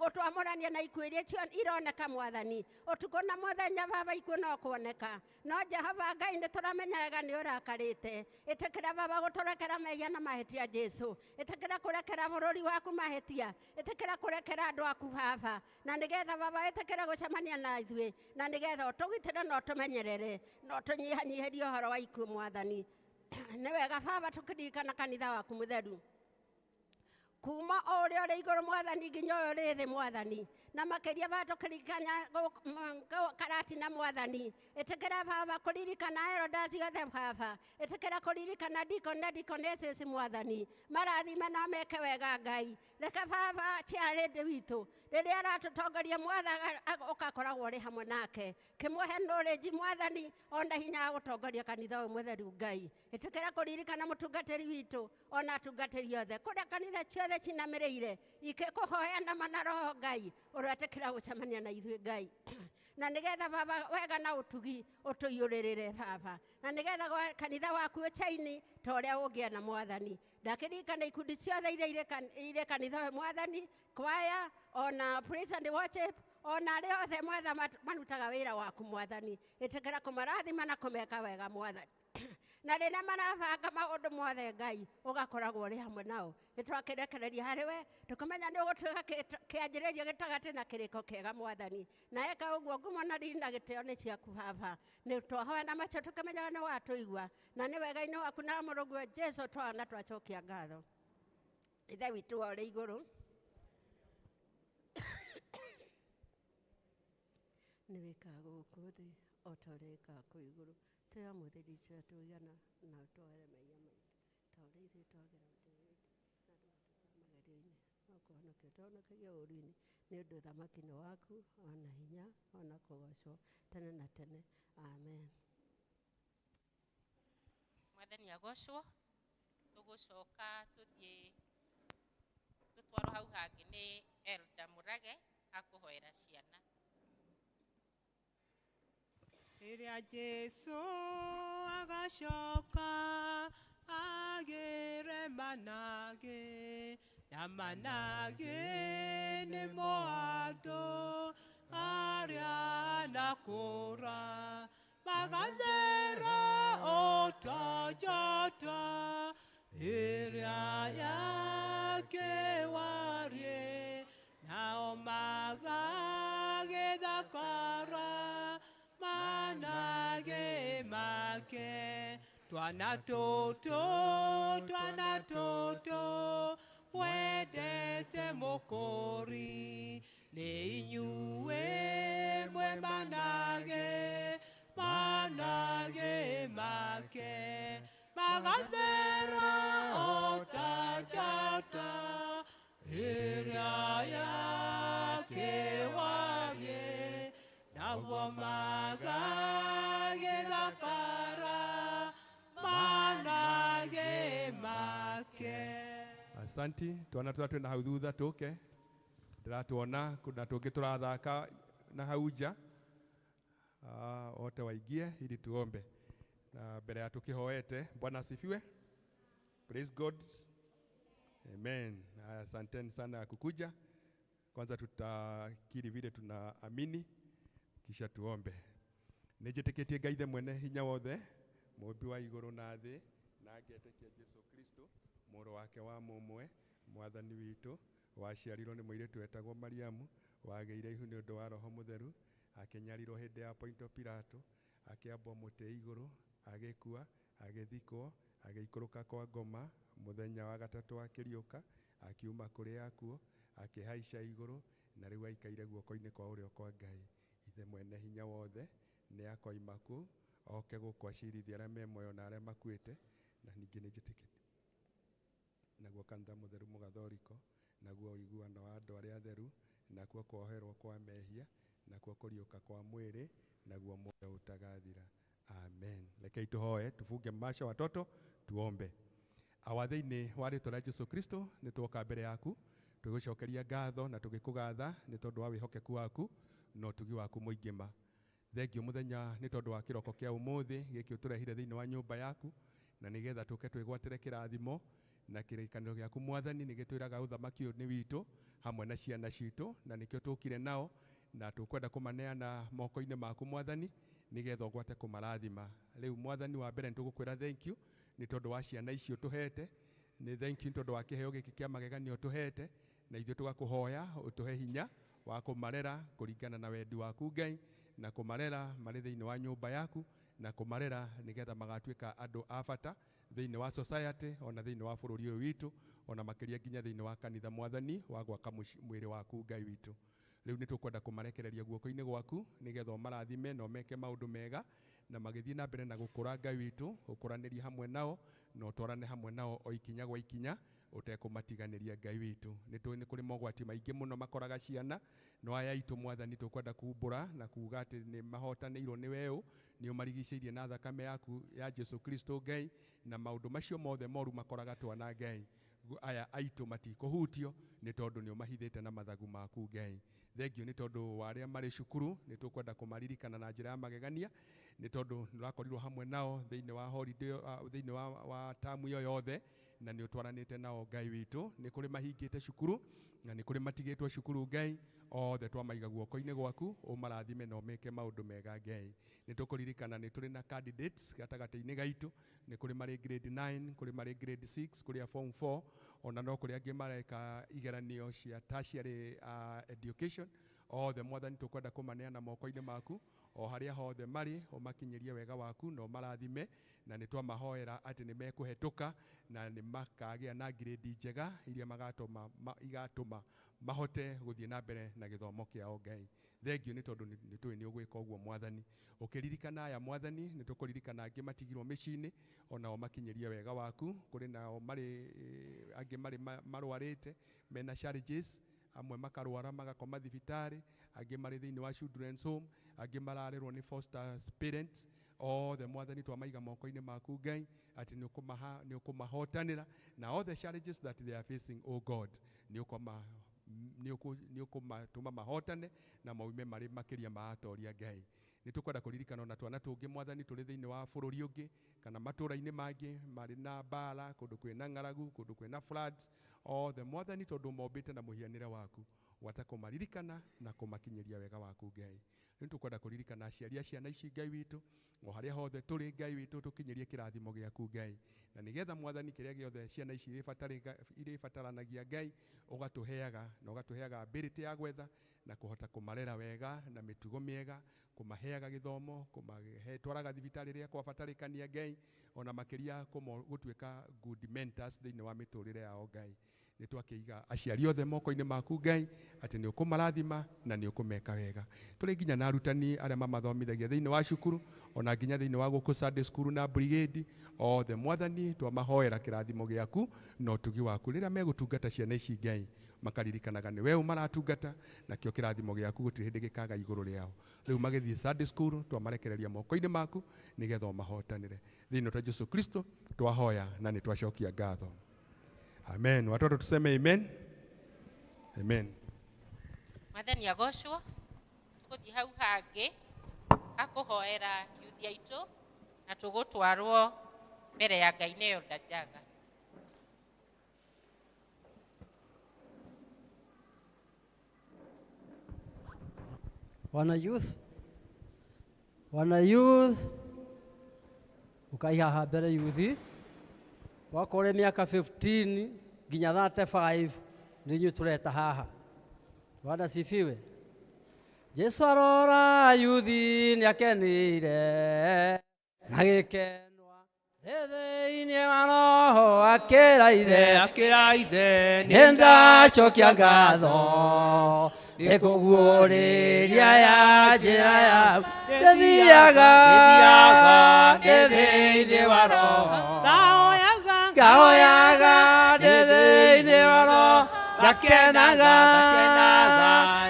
Ũtwamũranie na ikuũ iria ironeka Mwathani. Ũtukũ na mũthenya Baba ikuũ no kuoneka. No Jehova Ngai nĩ tũramenya wega nĩ ũrakarĩte. Ĩtĩkĩra Baba gũtũrekera mehia na mahĩtia Jesu. Ĩtĩkĩra kũrekera bũrũri waku mahĩtia. Ĩtĩkĩra kũrekera andũ aku Baba. Na nĩgetha Baba ĩtĩkĩre gũcemania na ithuĩ. Na nĩgetha ũtũgitĩre na ũtũmenyerere. Na ũtũnyihanyihĩrie ũhoro wa ikuũ Mwathani. Nĩ wega Baba tũkĩririkana kanitha waku mũtheru. Kuma o ũrĩa ũrĩ igũrũ Mwathani nginya ũyũ ũrĩ thĩ Mwathani. Na makĩria Baba tũkĩririkana Karatina Mwathani. Ĩtĩkĩra Baba kũririkana elders othe Baba. Ĩtĩkĩra kũririkana deacon na deaconesses Mwathani. Marathime na meke wega Ngai. Reke Baba chairlady witũ rĩrĩa aratũtongoria Mwathani ũgakoragwo ũrĩ hamwe nake. Kĩmũhe knowledge Mwathani ona hinya wa gũtongoria kanitha ũyũ mũtheru Ngai. Ĩtĩkĩra kũririkana mũtungatĩri witũ ona atungatĩri othe kũrĩa kanitha ciothe cinamĩrĩire ikĩkũhoya na mana roho Ngai ũretĩkĩra gũcemania na ithuĩ Ngai. Na nĩgetha Baba wega na ũtugi ũtũiyũrĩrĩre Baba. Na nĩgetha kanitha waku ũchaini ta ũrĩa ũngĩenda Mwathani. Ndakĩririkana ikundi ciothe iria irĩ kanitha ũyũ Mwathani, kwaya ona praise and worship ona arĩa othe Mwathani marutaga wĩra waku Mwathani. Ĩtĩkĩra kũmarathima na kũmeka wega Mwathani. Na rĩrĩa marabanga maũndũ mothe Ngai ũgakoragwo ũrĩ hamwe nao. Nĩ twakĩrekereria harĩ we tũkĩmenya nĩ ũgũtuĩka kĩanjĩrĩria gĩtagatĩ na kĩrĩko kĩega Mwathani. Na eka ũguo ngumo na riri na gĩtĩo nĩ ciaku Baba. Nĩ twahoya na macio tũkĩmenyaga nĩ watũigua. Na nĩ wega-inĩ waku na mũrũguo Jesu twaona twacokia ngatho. Ithe witũ wa ũrĩ igũrũ, nĩ wĩkaga gũkũ thĩ o ta ũrĩa wĩkaga kũu igũrũ. Tũhe ũmũthĩ irio icio tũigana na ũtuohere mehia maitũ ta ũrĩa ithuĩ twagĩra witũ, na ndũgatũtware magerio-inĩ no kũhonokia ũtũhonokagie ũũru-inĩ, nĩ ũndũ ũthamaki nĩ waku ona hinya ona kũgocwo tene na tene. Amen. Mwathani agocwo. Tũgũcoka tũthiĩ tũtwarwo hau hangĩ nĩ Elder Mũrage akũhoera ciana. Rĩrĩa Jesu agacoka agĩre managĩ na managĩ nĩmo andũ arĩa nakũra magathera o ta njata ĩrĩa yakĩwarie nao magagĩthakara manage make. Twana tũtũ, twana tũtũ, mwendete mũkũri, nĩ inyuĩ mwĩ manage, manage make. Magathera o ta njata ĩrĩa yakĩwarie, naguo magagĩthakara manage make. Asanti, twana tũrĩa twĩna hau thutha tũke ndĩratuona na tũngĩ tũrathaka na hau nja. Wote waingie ili tuombe. Na mbere ya tukihoete, Bwana asifiwe. Praise God. Amen. Asanteni sana kukuja. Kwanza tutakiri vile tunaamini kisha tuombe. Nĩnjĩtĩkĩtie Ngai Ithe mwene hinya wothe, mũmbi wa igũrũ na thĩ, na ngetĩkia Jesu Kristo, mũrũ wake wa mũmwe, mwathani witũ, waciarirwo nĩ mũirĩtu wetagwo Mariamu, wagĩire ihu nĩ ũndũ wa Roho Mũtheru, akĩnyarirwo hĩndĩ ya Ponto Pilato, akĩambwo mũtĩ igũrũ, agĩkua, agĩthikwo, agĩikũrũka kwa ngoma, mũthenya wa gatatũ akĩriũka, akiuma kũrĩ akuũ, akĩhaica igũrũ, na rĩu aikaire guoko-inĩ kwa ũrĩo kwa Ngai. Ithe mwene hinya wothe nĩ akoima kũu, oke gũkũ acirithie arĩa me muoyo na arĩa makuĩte, na ningĩ nĩ njĩtĩkĩtie naguo kanitha mũtheru mũgathoriko, naguo ũiguano wa andũ arĩa atheru, nakuo kuoherwo kwa mehia, nakuo kũriũka kwa mwĩrĩ, naguo muoyo ũtagathira. Amen. Rekei tũhoe, tufunge macho watoto, tuombe. Awa thĩinĩ wa rĩtwa rĩa Jesu Kristo, nĩ tuoka mbere yaku tũgĩcokeria ngatho na tũgĩkũgatha nĩ tondũ wa wĩhokeku waku na ũtugi waku mũingĩ ma. Thengio mũthenya nĩ tondũ wa kĩroko kĩa ũmũthĩ gĩkĩ ũtũrehire thĩinĩ wa nyũmba yaku, na nĩgetha tũke twĩgwatĩre kĩrathimo. Na kĩrĩkanĩro gĩaku Mwathani nĩ gĩtwĩraga ũthamaki ũyũ nĩ witũ hamwe na ciana citũ, na nĩkĩo tũkire nao na tũkwenda kũmaneana moko-inĩ maku Mwathani, nĩgetha ũgwate kũmarathima. Rĩu Mwathani, wa mbere nĩ tũgũkwĩra thank you nĩ tondũ wa ciana icio tũhete, nĩ thank you nĩ tondũ wa kĩheo gĩkĩ kĩa mageganio tũhete, na ithuĩ tũgakũhoya ũtũhe hinya wa kũmarera kũringana na wendi waku Ngai, na kũmarera marĩ thĩinĩ wa nyũmba yaku, na kũmarera nĩgetha magatuĩka andũ a bata thĩinĩ wa society ona thĩinĩ wa bũrũri ũyũ witũ, ona makĩria nginya thĩinĩ wa kanitha Mwathani wa gwaka mwĩrĩ waku Ngai witũ. Rĩu nĩ tũkwenda kũmarekereria guoko-inĩ gwaku nĩgetha ũmarathime na ũmeke maũndũ mega, na magĩthiĩ na mbere na gũkũra Ngai witũ, ũkũranĩrie hamwe nao na ũtwarane hamwe nao o ikinya gwa ikinya ũtekũmatiganĩria Ngai witũ. Nĩ tũĩ nĩ kũrĩ mogwati maingĩ mũno makoraga ciana, no aya aitũ Mwathani tũkwenda kumbũra na kuga atĩ nĩ mahotanĩirwo nĩ weũ, nĩ ũmarigicĩirie na thakame yaku ya Jesu Kristo Ngai, na maũndũ macio mothe moru makoraga twana Ngai, aya aitũ matikũhutio nĩ tondũ nĩ ũmahithĩte na mathagu maku Ngai. Thengiũ nĩ tondũ wa arĩa marĩ cukuru, nĩ tũkwenda kũmaririkana na njĩra ya magegania nĩ tondũ nĩ ũrakorirwo hamwe nao thĩinĩ wa holiday, thĩinĩ wa tamu ĩyo yothe, na nĩ ũtwaranĩte nao Ngai witũ. Nĩ kũrĩ mahingĩte cukuru na nĩ kũrĩ matigĩtwo cukuru Ngai, othe twamaiga guoko-inĩ gwaku ũmarathime na ũmeke maũndũ mega Ngai. Nĩ tũkũririkana nĩ tũrĩ na candidates gatagatĩ-inĩ gaitũ, nĩ kũrĩ marĩ grade 9, kũrĩ marĩ grade 6, kũrĩ a form 4, ona no kũrĩ angĩ mareka igeranio cia tertiary education. Othe Mwathani tũkwenda kũmaneana moko-inĩ maku o harĩa hothe marĩ, ũmakinyĩrie wega waku na ũmarathime, na nĩ twamahoera atĩ nĩ mekũhetũka na nĩ makagĩa na grade njega iria igatũma mahote gũthiĩ na mbere na gĩthomo kĩao Ngai. Thengiũ nĩ tondũ nĩ tũĩ nĩ ũgwĩka ũguo Mwathani. Ũkĩririkana aya Mwathani, nĩ tũkũririkana angĩ matigirwo mĩciĩ-inĩ, onao makinyĩrie wega waku. Kũrĩ nao marĩ angĩ marĩ marwarĩte mena challenges, amwe makarwara magakoma thibitarĩ, angĩ marĩ thĩinĩ wa children's home, angĩ mararerwo nĩ foster parents. Othe Mwathani twamaiga moko-inĩ maku Ngai, atĩ nĩ ũkũmahotanĩra na all the challenges that they are facing, oh God, nĩ ũkũmatũma mahotane na maume marĩ makĩria ma atoria Ngai. Nĩ tũkwenda kũririkana ona twana tũngĩ Mwathani tũrĩ thĩinĩ wa bũrũri ũngĩ kana matũũra-inĩ mangĩ marĩ na mbara, kũndũ kwĩna ng'aragu, kũndũ kwĩna floods. Othe Mwathani tondũ mombĩte na mũhianĩre waku, gwata kũmaririkana na kũmakinyĩria wega waku Ngai. Rĩu tũkwenda kũririkana aciari a ciana ici Ngai witũ, o harĩa hothe tũrĩ Ngai witũ, tũkinyĩrie kĩrathimo gĩaku Ngai, na nĩgetha Mwathani kĩrĩa gĩothe ciana ici irĩbataranagia Ngai, ũgatũheaga na ũgatũheaga ability ya gwetha na kũhota kũmarera wega na mĩtugo mĩega, kũmaheaga gĩthomo, kũmatwaraga thibitarĩ rĩrĩa kwabatarĩkania Ngai, ona makĩria gũtuĩka good mentors thĩinĩ wa mĩtũrĩre yao Ngai. Nĩ twakĩiga aciari othe moko-inĩ maku Ngai, atĩ nĩ ũkũmarathima na nĩ ũkũmeka wega. Tũrĩ nginya na arutani arĩa mamathomithagia thĩinĩ wa cukuru, ona nginya thĩinĩ wa gũkũ Sunday school na brigade. Othe Mwathani twamahoera kĩrathimo gĩaku na ũtugi waku rĩrĩa megũtungata ciana ici Ngai, makaririkanaga nĩ we ũmaratungata, nakĩo kĩrathimo gĩaku gũtirĩ hĩndĩ gĩkaga igũrũ rĩao. Rĩu magĩthiĩ Sunday school twamarekereria moko-inĩ maku nĩgetha ũmahotanĩre. Thĩinĩ wa Jesu Kristo twahoya na nĩ twacokia ngatho. Amen. Watoto tuseme amen. Amen. Mwathani agocwo. Tũgũthiĩ hau hangĩ akũhoera yuthi aitũ na tũgũtwarwo mbere ya Ngai nĩyo Ndajaga. Wana youth, wana youth, ukaihaha mbere yuthi, wakore miaka 15 nginya 35 nĩ inyuĩ tũreta haha. Bwana sifiwe. Jesu arora yuthi nĩ akenire na gĩkenwa thĩinĩ wa roho akĩra ithe, akĩra ithe, nĩ ndacokia ngatho nĩ kũguũrĩria ya njĩra ya ndĩthiaga ndĩ thĩinĩ wa roho, ngahoyaga, ngahoyaga ndĩ thĩinĩ wa roho, ngakenaga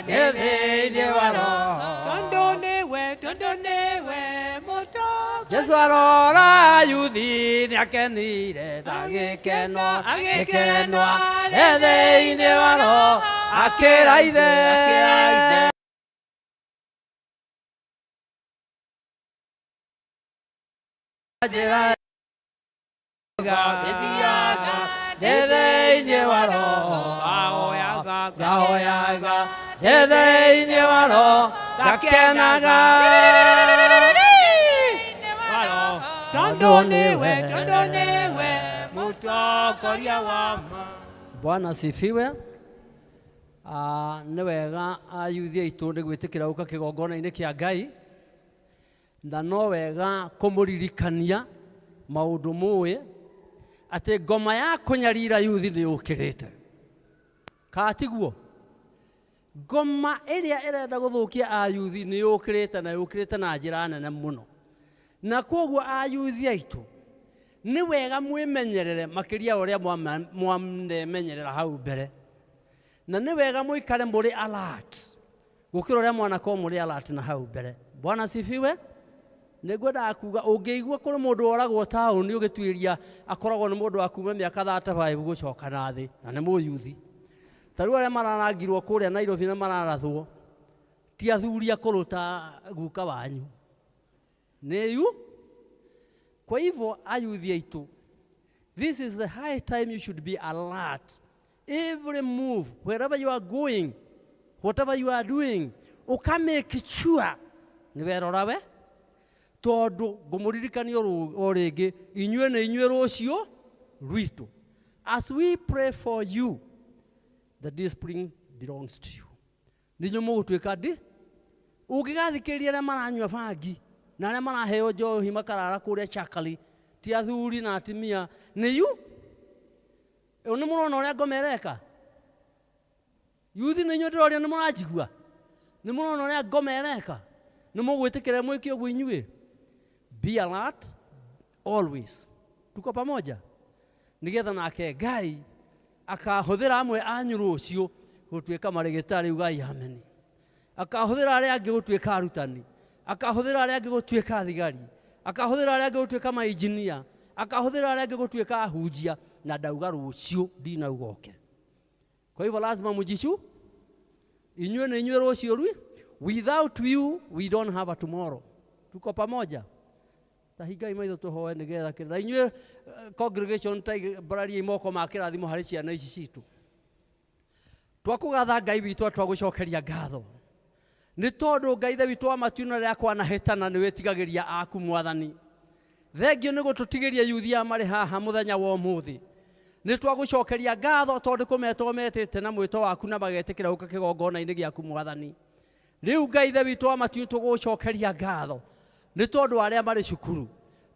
ndĩ thĩinĩ wa roho, tondũ nĩwe, tondũ nĩwe mũtongoria. Jesu arora yuthi nĩ akenire na gĩkenwa, gĩkenwa ndĩ thĩinĩ wa roho akĩra ithe, njĩra ndĩthiaga Ndĩ thĩinĩ wa roho. Ngahoyaga. Ngahoyaga ndĩ thĩinĩ wa roho, ngakenaga. Tondũ nĩwe, tondũ nĩwe mũtongoria wa ma. Bwana asifiwe. Ah, nĩ wega ayuthi aitũ nĩ gwĩtĩkĩra gũka kĩgongona-inĩ kĩa Ngai, na no wega kũmũririkania maũndũ mũĩ atĩ ngoma ya kũnyarira yuthi nĩ yũkĩrĩte, kaa tiguo? Ngoma ĩrĩa ĩrenda gũthũkia ayuthi nĩ yũkĩrĩte, na yũkĩrĩte na njĩra nene mũno, na koguo ayuthi aitũ nĩ wega mwĩmenyerere makĩria ũrĩa mwanemenyerera hau mbere, na nĩ wega mũikare mũrĩ alert gũkĩra ũrĩa mwanakorwo mũrĩ alert na hau mbere. Bwana asifiwe. Nĩ ngwendaga kuga ũngĩigua kũrĩ mũndũ woragwo taũni, ũgĩtuĩria akoragwo nĩ mũndũ wa kuma mĩaka 35 gũcoka na thĩ, na nĩ mũyuthi. Ta rĩu arĩa mararangirwo kũrĩa Nairobi na mararathwo ti athuri akũrũ ta guka wanyu, nĩ yu. Kwa hivyo ayuthi aitũ, this is the high time you should be alert. Every move, wherever you are going, whatever you are doing, ũka make sure nĩ werora we, tondũ ngũmũririkania o rĩngĩ, inyuĩ nĩ inyuĩ rũciũ rwitũ. As we pray for you, the discipline belongs to you. Nĩ inyuĩ mũgũtuĩka ndi ũngĩgathikĩrĩria arĩa maranyua bangi na arĩa maraheo njohi makarara kũrĩa chakali, ti athuri na atimia, nĩ yu. Ĩyo nĩ mũrona ũrĩa ngoma ĩreka yuthi? Nĩ inyuĩ ndĩroria, nĩ mũranjigua? Nĩ mũrona ũrĩa ngoma ĩreka? Nĩ mũgwĩtĩkĩra mwĩke ũguo inyuĩ? Be alert always. Tuko pamoja? Nĩgetha nake Ngai akahũthĩra amwe anyu rũciũ gũtuĩka marĩgĩtarĩ, ugai ameni. Akahũthĩra arĩa angĩ gũtuĩka arutani, akahũthĩra arĩa angĩ gũtuĩka thigari, akahũthĩra arĩa angĩ gũtuĩka mainjinia, akahũthĩra arĩa angĩ gũtuĩka ahunjia. Na ndauga rũciũ, ndinauga oke. Kwa hivyo lazima mjishu, inyuĩ nĩ inyuĩ rũciũ rwi. Without you we don't have a tomorrow. Tuko pamoja? Tahingai maitho tũhoe nĩgetha kĩrĩa inyuĩ congregation ta mbarariai moko ma kĩrathimo harĩ ciana ici citũ. Twakũgatha Ngai witũ, twagũcokeria ngatho nĩ tondũ Ngai ithe witũ wa matu-inĩ, rĩrĩa kwanahĩtana nĩ wĩtigagĩria aku. Mwathani, thengio nĩ gũtũtigĩria yuthi aya marĩ haha mũthenya wa ũmũthĩ. Nĩ twagũcokeria ngatho tondũ kũmetwo metĩte na mwĩto waku na magetĩkĩra gũka kĩgongona-inĩ gĩaku. Mwathani, rĩu Ngai ithe witũ wa matu, tũgũcokeria ngatho nĩ tondũ wa arĩa marĩ cukuru,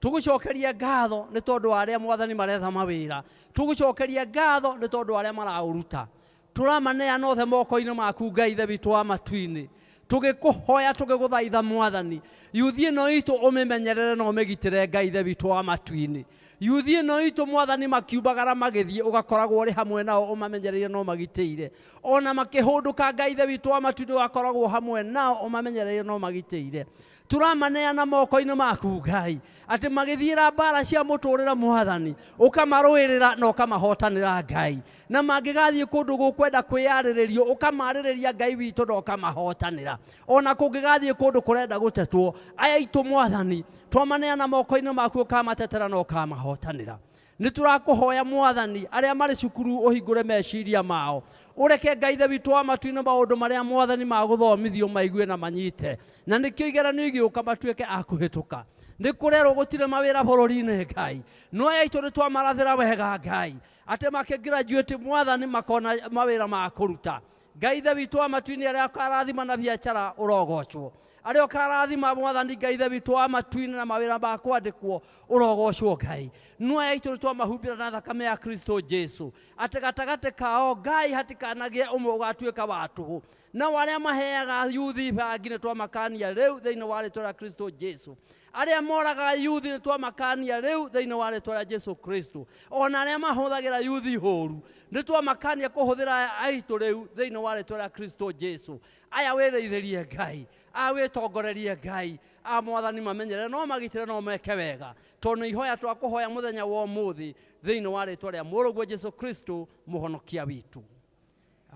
tũgũcokeria ngatho nĩ tondũ wa arĩa, Mwathani, maretha mawĩra, tũgũcokeria ngatho nĩ tondũ wa arĩa maraũruta. Tũramaneana othe moko-inĩ maku, Ngai ithe witũ wa matu-inĩ, tũgĩkũhoya, tũgĩgũthaitha, Mwathani, yuthi ĩno itũ ũmĩmenyerere na ũmĩgitĩre. Ngai ithe witũ wa matu-inĩ, yuthi ĩno itũ, Mwathani, makiumagara magĩthiĩ, ũgakoragwo ũrĩ hamwe nao, ũmamenyereire na ũmagitĩire. Ona makĩhũndũka, Ngai ithe witũ wa matu-inĩ, ũgakoragwo hamwe nao, ũmamenyereire na ũmagitĩire. Tũramaneana moko-inĩ maku, Ngai, atĩ magĩthiĩra mbara cia mũtũrĩre, Mwathani, ũkamarũĩrĩra na ũkamahotanĩra, Ngai, na mangĩgathiĩ kũndũ gũkwenda kwĩyarĩrĩrio, ũkamarĩrĩria, Ngai witũ, na ũkamahotanĩra. Ona kũngĩgathiĩ kũndũ kũrenda gũtetwo, aya aitũ, Mwathani, twamaneana moko-inĩ maku, ũkamatetera na ũkamahotanĩra. Nĩ tũrakũhoya, Mwathani, arĩa marĩ cukuru ũhingũre meciria mao, ũreke, Ngai ithe witũ wa matu-inĩ, maũndũ marĩa, Mwathani, magũthomithio maigue na manyite, na nĩkĩo igeranio igĩũka matuĩke a kũhĩtũka. Nĩ kũrerwo gũtirĩ mawĩra bũrũri-inĩ, Ngai, no aya aitũ nĩ twamarathĩra wega, Ngai, atĩ makĩgraduate, Mwathani, makona mawĩra ma kũruta. Ngai ithe witũ wa matu-inĩ, arĩa ũkarathima na biacara, ũrogocwo. Arĩa ũkarathima, Mwathani Ngai ithe witũ wa matu-inĩ, na mawĩra ma kwandĩkwo, ũrogocwo, Ngai. No aya aitũ nĩ twamahumbĩra na thakame ya Kristo Jesu, atĩ gatagatĩ kao, Ngai, hatikanagĩe ũmwe ũgatuĩka wa tũhũ. Nao arĩa maheaga yuthi bangi nĩ twamakania rĩu thĩinĩ wa rĩtwa rĩa Kristo Jesu. Arĩa moragaga yuthi nĩ twamakania rĩu thĩinĩ wa rĩtwa rĩa Jesu Kristo. Ona arĩa mahũthagĩra yuthi hũru nĩ twamakania kũhũthĩra aya aitũ rĩu thĩinĩ wa rĩtwa rĩa Kristo Jesu. Aya wĩrĩithĩrie, Ngai, aya wĩtongorerie, Ngai, aya, Mwathani, mamenyerere no magitĩre no meke wega, tondũ nĩ ihoya twakũhoya mũthenya wa ũmũthĩ thĩinĩ wa rĩtwa rĩa mũrũguo Jesu Kristo, mũhonokia witũ.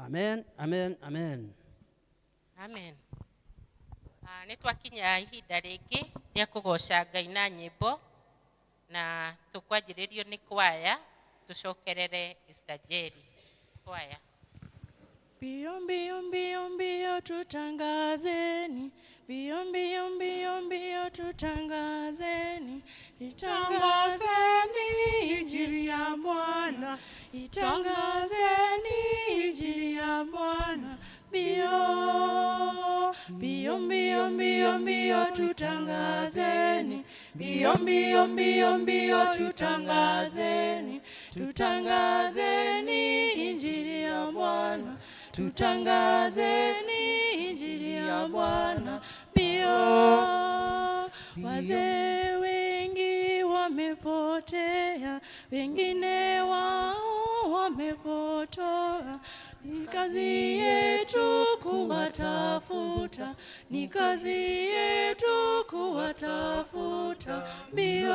Amen, amen, amen. Amen. Ah, nĩ twakinya ihinda rĩngĩ rĩa kũgoca Ngai na nyĩmbo, na tũkwanjĩrĩrio nĩ kwaya. Tũcokerere Esther Njeri kwaya. Mbio mbio mbio mbio tutangazeni, mbio mbio mbio mbio tutangazeni, itangazeni injili ya Bwana, itangazeni injili ya Bwana. Mbio mbio mbio mbio mbio tutangazeni, mbio mbio mbio mbio tutangazeni, tutangazeni injili ya Bwana, tutangazeni injili ya Bwana. Mbio wazee wengi wamepotea, wengine wao wamepotoa. Ni kazi yetu kuwatafuta, ni kazi yetu kuwatafuta. Mbio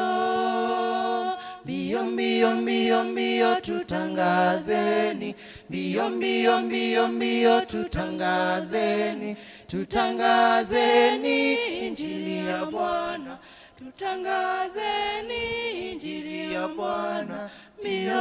mbio mbio mbio mbio tutangazeni, mbio mbio mbio mbio tutangazeni, tutangazeni injili ya Bwana, tutangazeni injili ya Bwana. Mbio.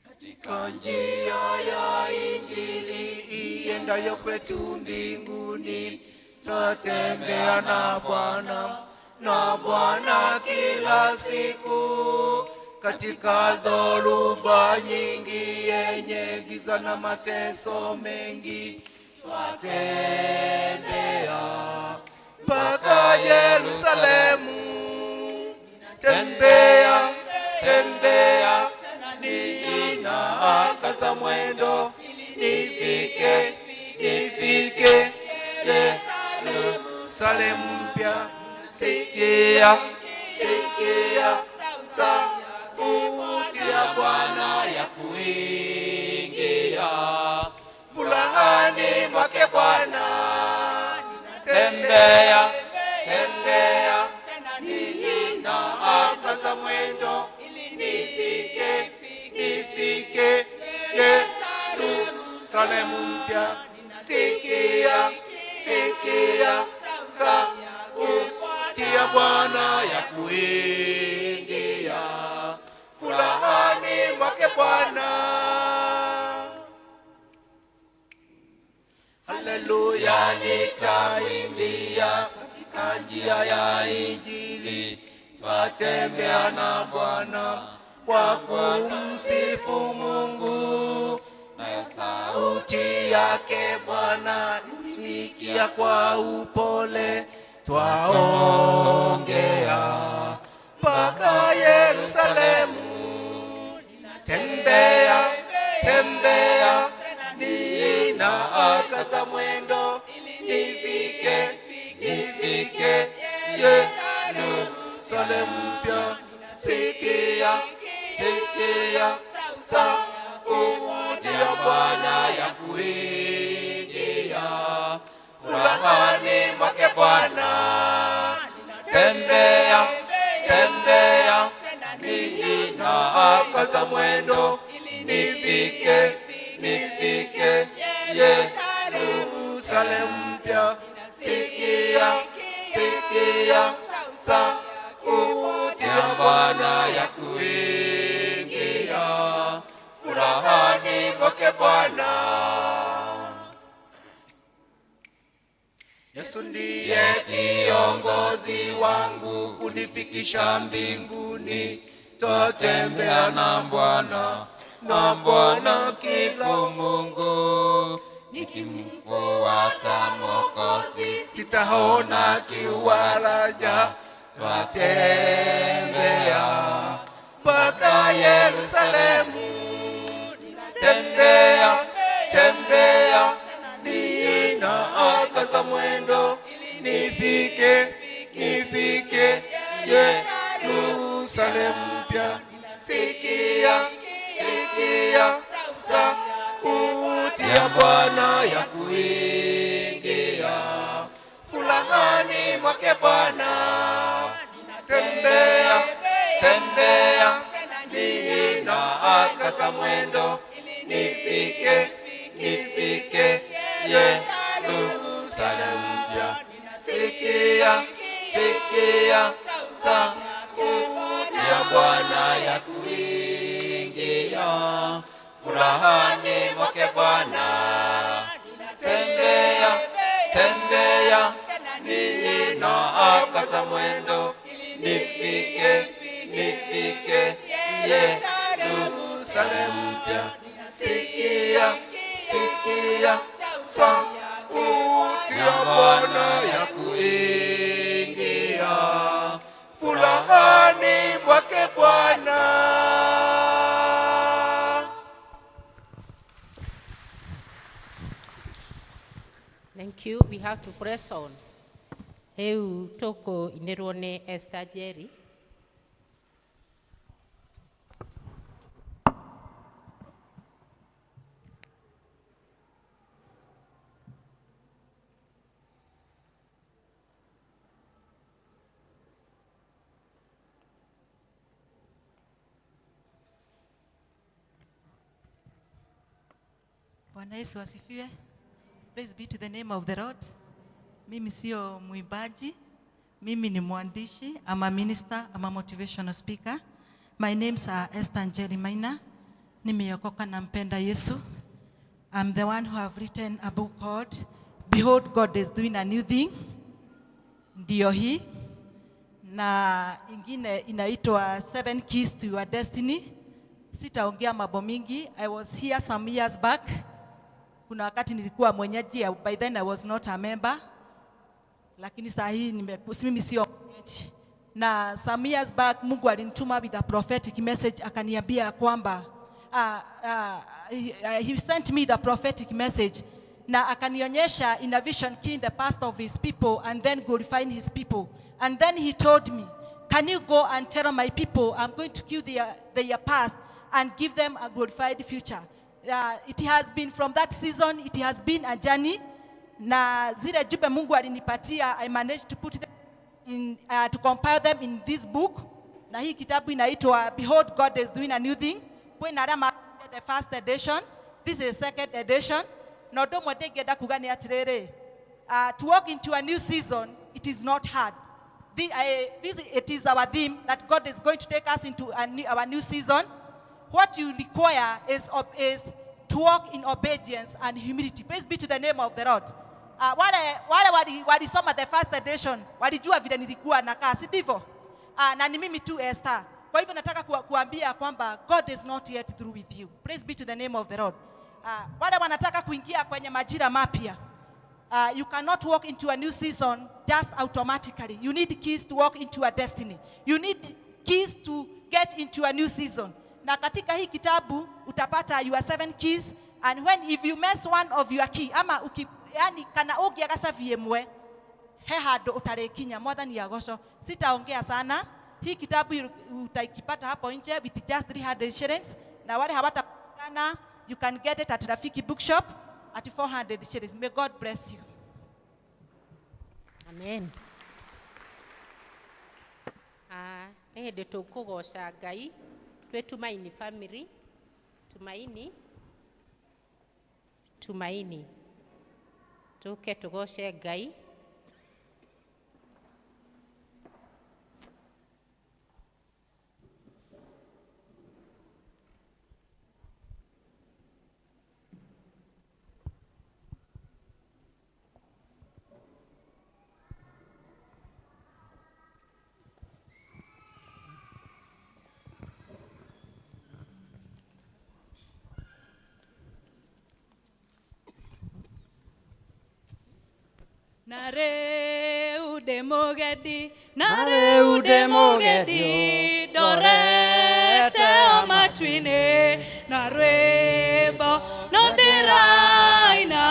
Katika njia ya Injili iendayo kwetu mbinguni, tatembea na Bwana, na Bwana kila siku. Katika dhoruba nyingi yenye giza na mateso mengi, twatembea mpaka Yerusalemu. Tembea, tembea, ninakaza mwendo, nifike, nifike Yerusalemu mpya. Sikia, sikia sauti ya Bwana ya kuingia furahani mwake Bwana. Tembea, tembea, ninakaza mwendo, nifike, nifike Yerusalemu mpya. Sikia, sikia sauti ya Bwana ya kuingia furahani mwake Bwana. Haleluya, nitaimbia katika njia ya Injili, twatembea na Bwana kwa kumsifu Mungu, nayo sauti yake Bwana ikia kwa upole, twaongea mpaka Yerusalemu. Tembea, tembea, ninakaza mwendo, nifike, nifike Yerusalemu mpya. Sikia, sikia sauti ya Bwana ya kuingia furahani mwake Bwana. Tembea, tembea, ninakaza mwendo, nifike, nifike Yerusalemu mpya. Sikia, sikia sauti ya Bwana ya kuingia furahani mwake Bwana. Yesu ndiye kiongozi wangu kunifikisha mbinguni, tatembea na Bwana, na Bwana kila Mungu, nikimfuata Mwokozi sitaona kiu wala njaa, Twatembea mpaka Yerusalemu, tembea tembea, ninaakaza mwendo nifike nifike Yerusalemu mpya. Sikia sikia sauti ya Bwana ya kuingia furahani mwake Bwana. Tembea tembea, ninaakaza mwendo nifike nifike Yerusalemu mpya. Sikia sikia sauti ya Bwana ya kuingia furahani mwake Bwana. Tembea tembea, ninaakaza mwendo nifike nifike Yerusalemu mpya. Sikia sikia sauti ya Bwana ya kuingia furahani mwake Bwana. Thank you. We have to press on. Rĩu tũkũinĩrwo nĩ Esther Njeri. Bwana Yesu asifiwe. Praise be to the name of the Lord. Mimi sio mwimbaji, mimi ni mwandishi, I'm a minister, I'm a motivational speaker. My name's are Esther Njeri Maina. Nimeokoka na mpenda Yesu. I'm the one who have written a book called Behold God is Doing a New Thing. Ndiyo hii. Na ingine inaitwa Seven Keys to Your Destiny. Sitaongea mambo mingi. I was here some years back. Kuna wakati nilikuwa mwenyeji, by then I was not a member, lakini saa hii mimi sio mwenyeji. Na some years back Mungu alinituma with a prophetic message, akaniambia kwamba he sent me the prophetic message na akanionyesha in a vision killing the past of his people and then glorifying his people. And then he told me, can you go and tell my people I'm going to kill their past and give them a glorified future. It has been from that season, it has been a journey. Na zile jumbe Mungu alinipatia, I managed to put them in, to compile them in this book. Na hii kitabu inaitwa Behold God is Doing a New Thing. Kwĩna arĩa ma the first edition, this is the second edition. Na ũndũ ũmwe ndĩngĩenda kuga nĩ atĩrĩrĩ, to walk into a new season, it is not hard. It is our theme that God is going to take us into our new season. What you require is to walk in obedience and humility. Praise be to the name of the Lord. Wale walisoma the first edition, walijua vile nilikuwa nakaa, si ndivyo? Na ni mimi tu Esther. Kwa hivyo nataka kuambia kwamba God is not yet through with you. Praise be to the name of the Lord. Wale wanataka kuingia kwenye majira mapya. You cannot walk into a new season just automatically. You need keys to walk into a destiny. You need keys to get into a new season. Na katika hii kitabu utapata your 7 keys, and when if you mess one of your key, ama uki, yani kana ũngĩaga cabi ĩmwe, he handũ ũtarĩkinya. Mwathani agoco. Sitaongea sana. Hii kitabu utaikipata hapo nje with just 300 shillings, na wale hawatapatikana, you can get it at Rafiki Bookshop at 400 shillings. May God bless you. Amen. Nĩ hĩndĩ tũkũgoca Ngai twĩ Tumaini family. Tumaini, Tumaini, tũke tũgoce Ngai. Na rĩu ndĩ mũgendi Na rĩu ndĩ mũgendi ndorete o matu-inĩ na rwĩmbo no ndĩraina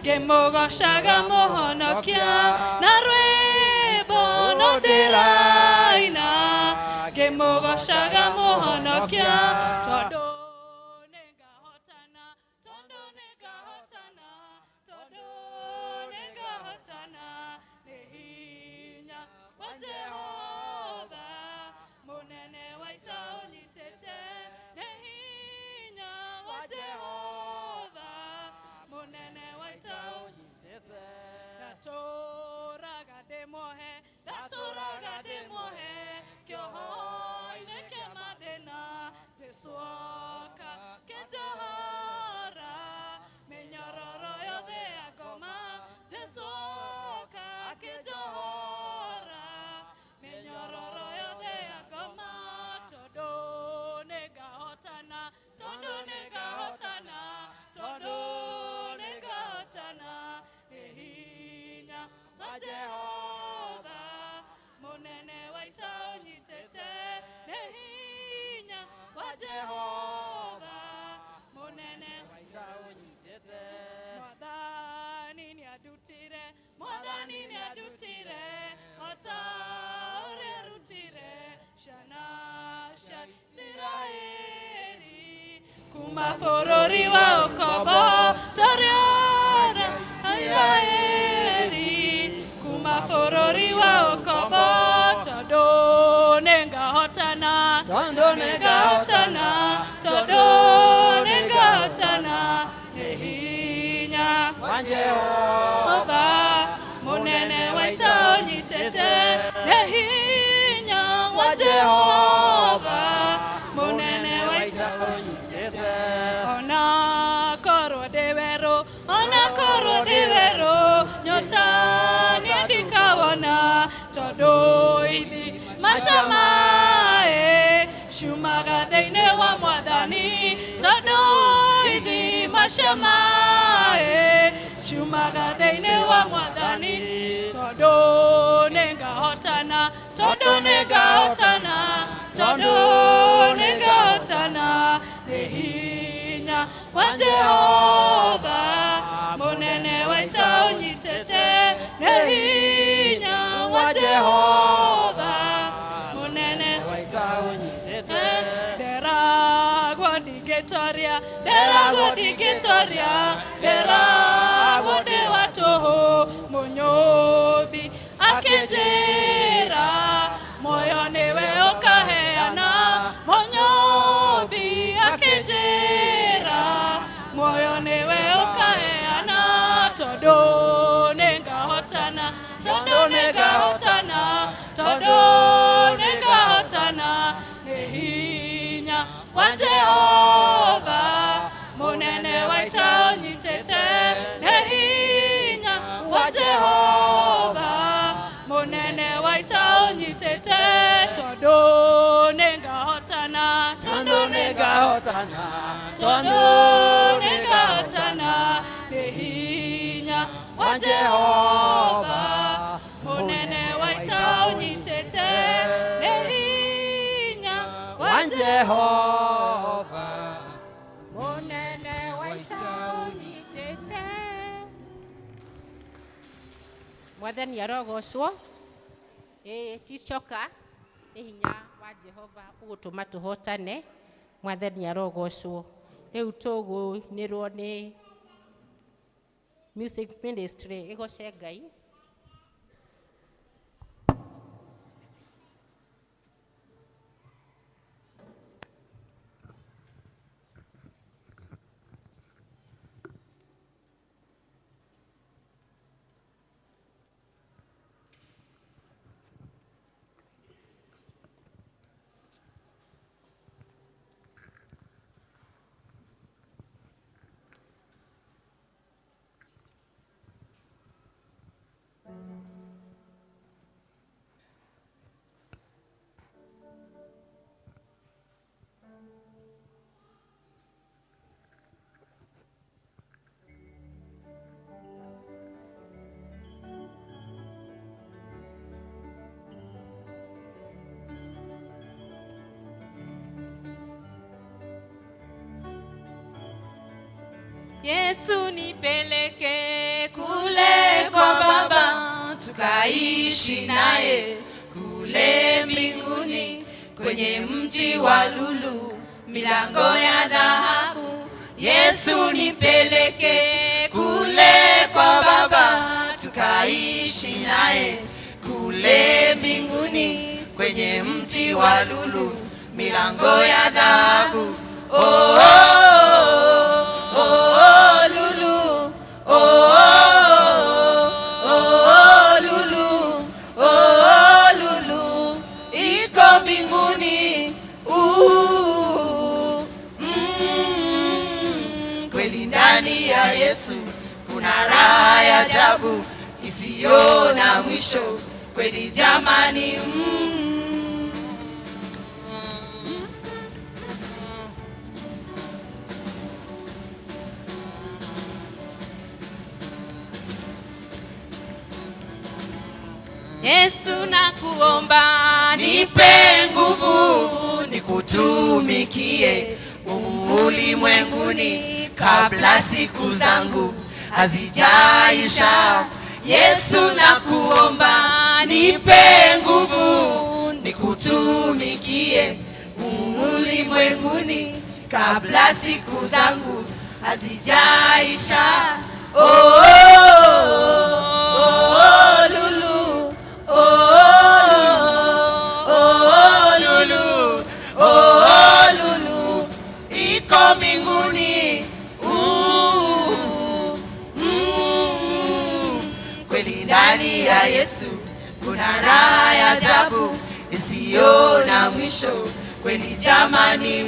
ngĩmũgocaga mũhonokia na rwĩmbo no ndĩraina ngĩmũgocaga mũhonokia tondũ nĩngahotana tondũ nĩngahotana tondũ nĩngahotana nĩ hinya wa Jehova mũnene wa ita ũnyitĩte nĩ hinya wa Jehova mũnene wa ita ũnyitĩte ndatũraga ndĩmuohe ndatũraga ndĩmuohe kĩoho-inĩ kĩa mathĩna Jesũ oka kĩnjohora mĩnyororo yothe ya ngoma Jesũ oka akĩnjohora mĩnyororo yothe ya ngoma tondũ nĩngahotana tondũ nĩngahotana tondũ nĩngahotana nĩ hinya wa Jehova mũnene wa ita ũnyitĩte nĩ hinya wa Jehova mũnene wa ita ũnyitĩte Mwathani nĩandutire Mwathani nĩandutire o ta ũrĩa arutire ciana cia Isiraeli kuma bũrũri wa ũkombo torĩa Isiraeli kuma bũrũri wa ũkombo tondũ nĩngahotana Tondũ nĩngahotana tondũ nĩngahotana nĩ hinya wa Jehova Jehova mũnene wa ita ũnyitĩte nĩ hinya wa Jehova mũnene wa ita ũnyitĩte ona korwo ndĩ werũ ona korwo ndĩ werũ nyota nĩ ndikawona tondũ ithi macamaĩ ciumaga thĩinĩ wa mwathani tondũ ithi macamaĩ ciumaga thĩinĩ wa mwathani tondũ nĩngahotana tondũ nĩngahotana tondũ nĩngahotana nĩ hinya wa Jehova mũnene wa ita ũnyitĩte nĩ hinya wa Jehova mũnene wa ita ũnyitĩte nderagwo ndingĩtoria nderagwo ndingĩtoria nderagwo ndĩ wa tũhũ mũnyũmbi akĩnjĩra muoyo nĩwe ũkaheana mũnyũmbi akĩnjĩra muoyo nĩwe ũkaheana tondũ nĩngahotana tondũ nĩngahotana tondũ nĩngahotana nĩ hinya wa Jehova mũnene wa ita ũnyitĩte nĩ hinya wa Jehova mũnene wa ita ũnyitĩte tondũ nĩngahotana tondũ nĩngahotana tondũ nĩngahotana nĩ hinya wa Jehova mũnene wa ita ũnyitĩte nĩ hinya wa wa Jehova Mũnene wa ita ũnyitĩte Mwathani arogocwo. Ĩĩ ti coka nĩ hinya wa Jehova ũgũtũma tũhotane. Mwathani arogocwo. Rĩu tũgũinĩrwo nĩ music ministry ĩgoce Ngai. Yesu nipeleke kule kwa Baba, tukaishi naye kule mbinguni, kwenye mji wa lulu, milango ya dhahabu. Yesu nipeleke kule kwa Baba, tukaishi naye kule mbinguni, kwenye mji wa lulu, milango ya dhahabu. Oh, oh, oh, oh, lulu, oh, oh, oh, oh, lulu, oh, oh, lulu, iko mbinguni. Kweli ndani ya Yesu kuna raha ya ajabu isiyo na mwisho, kweli jamani. Yesu nakuomba Nipe nguvu nikutumikie ulimwenguni kabla siku zangu hazijaisha. Yesu nakuomba nipe nguvu nikutumikie ulimwenguni kabla siku zangu hazijaisha. Oh, oh, oh, oh, lulu, oh, oh, oh, lulu, oh, oh, lulu, iko mbinguni. Kweli ndani ya Yesu kuna raha ya ajabu isiyo na mwisho, kweli jamani.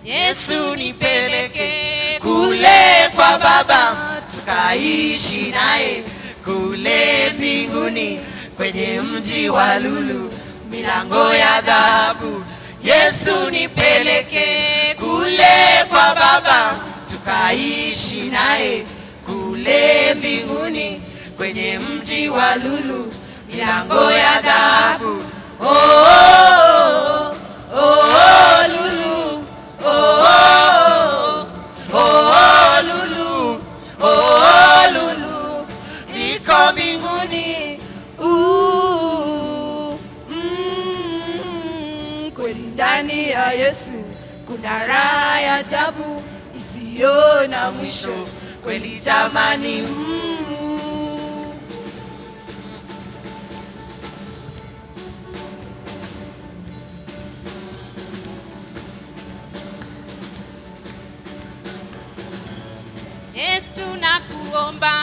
Yesu nipeleke kule kwa Baba, tukaishi naye kule mbinguni, kwenye mji wa lulu, milango ya dhahabu. Yesu nipeleke kule kwa Baba, tukaishi naye kule mbinguni, kwenye mji wa lulu, milango ya dhahabu. Oh, oh, oh, oh, lulu, oh, oh, oh, lulu, oh, oh, lulu, iko mbinguni. Kweli ndani ya Yesu kuna raha ya ajabu isiyo na mwisho, kweli jamani. Yesu nakuomba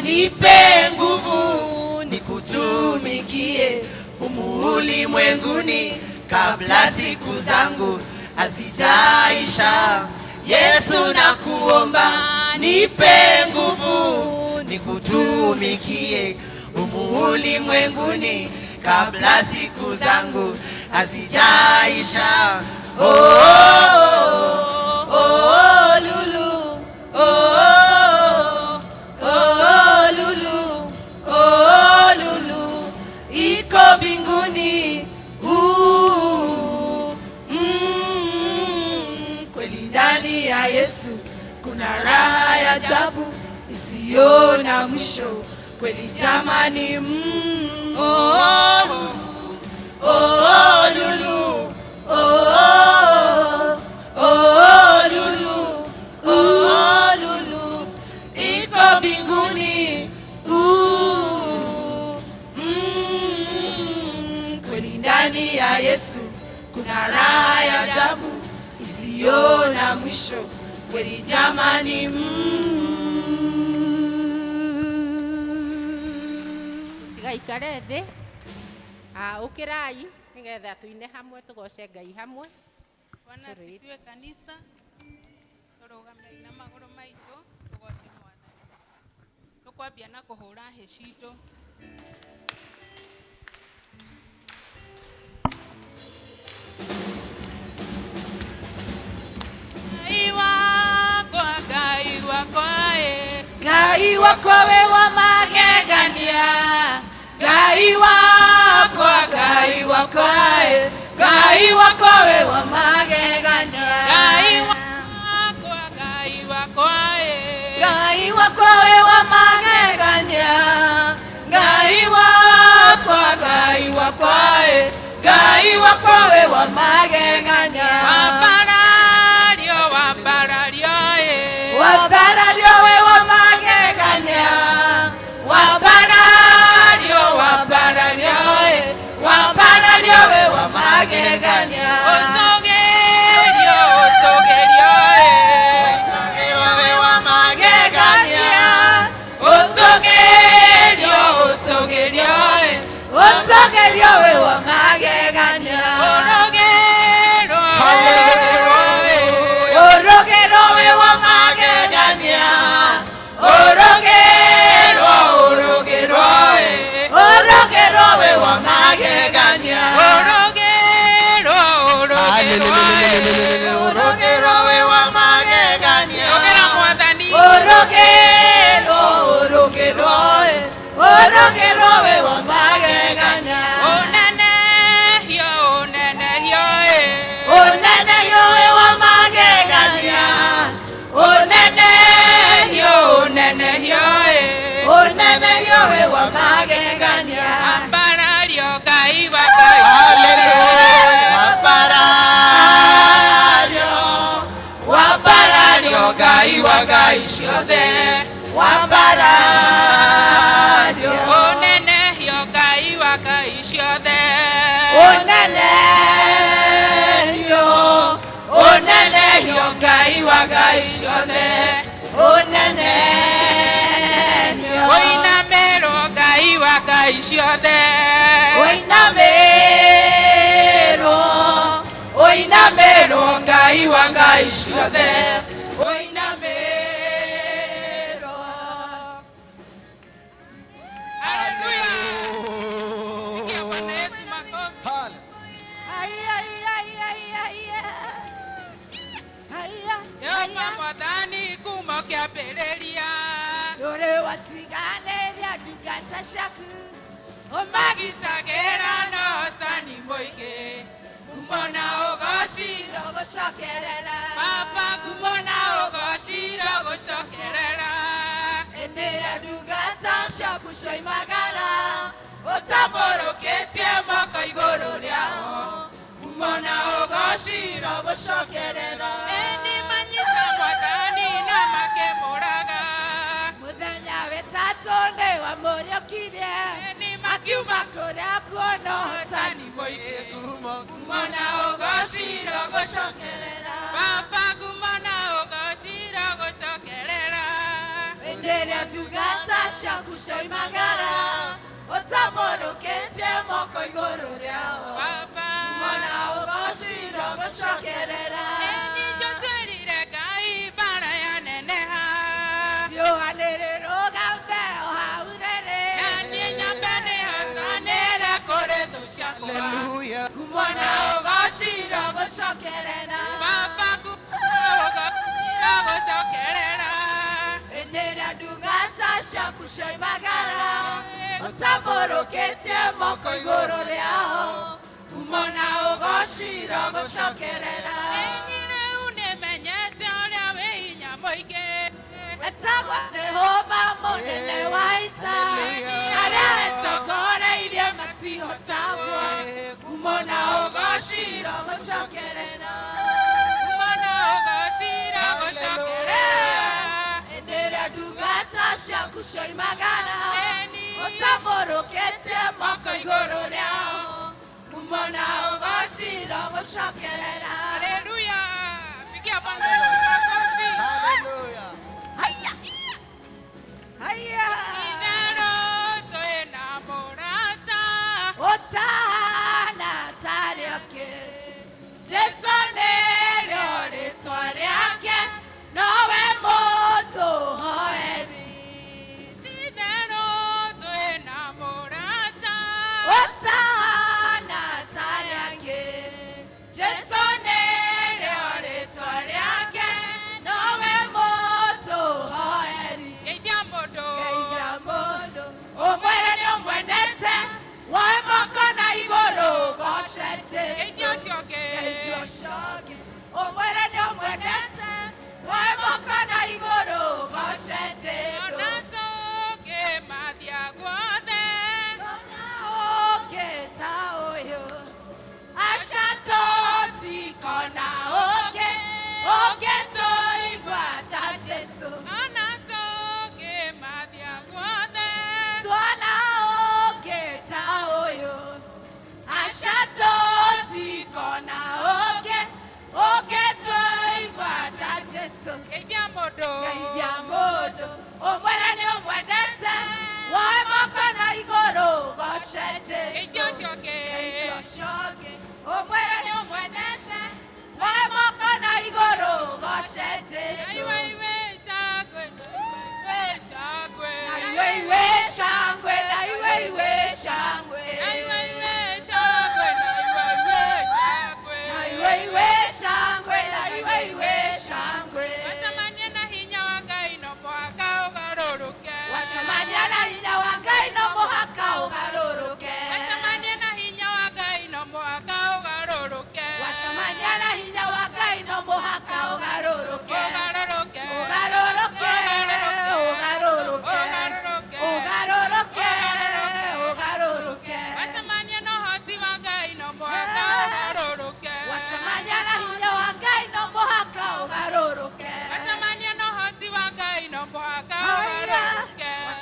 Nipe nguvu nikutumikie humu ulimwenguni kabla siku zangu hazijaisha. Yesu nakuomba nipe nguvu nikutumikie humu ulimwenguni kabla siku zangu hazijaisha. Oh, oh, oh, oh, lulu, oh, oh, oh, lulu, oh, lulu, iko mbinguni. Kweli ndani ya Yesu kuna raha ya ajabu isiyo na mwisho, kweli jamani. Oh, oh, oh, lulu, oh, oh, oh, lulu, oh, lulu, iko mbinguni. Kweli ndani ya Yesu kuna raha ya ajabu isiyo na mwisho, kweli jamani. Tigaikare thĩ. Ũkĩrai nĩgetha tuine hamwe, tũgoce Ngai hamwe. Bwana asifiwe kanisa. Tũrũgamei na magũrũ maitũ tũgoce Mwathani. Tũkwambia na kũhũra hĩ citũ. Ngai wakwa, Ngai wakwa, ĩ. Ngai Wakwa wĩ wa magegania, Ngai wakwa, Ngai wakwa ĩ, Ngai wakwa wĩ wa magegania. Ngai wakwa, Ngai wakwa ĩ. Ngai wakwa wĩ wa magegania, Ngai wakwa, Ngai wakwa ĩ, Ngai wakwa wĩ wa magegania. Wambarario, wambarario ĩ. Wambarario wĩ wa magegania, wambarario, wambarario ĩ, wambarario wĩ wa magegania. Ũtũgĩrio, ũtũgĩrio ĩ. Ũtũgĩrio wĩ wa magegania. Ũtũgĩrio, ũtũgĩrio ĩ, ũtũgĩrio wĩ wa magegania. Ũrũgĩrwo, ũrũgĩrwo ĩ. Ũrũgĩrwo wĩ wa magegania, ũrũgĩrwo, ũrũgĩrwo ĩ, ũrũgĩrwo wĩ wa magegania. Ũrũgĩrwo, ũrũgĩrwo ĩ. Ũrũgĩrwo wĩ wa magegania. Rũgĩra Mwathani. Ũrũgĩrwo, ũrũgĩrwo ĩ, ũrũgĩrwo wĩ wa magegania. Ũnenehio, ũnenehio ĩ. Ũnenehio wĩ wa magegania, ũnenehio, Ũnenehio ĩ. ũnenehio wĩ wa magegania. Wambarario Ngai wa Ngai. Hallelujah. Wambarario, wambarario Ngai wa Ngai ciothe. Wambarario, Ũnenehio Ngai wa Ngai ciothe. ũnenehio, ũnenehio Ngai wa Ngai ciothe, ũnenehio. Ũinamĩrwo Ngai wa Ngai ciothe. Ũinamĩrwo, ũinamĩrwo Ngai wa Ngai ciothe, ũinamĩrwo. Haleluya. Pigia Bwana Yesu makofi. Ai, ai, ai, ai, ai, ai. Yehova Mwathani kuma kĩambĩrĩria. Ndũrĩ watiganĩria ndungata ciaku, Ũmagitagĩra na ũhotani mũingĩ. Ngumo na ũgoci ũgũcokerera. Baba, ngumo na ũgoci irogũcokerera. Hĩndĩ ĩrĩa ndungata ciaku cioimagara, ũtambũrũkĩtie moko igũrũ rĩao, ngumo na ũgoci irogũcokerera. Ĩni manyita Mwathani na makĩmũraga. Mũthenya wetatũ nĩ wamũriũkirie, Ĩni akiuma kũrĩa kuona ũhotani ũhotani mũingĩ. ngumo na ũgoci irogũcokerera. Baba, ngumo na ũgoci irogũcokerera. Hĩndĩ ĩrĩa ndungata ciaku cioimagara, ũtambũrũkĩtie moko igũrũ rĩao, Baba, ngumo na ũgoci irogũcokerera. Ĩni njũtwĩrire Ngai mbara yaneneha. Riũa nĩrĩrũgame o hau rĩrĩ, Na niĩ nyambe ndĩhotanĩre kũrĩ thũ ciakwa. Hallelujah. ngumo na ũgoci irogũcokerera. Baba, ngumo na ũgoci irogũcokerera. Hĩndĩ ĩrĩa ndungata ciaku cioimagara, ũtambũrũkĩtie moko igũrũ rĩao, ngumo na ũgoci irogũcokerera. Ĩni rĩu nĩmenyete ũrĩa wĩ hinya mũingĩ. Wetagwo Jehova mũnene wa ita, arĩa etongoreirie matihotagwo, ngumo na ũgoci irogũcokerera. Ngumo na ũgoci irogũcokerera. Hĩndĩ ĩrĩa ndungata ciaku cioimagara, Ĩni ũtambũrũkĩtie moko igũrũ rĩao, ngumo na ũgoci irogũcokerera. Haleluya. Pigia Bwana Yesu makofi. Hallelujah. Haya. Haya. Itherũ twĩ na mũrata. Ũtahana tarĩ ũngĩ, Jesũ nĩrĩo rĩtwa rĩake, nowe mũtũhoeri. Itherũ twĩ na mũrata. Ũtahana tarĩ ũngĩ, Jesũ nĩrĩo rĩtwa rĩake, nowe mũtũhoeri.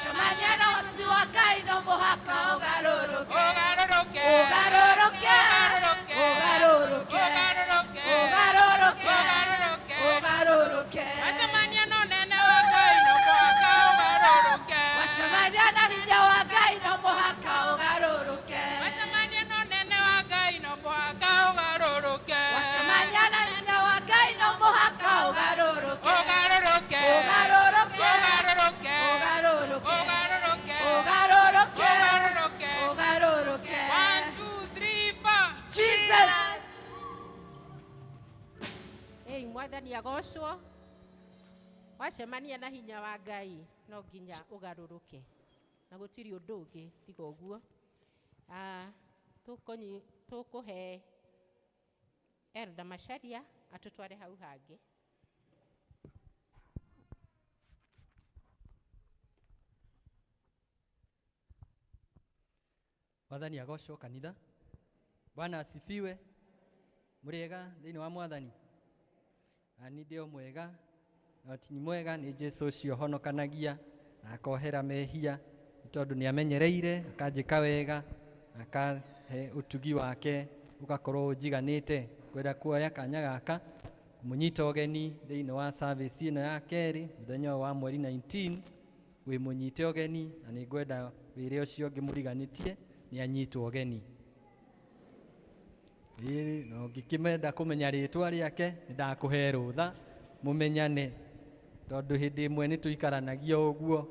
Wacemania na ũhoti wa Ngai no mũhaka ũgarũrũke. Ũgarũrũke. Ũgarũrũke. Ũgarũrũke. Ũgarũrũke. Ũgarũrũke. Ũgarũrũke. Ũgarũrũke. Wacemania na ũnene wa Ngai no mũhaka ũgarũrũke. Wacemania na hinya wa Ngai no mũhaka ũgarũrũke. Wacemania na ũnene wa Ngai no mũhaka ũgarũrũke. Wacemania na hinya wa Ngai no mũhaka ũgarũrũke. Ũgarũrũke. Ũgarũrũke. Ũgarũrũke. Ũgarũrũke. Ũgarũrũke. Ũgarũrũke. Ũgarũrũke. Ũgarũrũke. One, two, three, four. Jesus. Ĩi mwathani agocwo. Wacemania na hinya wa Ngai no nginya ũgarũrũke na gũtirĩ ũndũ ũngĩ tiga ũguo. Ah, tũkũhe Elda Macharia atũtware hau hangĩ. Mwathani agocwo kanitha. Bwana asifiwe. Mũrĩega thĩinĩ wa mwathani. Na niĩ ndĩ o mwega, no ti mwega nĩ Jesũ ũcio honokanagia na akohera mehia nĩ tondũ nĩ amenyereire akanjĩka wega na akahe ũtugi wake ũgakorwo ũnjiganĩte. Ngwenda kuoya kanya gaka kũmũnyita ũgeni thĩinĩ wa service ĩno ya kerĩ mũthenya ũyũ wa mweri 19 wĩ mũnyite ũgeni na nĩ ngwenda wĩre ũcio ũngĩ mũriganĩtie nĩ anyitwo ũgeni. Ĩĩ, na ũngĩkĩmenda kũmenya rĩtwa rĩake nĩ ndakũhe rũtha mũmenyane tondũ hĩndĩ ĩmwe nĩ tũikaranagia ũguo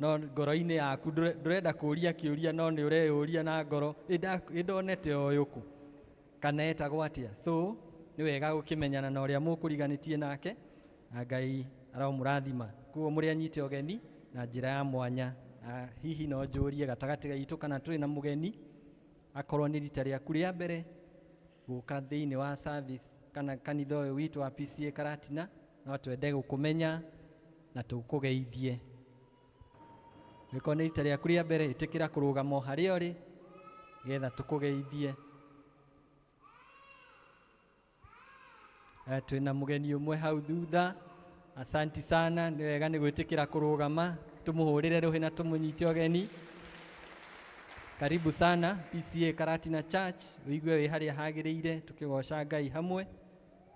no ngoro-inĩ yaku ndũrenda kũũria kĩũria no nĩ ũreyũria na ngoro ĩ ndonete ũyũ kũ kana etagwo atĩa. So nĩ wega gũkĩmenyana na ũrĩa mũkũriganĩtie nake na Ngai aromũrathima. Koguo mũrĩ anyite ũgeni na njĩra ya mwanya na hihi no njũrie gatagatĩ gaitũ kana twĩ na mũgeni akorwo nĩ rita rĩaku rĩa mbere gũka thĩinĩ wa service kana kanitha ũyũ witũ wa PCEA Karatina no twende gũkũmenya na tũkũgeithie. Angĩkorwo nĩ rita rĩaku rĩa mbere ĩtĩkĩra kũrũgama o harĩa ũrĩ nĩgetha tũkũgeithie. Twĩna mũgeni ũmwe hau thutha. Asanti sana, nĩ wega nĩ gwĩtĩkĩra kũrũgama tũmũhũrĩre rũhĩ na tũmũnyite ũgeni. Karibu sana PCEA Karatina Church, ũigue wĩ harĩa hagĩrĩire tũkĩgoca Ngai hamwe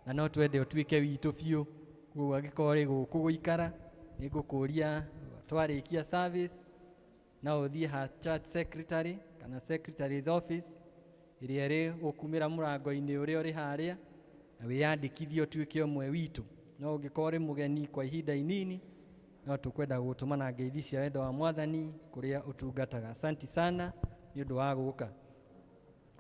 na no twende ũtuĩke witũ biũ. Koguo angĩkorwo ũrĩ gũkũ gũikara nĩ ngũkũria twarĩkia service no ũthiĩ ha church secretary kana secretary's office ĩrĩa ĩrĩ ũkumĩra mũrango-inĩ ũrĩa ũrĩ harĩa na wĩyandĩkithie ũtuĩke ũmwe witũ. No ũngĩkorwo ũrĩ mũgeni kwa ihinda inini no tũkwenda gũgũtũma na ngeithi cia wendo wa mwathani kũrĩa ũtungataga. Asanti sana nĩ ũndũ wa gũka.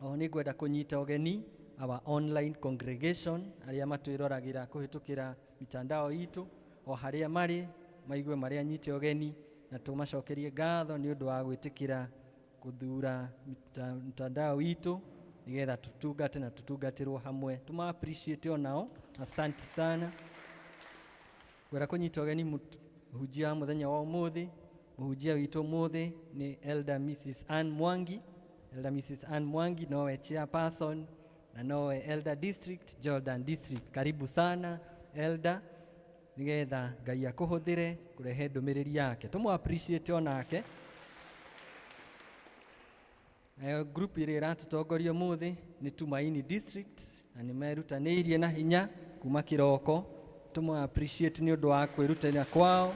Oho nĩ ngwenda kũnyita ũgeni our online congregation arĩa matwĩroragĩra kũhĩtũkĩra mitandao itũ o harĩa marĩ maigue marĩa anyite ũgeni na tũmacokerie ngatho nĩ ũndũ wa gwĩtĩkĩra gũthura mtandao witũ nĩgetha tũtungate na tũtungatĩrwo hamwe. Tũma appreciate onao, asanti sana. Ngwenda kũnyita ũgeni mũhunjia wa mũthenya wa ũmũthĩ. Mũhunjia witũ ũmũthĩ nĩ Elder Mrs. Ann Mwangi. Elder Mrs. Ann Mwangi nowe chairperson na nowe Elder District, Jordan District. Karibu sana Elder, nĩgetha Ngai akũhũthĩre kũrehe ndũmĩrĩri yake. Tũmũ appreciate onake. Nayo group ĩrĩa ĩratũtongoria ũmũthĩ nĩ Tumaini District na nĩ merutanĩirie na hinya kuma kĩroko. Tũmũ appreciate nĩ ũndũ wa kwĩrutanĩria kwao.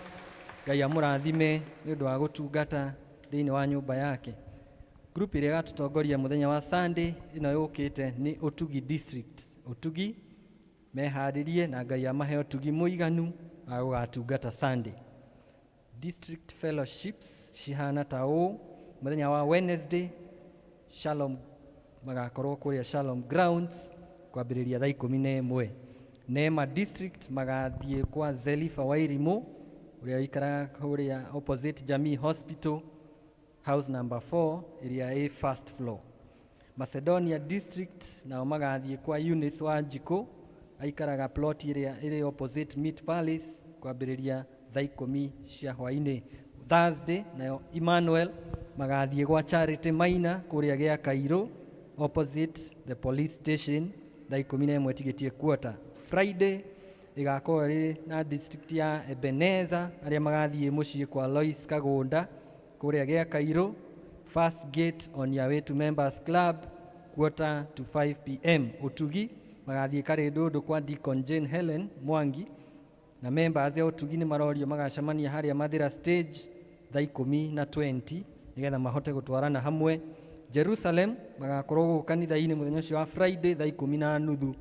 Ngai amũrathime nĩ ũndũ wa gũtungata thĩinĩ wa nyũmba yake. Group ĩrĩa ĩgatũtongoria mũthenya wa Sunday ĩno yũkĩte nĩ Ũtugi District. Ũtugi meharĩrie na Ngai amahe ũtugi mũiganu wa gũgatungata Sunday. District fellowships cihana ta ũũ: mũthenya wa Wednesday Shalom magakorwo kũrĩa Shalom Grounds kwambĩrĩria thaa ikũmi na ĩmwe. Neema District magathiĩ kwa Zelifa Wairimu ũrĩa ũikaraga kũrĩa opposite Jamii Hospital house number 4 ĩrĩa ĩ first floor. Macedonia District nao magathiĩ kwa Eunice Wanjikũ aikaraga plot ĩrĩa ĩrĩ opposite Meat Palace kwambĩrĩria thaa ikũmi cia hwainĩ. Thursday nayo Emmanuel magathiĩ gwa Charity Maina kũrĩa gĩa Kairũ opposite the police station thaa ikũmi na ĩmwe tigĩtie quarter. Friday Ĩgakorwo ĩrĩ na district ya Ebeneza, arĩa magathiĩ mũciĩ kwa Lois Kagũnda kũrĩa gĩa Kairũ, first gate on your way to Members Club, 4:45 p.m. Ũtugi magathiĩ Karĩndũndũ kwa Deacon Jane Helen Mwangi, na members ya Ũtugi nĩ marorio magacemania harĩa Mathĩra stage thaa 10:20 nĩgetha mahote gũtwarana hamwe. Jerusalem magakorwo gũkũ kanitha-inĩ mũthenya ũcio wa Friday thaa 10:30,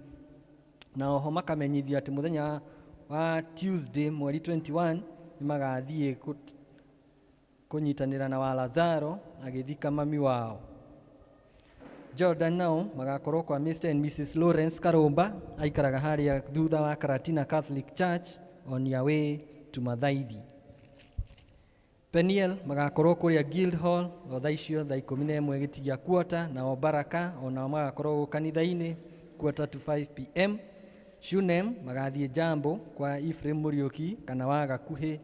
na oho makamenyithio atĩ mũthenya wa Tuesday mweri 21 nĩ magathiĩ kũnyitanĩra na wa Lazaro agĩthika mami wao. Jordan nao magakorwo kwa Mr and Mrs Lawrence Karumba, aikaraga harĩa thutha wa Karatina Catholic Church on your way to Mathaithi. Peniel magakorwo kũrĩa Guild Hall o thaa icio thaa 11 gĩtigia quarter, nao Baraka onao magakorwo gũkũ kanitha-inĩ 4:45 p.m. Shunem magathiĩ Jambo kwa Ephraim Mũriũki kana wa Gakuhĩ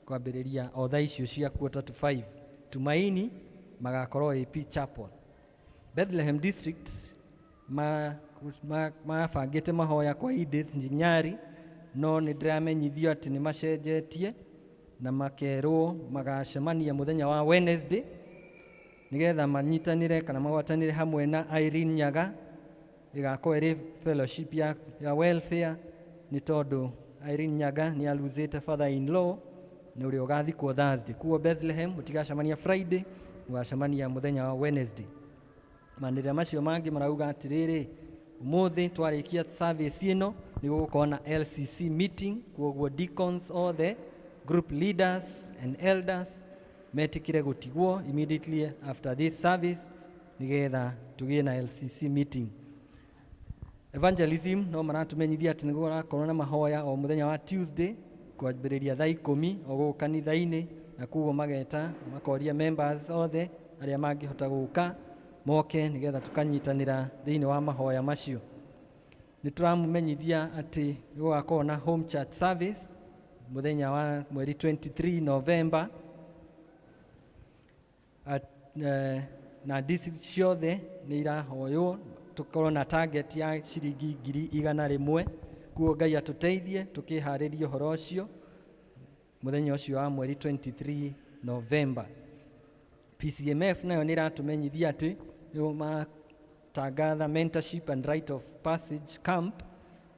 kwambĩrĩria o thaa icio cia 4:45. Tumaini magakorwo AP Chapel. Bethlehem District mabangĩte mahoya kwa Edith Njinyari, no nĩ ndĩramenyithio atĩ nĩ macenjetie na makerwo magacemania mũthenya wa Wednesday nĩgetha manyitanĩre kana magwatanĩre hamwe na Irene Nyaga. Ĩgakorwo ĩrĩ fellowship ya welfare, nĩ tondũ Irene Nyaga nĩ aluzĩte father in law na ũrĩa ũgathikwo Thursday. Kuo Bethlehem mũtigacemania Friday, mũgacemania mũthenya wa Wednesday. Manĩrĩra macio mangĩ marauga atĩrĩrĩ, ũmũthĩ twarĩkia service ĩno nĩ gũgũkorwo na LCC meeting, kwoguo deacons othe, group leaders and elders metĩkĩre gũtigwo immediately after this service nĩgetha tũgĩe na LCC meeting. Evangelism no maratumenyithia atĩ nĩ gũgakorwo na mahoya o mũthenya wa Tuesday kwambĩrĩria thaa 10 o gũkũ kanitha-inĩ, na koguo mageta makoria members othe arĩa mangĩhota gũka moke nĩgetha tũkanyitanĩra thĩinĩ wa mahoya macio. Nĩ tũramũmenyithia atĩ nĩ gũgakorwo na home church service mũthenya wa mweri 23 November na district ciothe nĩ irahoywo tũkorwo na target ya ciringi 100,000. Kuo Ngai atũteithie tũkĩharĩria ũhoro ũcio mũthenya ũcio wa mweri 23 November. PCMF nayo nĩ ĩratũmenyithia atĩ nĩ matangatha mentorship and rite of passage camp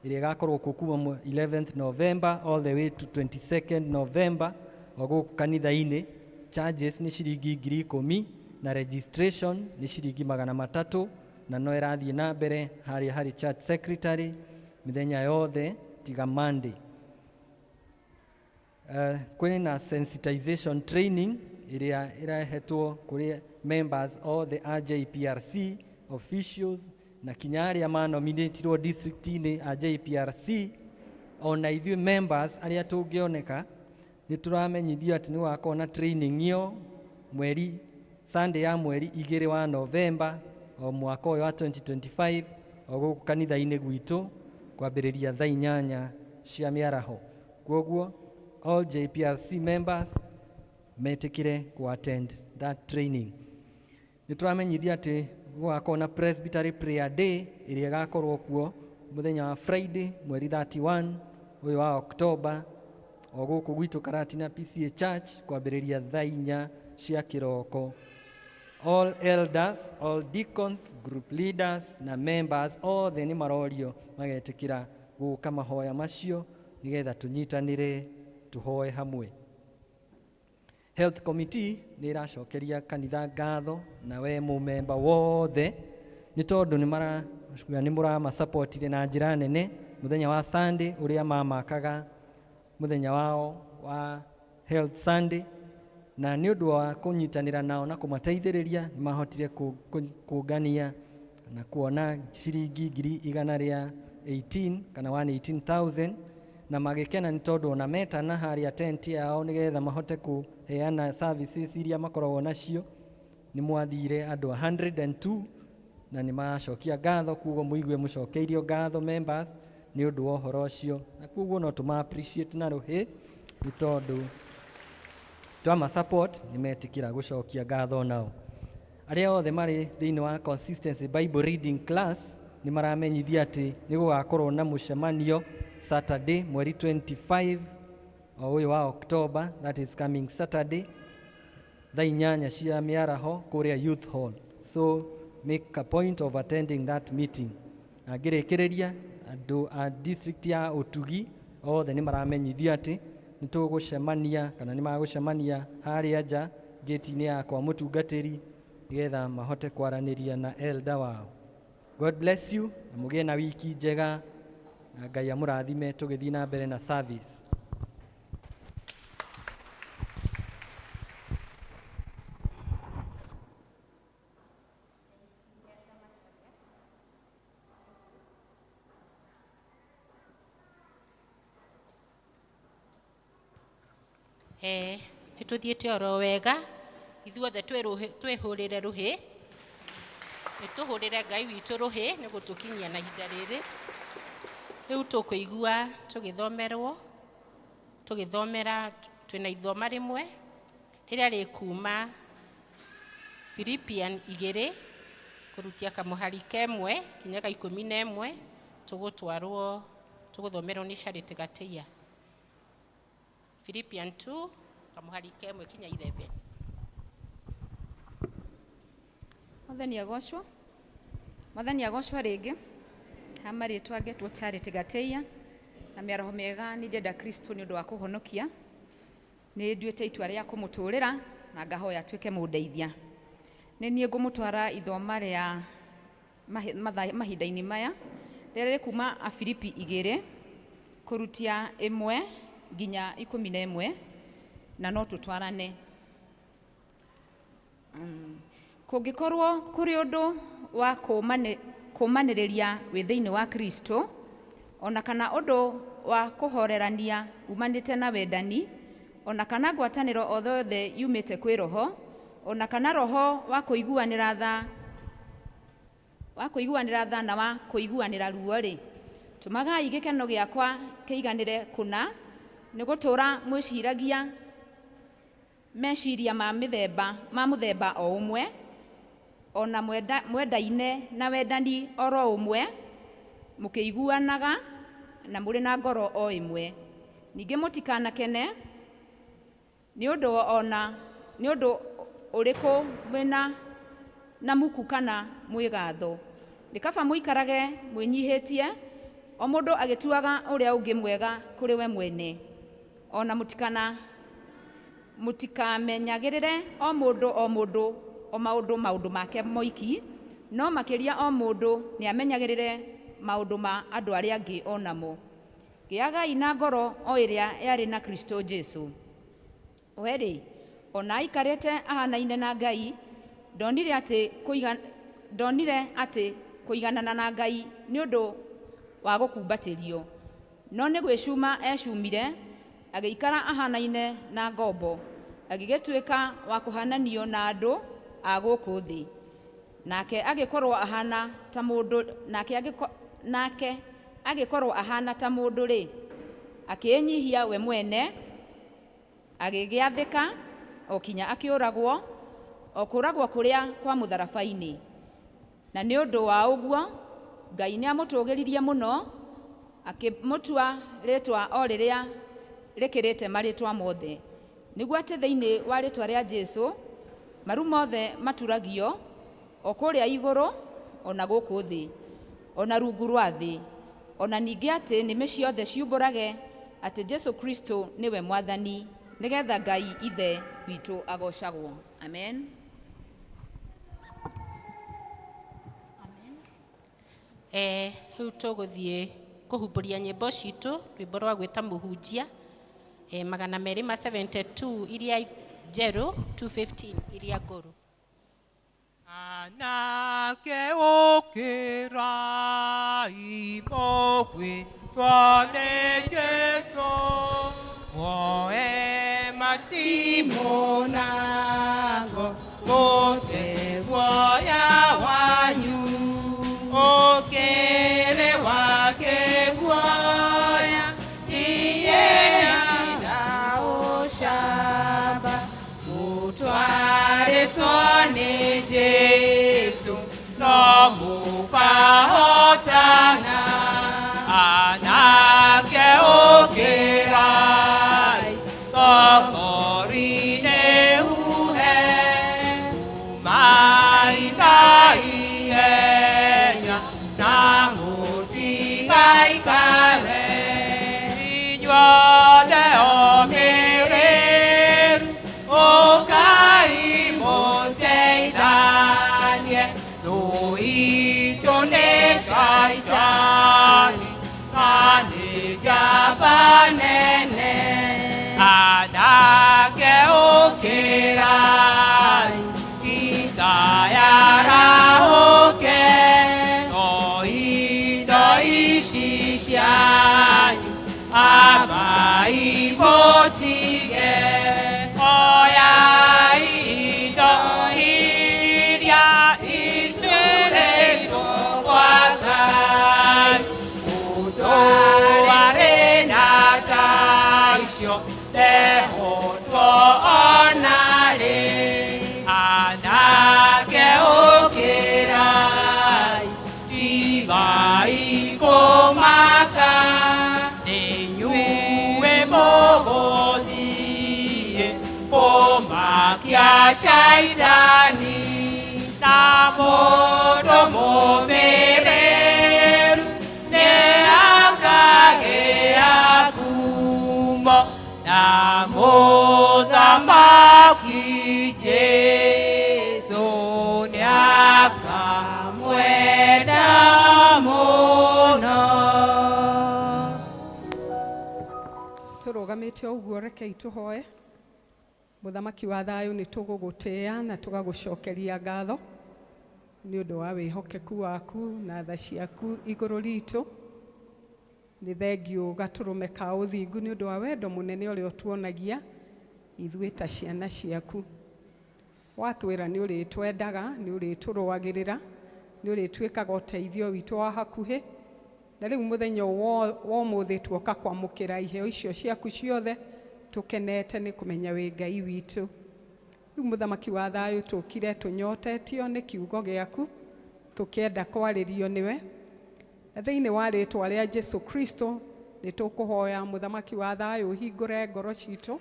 ĩrĩa ĩgakorwo kuo kuma 11th November all the way to 22nd November o gũkũ kanitha-inĩ. Charges nĩ ciringi 10,000 na registration nĩ ciringi 300, na no ĩrathiĩ na mbere harĩa harĩ church secretary mĩthenya yothe tiga Monday. Kwĩna sensitization training ĩrĩa ĩrehetwo kũrĩ members othe a JPRC, officials na kinya arĩa manominatirwo district-inĩ a JPRC, ona ithuĩ members arĩa tũngĩoneka nĩ tũramenyithio atĩ nĩ gũgakorwo na training ĩyo mweri Sunday ya mweri 2 wa November o mwaka ũyũ wa 2025 o gũkũ kanitha-inĩ gwitũ kwambĩrĩria thaa 8 cia mĩaraho. Kwoguo all JPRC members metĩkĩre ku attend that training. Nĩ tũramenyithia atĩ gũgakorwo na Presbytery Prayer Day ĩrĩa ĩgakorwo kuo mũthenya wa Friday mweri 31 ũyũ wa October o gũkũ gwitũ Karatina PCA Church kwambĩrĩria thaa 4 cia kĩroko. All elders, all deacons, group leaders na members othe nĩ marorio magetĩkĩra gũka mahoya macio nĩgetha tũnyitanĩre tũhoe hamwe. Health Committee nĩ ĩracokeria kanitha ngatho na we mũmemba wothe nĩ tondũ nĩ mũramasupportire na njĩra nene mũthenya wa Sunday ũrĩa mamakaga mũthenya wao wa Health Sunday, na nĩ ũndũ wa kũnyitanĩra nao na kũmateithĩrĩria nĩ mahotire kũngania na kuona ciringi 118,000 kana 118,000, na magĩkena nĩ tondũ ona metana harĩa tent yao nĩgetha mahote kũheana services iria makoragwo nacio nĩ mwathire andũ 102 na nĩ maracokia ngatho. Koguo mũigue mũcokeirio ngatho members nĩ ũndũ wa ũhoro ũcio, na koguo no tũma appreciate na rũhĩ nĩ tondũ twama support nĩ metĩkĩra gũcokia ngatho. Nao arĩa othe marĩ thĩinĩ wa consistency Bible reading class nĩ maramenyithia atĩ nĩ gũgakorwo na mũcemanio Saturday mweri 25 o ũyũ wa October, that is coming Saturday, thaa 8 cia mĩaraho kũrĩa Youth Hall. So make a point of attending that meeting. Na ngĩrĩkĩrĩria, andũ a district ya Ũtugi othe nĩ maramenyithio atĩ nĩ tũgũcemania kana nĩ magũcemania harĩa nja gate-inĩ ya kwa mũtungatĩri nĩgetha mahote kwaranĩria na elder wao. God bless you na mũgĩe na wiki njega na Ngai amũrathime tũgĩthiĩ na mbere na service. Nĩ tũthiĩte oro wega ithuothe twĩhũrĩre rũhĩ, nĩ tũhũrĩre Ngai witũ rũhĩ nĩ gũtũkinyia na ihinda rĩrĩ. Rĩu tũkũigua tũgĩthomerwo, tũgĩthomera twĩna ithoma rĩmwe rĩrĩa rĩkuma Philippian 2 kũrutia kamũhari kemwe kinya ga 11, tũgũtwarwo tũgũthomerwo nĩ Charity Gatĩia. Philippian 2 kamũhari kemwe kinya 11. Mwathani agocwo. Mwathani agocwo rĩngĩ. Ha marĩtwa ngetwo Charity Gatĩia na mĩaraho mĩega nĩ njenda Kristo nĩ ũndũ wa kũhonokia. Nĩ nduĩte itua rĩa kũmũtũrĩra na ngahoya atuĩke mũndeithia. Nĩ niĩ ngũmũtwara ithoma rĩa mahinda-inĩ maya rĩrĩa rĩkuma Afilipi 2 kũrutia 1 nginya 11 na no tũtwarane. Kũngĩkorwo kũrĩ ũndũ wa kũmanĩrĩria wĩ thĩinĩ wa Kristo, ona kana ũndũ wa kũhorerania umanĩte na wendani, ona kana ngwatanĩro o yothe yumĩte kwĩ Roho, ona kana roho wa kũiguanĩra tha, wa kũiguanĩra tha na wa kũiguanĩra ruo-rĩ, tũmagai gĩkeno gĩakwa kĩiganĩre kũna, nĩ gũtũũra mwĩciragia meciria ma mũthemba o ũmwe, ona mwendaine na wendani oro ũmwe, mũkĩiguanaga na mũrĩ na ngoro o ĩmwe. Ningĩ mũtikanakene nĩ ũndũ ona nĩ ũndũ ũrĩkũ mwĩna na muku kana mwĩgatho. Nĩ kaba mũikarage mwĩnyihĩtie, o mũndũ agĩtuaga ũrĩa ũngĩ mwega kũrĩ we mwene. Ona mũtikamenyagĩrĩre o mũndũ o mũndũ o maũndũ make moiki, no makĩria o mũndũ nĩamenyagĩrĩre maũndũ ma andũ arĩa angĩ onamo. Gĩagai na ngoro o ĩrĩa yarĩ na Kristo Jesu. We-rĩ, ona aikarĩte ahanaine na Ngai, ndonire atĩ kũiganana na Ngai nĩ ũndũ wa gũkumbatĩrio, no nĩ gwĩcuma ecumire, agĩikara ahanaine na ngombo, agĩgĩtuĩka wa kũhananio na andũ a gũkũ thĩ. Nake agĩkorwo ahana ta mũndũ, nake agĩkorwo ahana ta mũndũ-rĩ, akĩĩnyihia we mwene, agĩgĩathĩka o kinya akĩũragwo, o kũũragwo kũrĩa kwa mũtharaba-inĩ. Na nĩ ũndũ wa ũguo Ngai nĩamũtũgĩririe mũno, akĩmũtua rĩtwa o rĩrĩa rĩkĩrĩte marĩtwa mothe, nĩguo atĩ thĩinĩ wa rĩtwa rĩa Jesu maru mothe maturagio, o kũrĩa igũrũ ona gũkũ thĩ, ona rungu rwa thĩ, ona ningĩ atĩ nĩmĩ ciothe ciumbũrage atĩ Jesu Kristo nĩwe Mwathani, nĩgetha Ngai Ithe witũ agocagwo. Amen. Rĩu tũgũthiĩ kũhumbũria nyĩmbo citũ, rwĩmbo rwa gwĩta mũhunjia, 272 iria njerũ, 215 iria ngũrũ. Anake ũkĩra imũgwĩtwo nĩ Jesũ, muoe matimũ nago mũte guoya wanyu, ũkĩrĩ wake guoya iye na ũcamba, mũtwarĩtwo nĩ Jesũ no mũkahotana. Anake Ũkĩrai, thogori nĩ huhe, umai na ihenya, na mũtigaikare. Inyuothe omĩrĩru, ũkai mũteithanie, thũ itũ nĩ Shaitani, na nĩ njamba nene. Anake ũkĩrai, ita yarahũke, no indo ici cianyu ambai mũtige. Oyai indo iria iturĩirwo kwa Ngai, mũndũ arĩ na ta icio ndehotwo ona rĩ. Anake ũkĩrai, tigai kũmaka, inyuĩ mũgũthiĩ kũmakia Shaitani, na mũndũ mũmĩrĩru nĩ akagĩa ngumo, na mũthamaki Jesũ nĩakamwenda mũno. Tũrũgamĩte o ũguo, rekei tũhoe. Mũthamaki wa thayũ, nĩ tũgũgũtĩĩa na tũgagũcokeria ngatho nĩ ũndũ wa wĩhokeku waku na tha ciaku igũrũ ritũ. Nĩ thengiũ gatũrũme ka ũthingu nĩ ũndũ wa wendo mũnene ũrĩa ũtuonagia ithuĩ ta ciana ciaku. Watwĩra nĩ ũrĩtwendaga, nĩ ũrĩtũrũagĩrĩra, nĩ ũrĩtuĩkaga ũteithio witũ wa hakuhĩ. Na rĩu mũthenya wa ũmũthĩ tuoka kwamũkĩra iheo icio ciaku ciothe, tũkenete nĩ kũmenya wĩ Ngai witũ. Rĩu mũthamaki wa thayũ, tũkire tũnyotetio nĩ kiugo gĩaku, tũkĩenda kwarĩrio nĩwe. Na thĩinĩ wa rĩtwa rĩa Jesu Kristo nĩ tũkũhoya mũthamaki wa thayũ ũhingũre ngoro citũ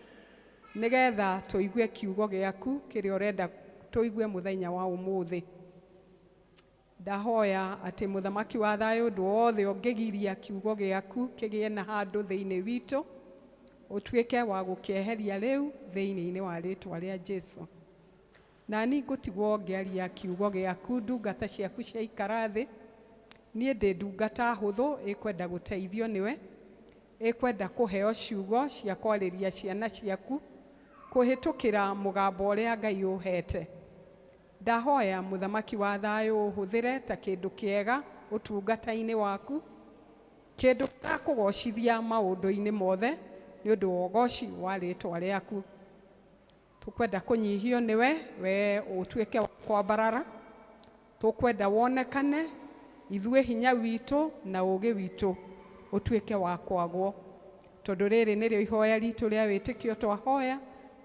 nĩgetha tũigue kiugo gĩaku kĩrĩa ũrenda tũigue mũthenya wa ũmũthĩ. Ndahoya atĩ mũthamaki wa thayũ, ũndũ wothe ũngĩgiria kiugo gĩaku kĩgĩe na handũ thĩinĩ witũ, ũtuĩke wa gũkĩeheria rĩu thĩinĩ wa rĩtwa rĩa Jesu. Na niĩ ngũtigwo ngĩaria kiugo gĩaku, ndungata ciaku ciaikara thĩ. Niĩ ndĩ ndungata hũthũ ĩkwenda gũteithio nĩwe, ĩkwenda kũheo ciugo cia kwarĩria ciana ciaku kũhĩtũkĩra mũgambo ũrĩa Ngai ũhete. Ndahoya mũthamaki wa thayũ ũhũthĩre ta kĩndũ kĩega ũtungata-inĩ waku, kĩndũ gĩakũgocithia maũndũ-inĩ mothe nĩ ũndũ wa ũgoci wa rĩtwa rĩaku. Tũkwenda kũnyihio nĩwe, we ũtuĩke wa kwambarara. Tũkwenda wonekane, ithuĩ hinya witũ na ũũgĩ witũ ũtuĩke wa kwagwo, tondũ rĩrĩ nĩrĩo ihoya ritũ rĩa wĩtĩkio twahoya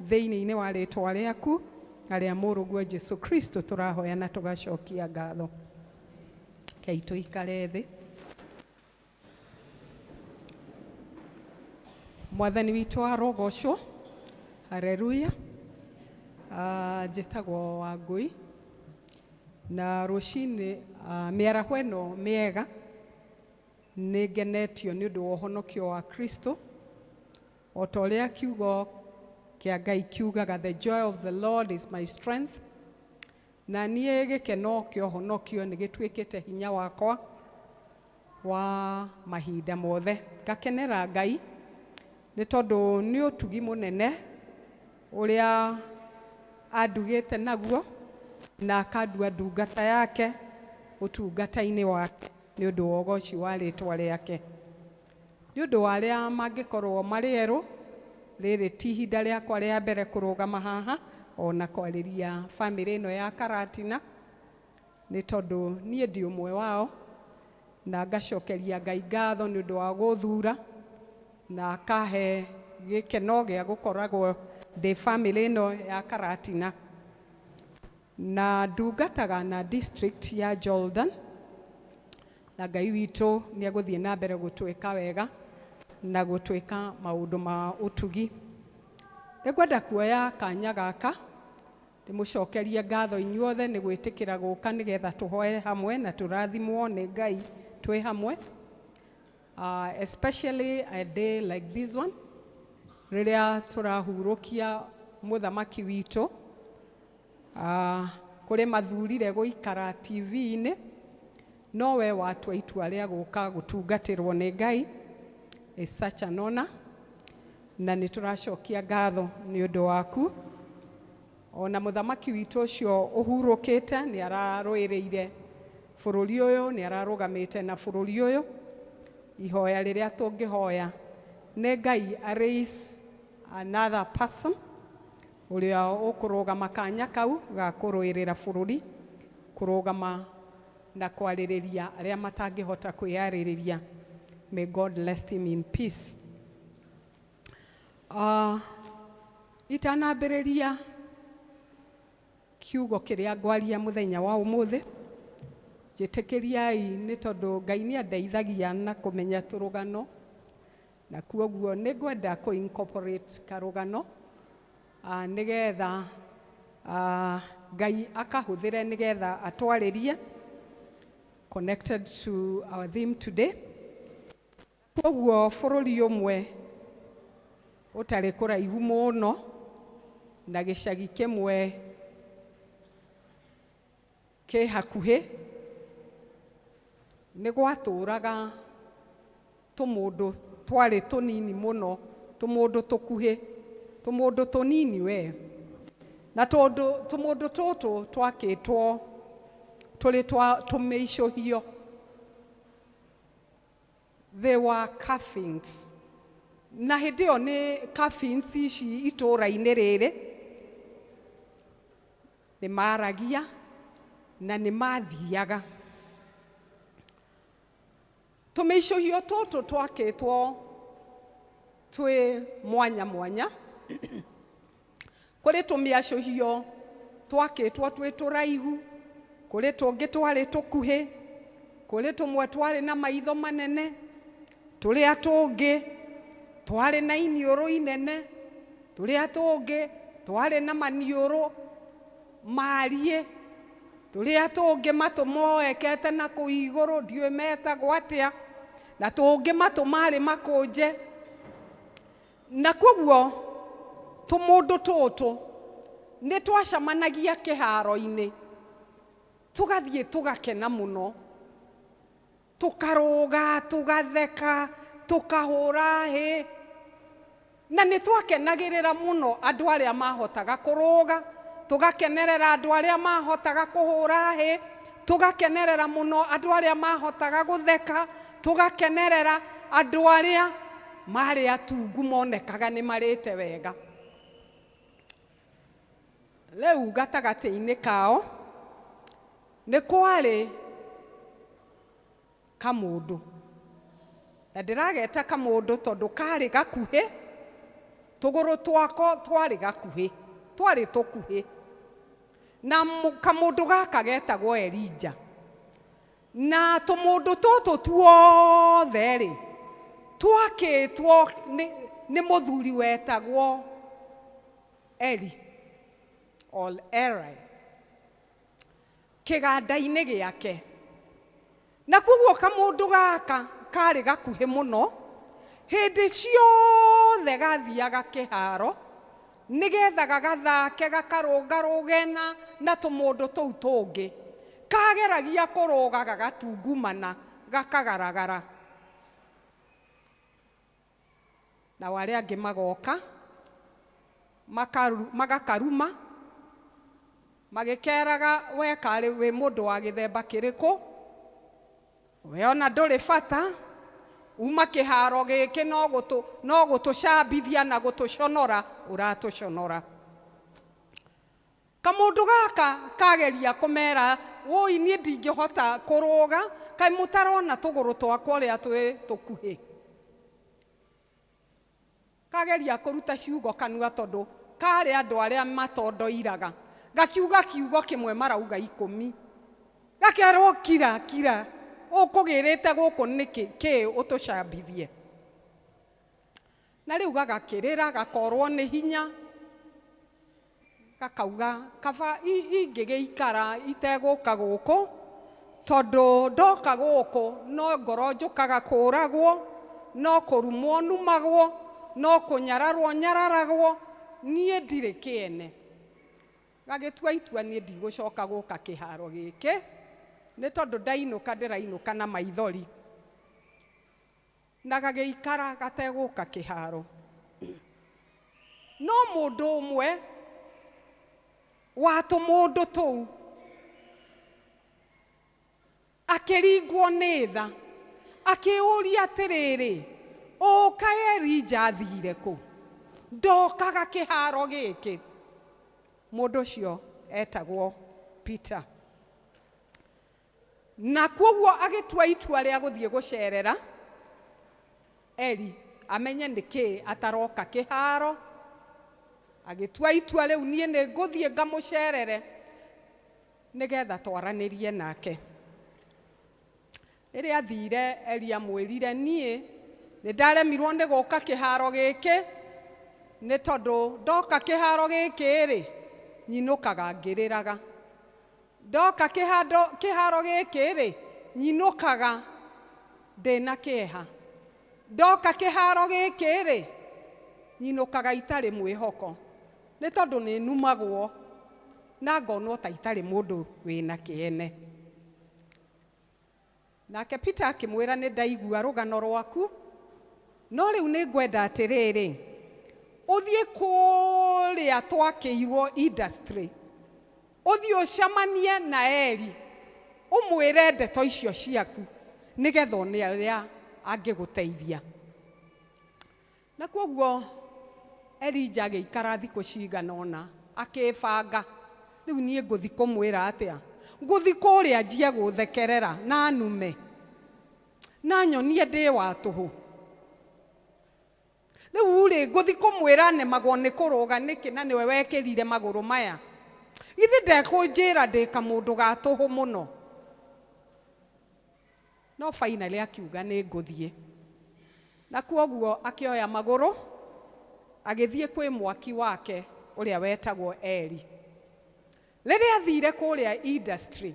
thĩinĩ-inĩ wa rĩtwa rĩaku na rĩa mũrũguo Jesu Kristo tũrahoya na tũgacokia ngatho. Rekei tũikare thĩ. Mwathani witũ arogocwo. Haleluya. Njĩtagwo Wangũi, na rũcinĩ mĩaraho ĩno mĩega nĩ ngenetio nĩ ũndũ wa ũhonokio wa Kristo, o ta ũrĩa kiugo kĩa Ngai kiugaga, "The joy of the Lord is my strength." Na niĩ gĩkeno kĩa ũhonokio nĩ gĩtuĩkĩte hinya wakwa wa mahinda mothe. Ngakenera Ngai nĩ tondũ nĩ ũtugi mũnene ũrĩa andugĩte naguo na akandua ndungata yake ũtungata-inĩ wake nĩ ũndũ wa ũgoci wa rĩtwa rĩake. Nĩ ũndũ wa arĩa mangĩkorwo marĩ erũ, rĩrĩ ti ihinda rĩakwa rĩa mbere kũrũgama haha ona kwarĩria bamĩrĩ ĩno ya Karatina, nĩ tondũ niĩ ndĩ ũmwe wao, na ngacokeria Ngai ngatho nĩ ũndũ wa gũthura na akahe gĩkeno gĩa gũkoragwo ndĩ bamĩrĩ ĩno ya Karatina. Na ndungataga na district ya Jordan, na Ngai witũ nĩ egũthiĩ na mbere gũtwĩka wega. na gũtwĩka maũndũ ma ũtugi. Nĩngwenda kuoya kanya gaka ndĩmũcokerie ngatho inyuothe nĩ gwĩtĩkĩra gũka nĩgetha tũhoe hamwe na tũrathimwo nĩ Ngai twĩ hamwe. Especially a day like this one rĩrĩa tũrahurũkia mũthamaki witũ. Kũrĩ mathurire gũikara TV-inĩ no we watua itua rĩa gũka gũtungatĩrwo nĩ Ngai is such an honor, na nĩ tũracokia ngatho nĩ ũndũ waku. Ona mũthamaki witũ ũcio ũhurũkĩte nĩ ararũĩrĩire bũrũri ũyũ, nĩ ararũgamĩte na bũrũri ũyũ. Ihoya rĩrĩa tũngĩhoya nĩ Ngai a raise another person ũrĩa ũkũrũgama kanya kau ga kũrũĩrĩra bũrũri, kũrũgama na kwarĩrĩria arĩa matangĩhota kwĩyarĩrĩria. May God rest him in peace. Itanambĩrĩria kiugo kĩrĩa ngwaria mũthenya wa ũmũthĩ, njĩtĩkĩriai nĩ tondũ Ngai nĩ andeithagia na kũmenya tũrũgano, na kuoguo nĩ ngwenda kũ incorporate karũgano nĩgetha Ngai akahũthĩre nĩgetha atwarĩrie connected to our theme today. Koguo bũrũri ũmwe ũtarĩ kũraihu mũno na gĩcagi kĩmwe kĩ hakuhĩ nĩ gwatũraga tũmũndũ twarĩ tũnini mũno, tũmũndũ tũkuhĩ, tũmũndũ tũnini we. Na tondũ tũmũndũ tũtũ twakĩtwo tũrĩ twa tũmĩicũhio, they were coffins. Na hĩndĩ ĩyo nĩ coffins ici itũũra-inĩ rĩrĩ nĩ maragia na nĩ mathiaga. Tũmĩicũhio tũtũ twakĩtwo twĩ mwanya mwanya. Kũrĩ tũmĩacũhio twakĩtwo twĩ tũraihu, kũrĩ tũngĩ twarĩ tũkuhĩ, kũrĩ tũmwe twarĩ na maitho manene, tũrĩa tũngĩ twarĩ na iniũrũ inene, tũrĩa tũngĩ twarĩ na maniũrũ mariĩ, tũrĩa tũngĩ matũ moekete na kũu igũrũ ndiũĩ metagwo atĩa, na tũngĩ matũ marĩ makũnje. Na koguo tũmũndũ tũtũ nĩ twacemanagia kĩharo-inĩ, tũgathiĩ tũgakena mũno, tũkarũga, tũgatheka, tũkahũra hĩ, na nĩ twakenagĩrĩra mũno andũ arĩa mahotaga kũrũga, tũgakenerera andũ arĩa mahotaga kũhũra hĩ, tũgakenerera mũno andũ arĩa mahotaga gũtheka, tũgakenerera andũ arĩa marĩ atungu monekaga nĩ marĩte wega. Rĩu gatagatĩ-inĩ kao nĩ kwarĩ kamũndũ, na ndĩrageta kamũndũ tondũ karĩ gakuhĩ, tũgũrũ twako twarĩ gakuhĩ, twarĩ tũkuhĩ. Na kamũndũ gaka getagwo Elija. Na tũmũndũ tũtũ tuothe rĩ twakĩtwo nĩ mũthuri wetagwo Eli or Eli kĩganda-inĩ gĩake. Na koguo kamũndũ gaka karĩ gakuhĩ mũno, hĩndĩ ciothe gathiaga kĩharo nĩgetha gagathake gakarũngarũge na tũmũndũ tũu tũngĩ. Kageragia kũrũga gagatungumana gakagaragara, nao arĩa angĩ magoka magakaruma magĩkeraga we karĩ wĩ mũndũ wa gĩthemba kĩrĩkũ, we ona ndũrĩ bata, uma kĩharo gĩkĩ no gũtũcambithia na gũtũconora ũratũconora. Kamũndũ gaka kageria kũmera wũi niĩ ndingĩhota kũrũga, kaĩ mũtarona tũgũrũ twakwa ũrĩa twĩ tũkuhĩ. Kageria kũruta ciugo kanua tondũ karĩ andũ arĩa matondoiraga, gakiuga kiugo kĩmwe marauga 10, gakerwo kira kira, ũkũgĩrĩte gũkũ nĩkĩ kĩ ũtũcambithie. Na rĩu gagakĩrĩra gakorwo nĩ hinya gakauga kaba ingĩgĩikara itegũka gũkũ tondũ ndoka gũkũ no ngoro njũkaga kũragwo no kũrumwo numagwo no kũnyararwo nyararagwo niĩ ndirĩ kĩene. Gagĩtua itua niĩ ndigũcoka gũka kĩharo gĩkĩ nĩ tondũ ndainũka ndĩrainũka na maithori. Na gagĩikara gategũka kĩharo. No mũndũ ũmwe wa tũmũndũ tũu akĩringwo nĩ tha akĩũria atĩrĩrĩ ũka Elija athire kũ ndokaga kĩharo gĩkĩ. Mũndũ ũcio etagwo Peter. Na kwoguo agĩtua itua rĩa gũthiĩ gũcerera Eli amenye nĩkĩĩ ataroka kĩharo. Agĩtua itua rĩu niĩ nĩ ngũthiĩ ngamũcerere nĩgetha twaranĩrie nake. Rĩrĩa athire Eli amwĩrire niĩ nĩ ndaremirwo nĩ gũka kĩharo gĩkĩ nĩ tondũ ndoka kĩharo gĩkĩ rĩ nyinũkaga ngĩrĩraga. Ndoka kĩharo gĩkĩ rĩ nyinũkaga ndĩna kĩeha. Ndoka kĩharo gĩkĩ rĩ nyinũkaga itarĩ mwĩhoko nĩ tondũ nĩ numagwo na ngonwo ta itarĩ mũndũ wĩna kĩene. Nake Peter akĩmwĩra nĩ ndaigua rũgano rwaku no rĩu nĩ ngwenda atĩrĩrĩ ũthiĩ kũrĩa twakĩirwo industry ũthiĩ ũcemanie na Eli ũmwĩre ndeto icio ciaku nĩgetha one ũrĩa angĩgũteithia. Na kwoguo Elija agĩikara thikũ cigana ũna akĩbanga rĩu niĩ ngũthi kũmwĩra atĩa ngũthi kũrĩa njie gũthekerera na nume na nyonie ndĩ wa tũhũ. Rĩu rĩ ngũthi kũmwĩra nemagwo nĩ kũrũga nĩkĩ na nĩwe wekĩrire magũrũ maya. Githĩ ndekũnjĩra ndĩ kamũndũ ga tũhũ mũno. No finally akiuga nĩ ngũthiĩ. Na kwoguo akĩoya magũrũ agĩthiĩ kwĩ mwaki wake ũrĩa wetagwo Eli. Rĩrĩa athire kũrĩa industry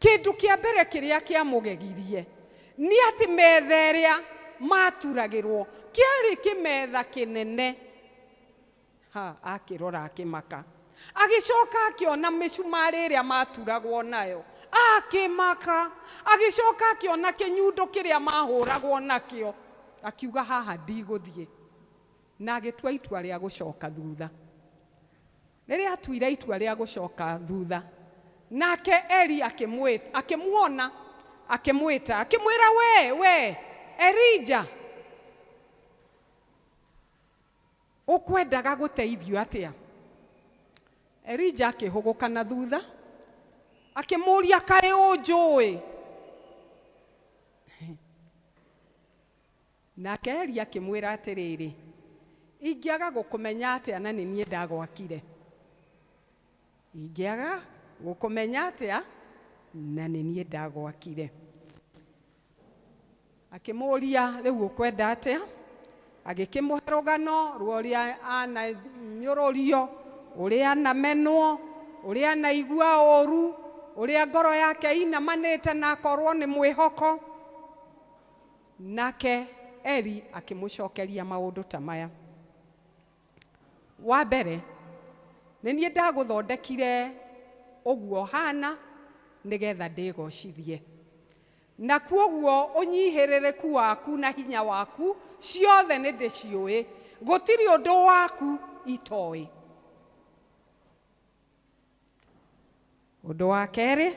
kĩndũ kĩa mbere kĩrĩa kĩamũgegirie nĩ atĩ metha ĩrĩa maturagĩrwo kĩarĩ kĩmetha kĩnene. Ha, akĩrora akĩmaka. Agĩcoka akĩona mĩcumarĩ ĩrĩa maturagwo nayo akĩmaka. Agĩcoka akĩona kĩnyundo kĩrĩa mahũragwo nakĩo akiuga haha ndigũthiĩ. Na agĩtua itua rĩa gũcoka thutha. Rĩrĩa atuire itua rĩa gũcoka thutha nake Eli akĩmuona akĩmwĩta akĩmwĩra we we Elija ũkwendaga gũteithio atĩa? Elija akĩhũgũka na thutha akĩmũũria kaĩ ũnjũĩ? Nake Eli akĩmwĩra atĩrĩrĩ ingĩaga gũkũmenya atĩa na nĩ niĩ ndagwakire? Ingĩaga gũkũmenya atĩa na nĩ niĩ ndagwakire? Akĩmũũria rĩu ũkwenda atĩa? Agĩkĩmũhe rũgano rwa ũrĩa ananyũrũrio, ũrĩa anamenwo, ũrĩa anaigua ũru, ũrĩa ngoro yake inamanĩte na akorwo nĩ mwĩhoko. Nake Eli akĩmũcokeria maũndũ ta maya. Wa mbere, nĩ niĩ ndagũthondekire ũguo hana nĩgetha ndĩgocithie. Na kwoguo ũnyihĩrĩrĩku waku na hinya waku ciothe nĩ ndĩciũĩ, gũtirĩ ũndũ waku itoĩ. Ũndũ wa kerĩ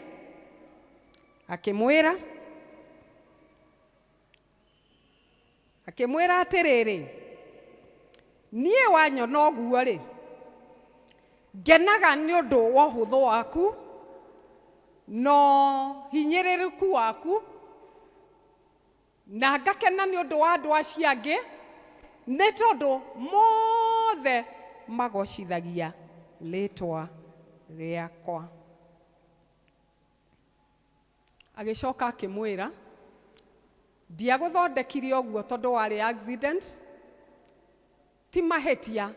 akĩmwĩra akĩmwĩra atĩrĩrĩ niĩ wanyona ũguo rĩ ngenaga nĩ ũndũ wa ũhũthũ waku no hinyĩrĩrĩku waku na ngakena nĩ ũndũ wa andũ acio angĩ nĩ tondũ mothe magocithagia rĩtwa rĩakwa. Agĩcoka akĩmwĩra ndiagũthondekire ũguo tondũ warĩ accident, Ti mahĩtia,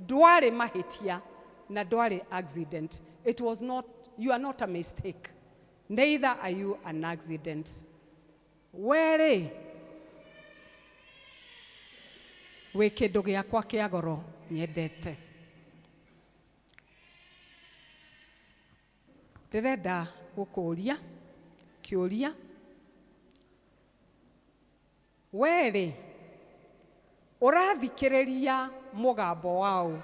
ndwarĩ mahĩtia na ndwarĩ accident. It was not, you are not a mistake, neither are you an accident. Werĩ wĩ kĩndũ gĩakwa kĩa goro nyendete. Ndĩrenda gũkũria kĩũria, werĩ ũrathikĩrĩria mũgambo waũ?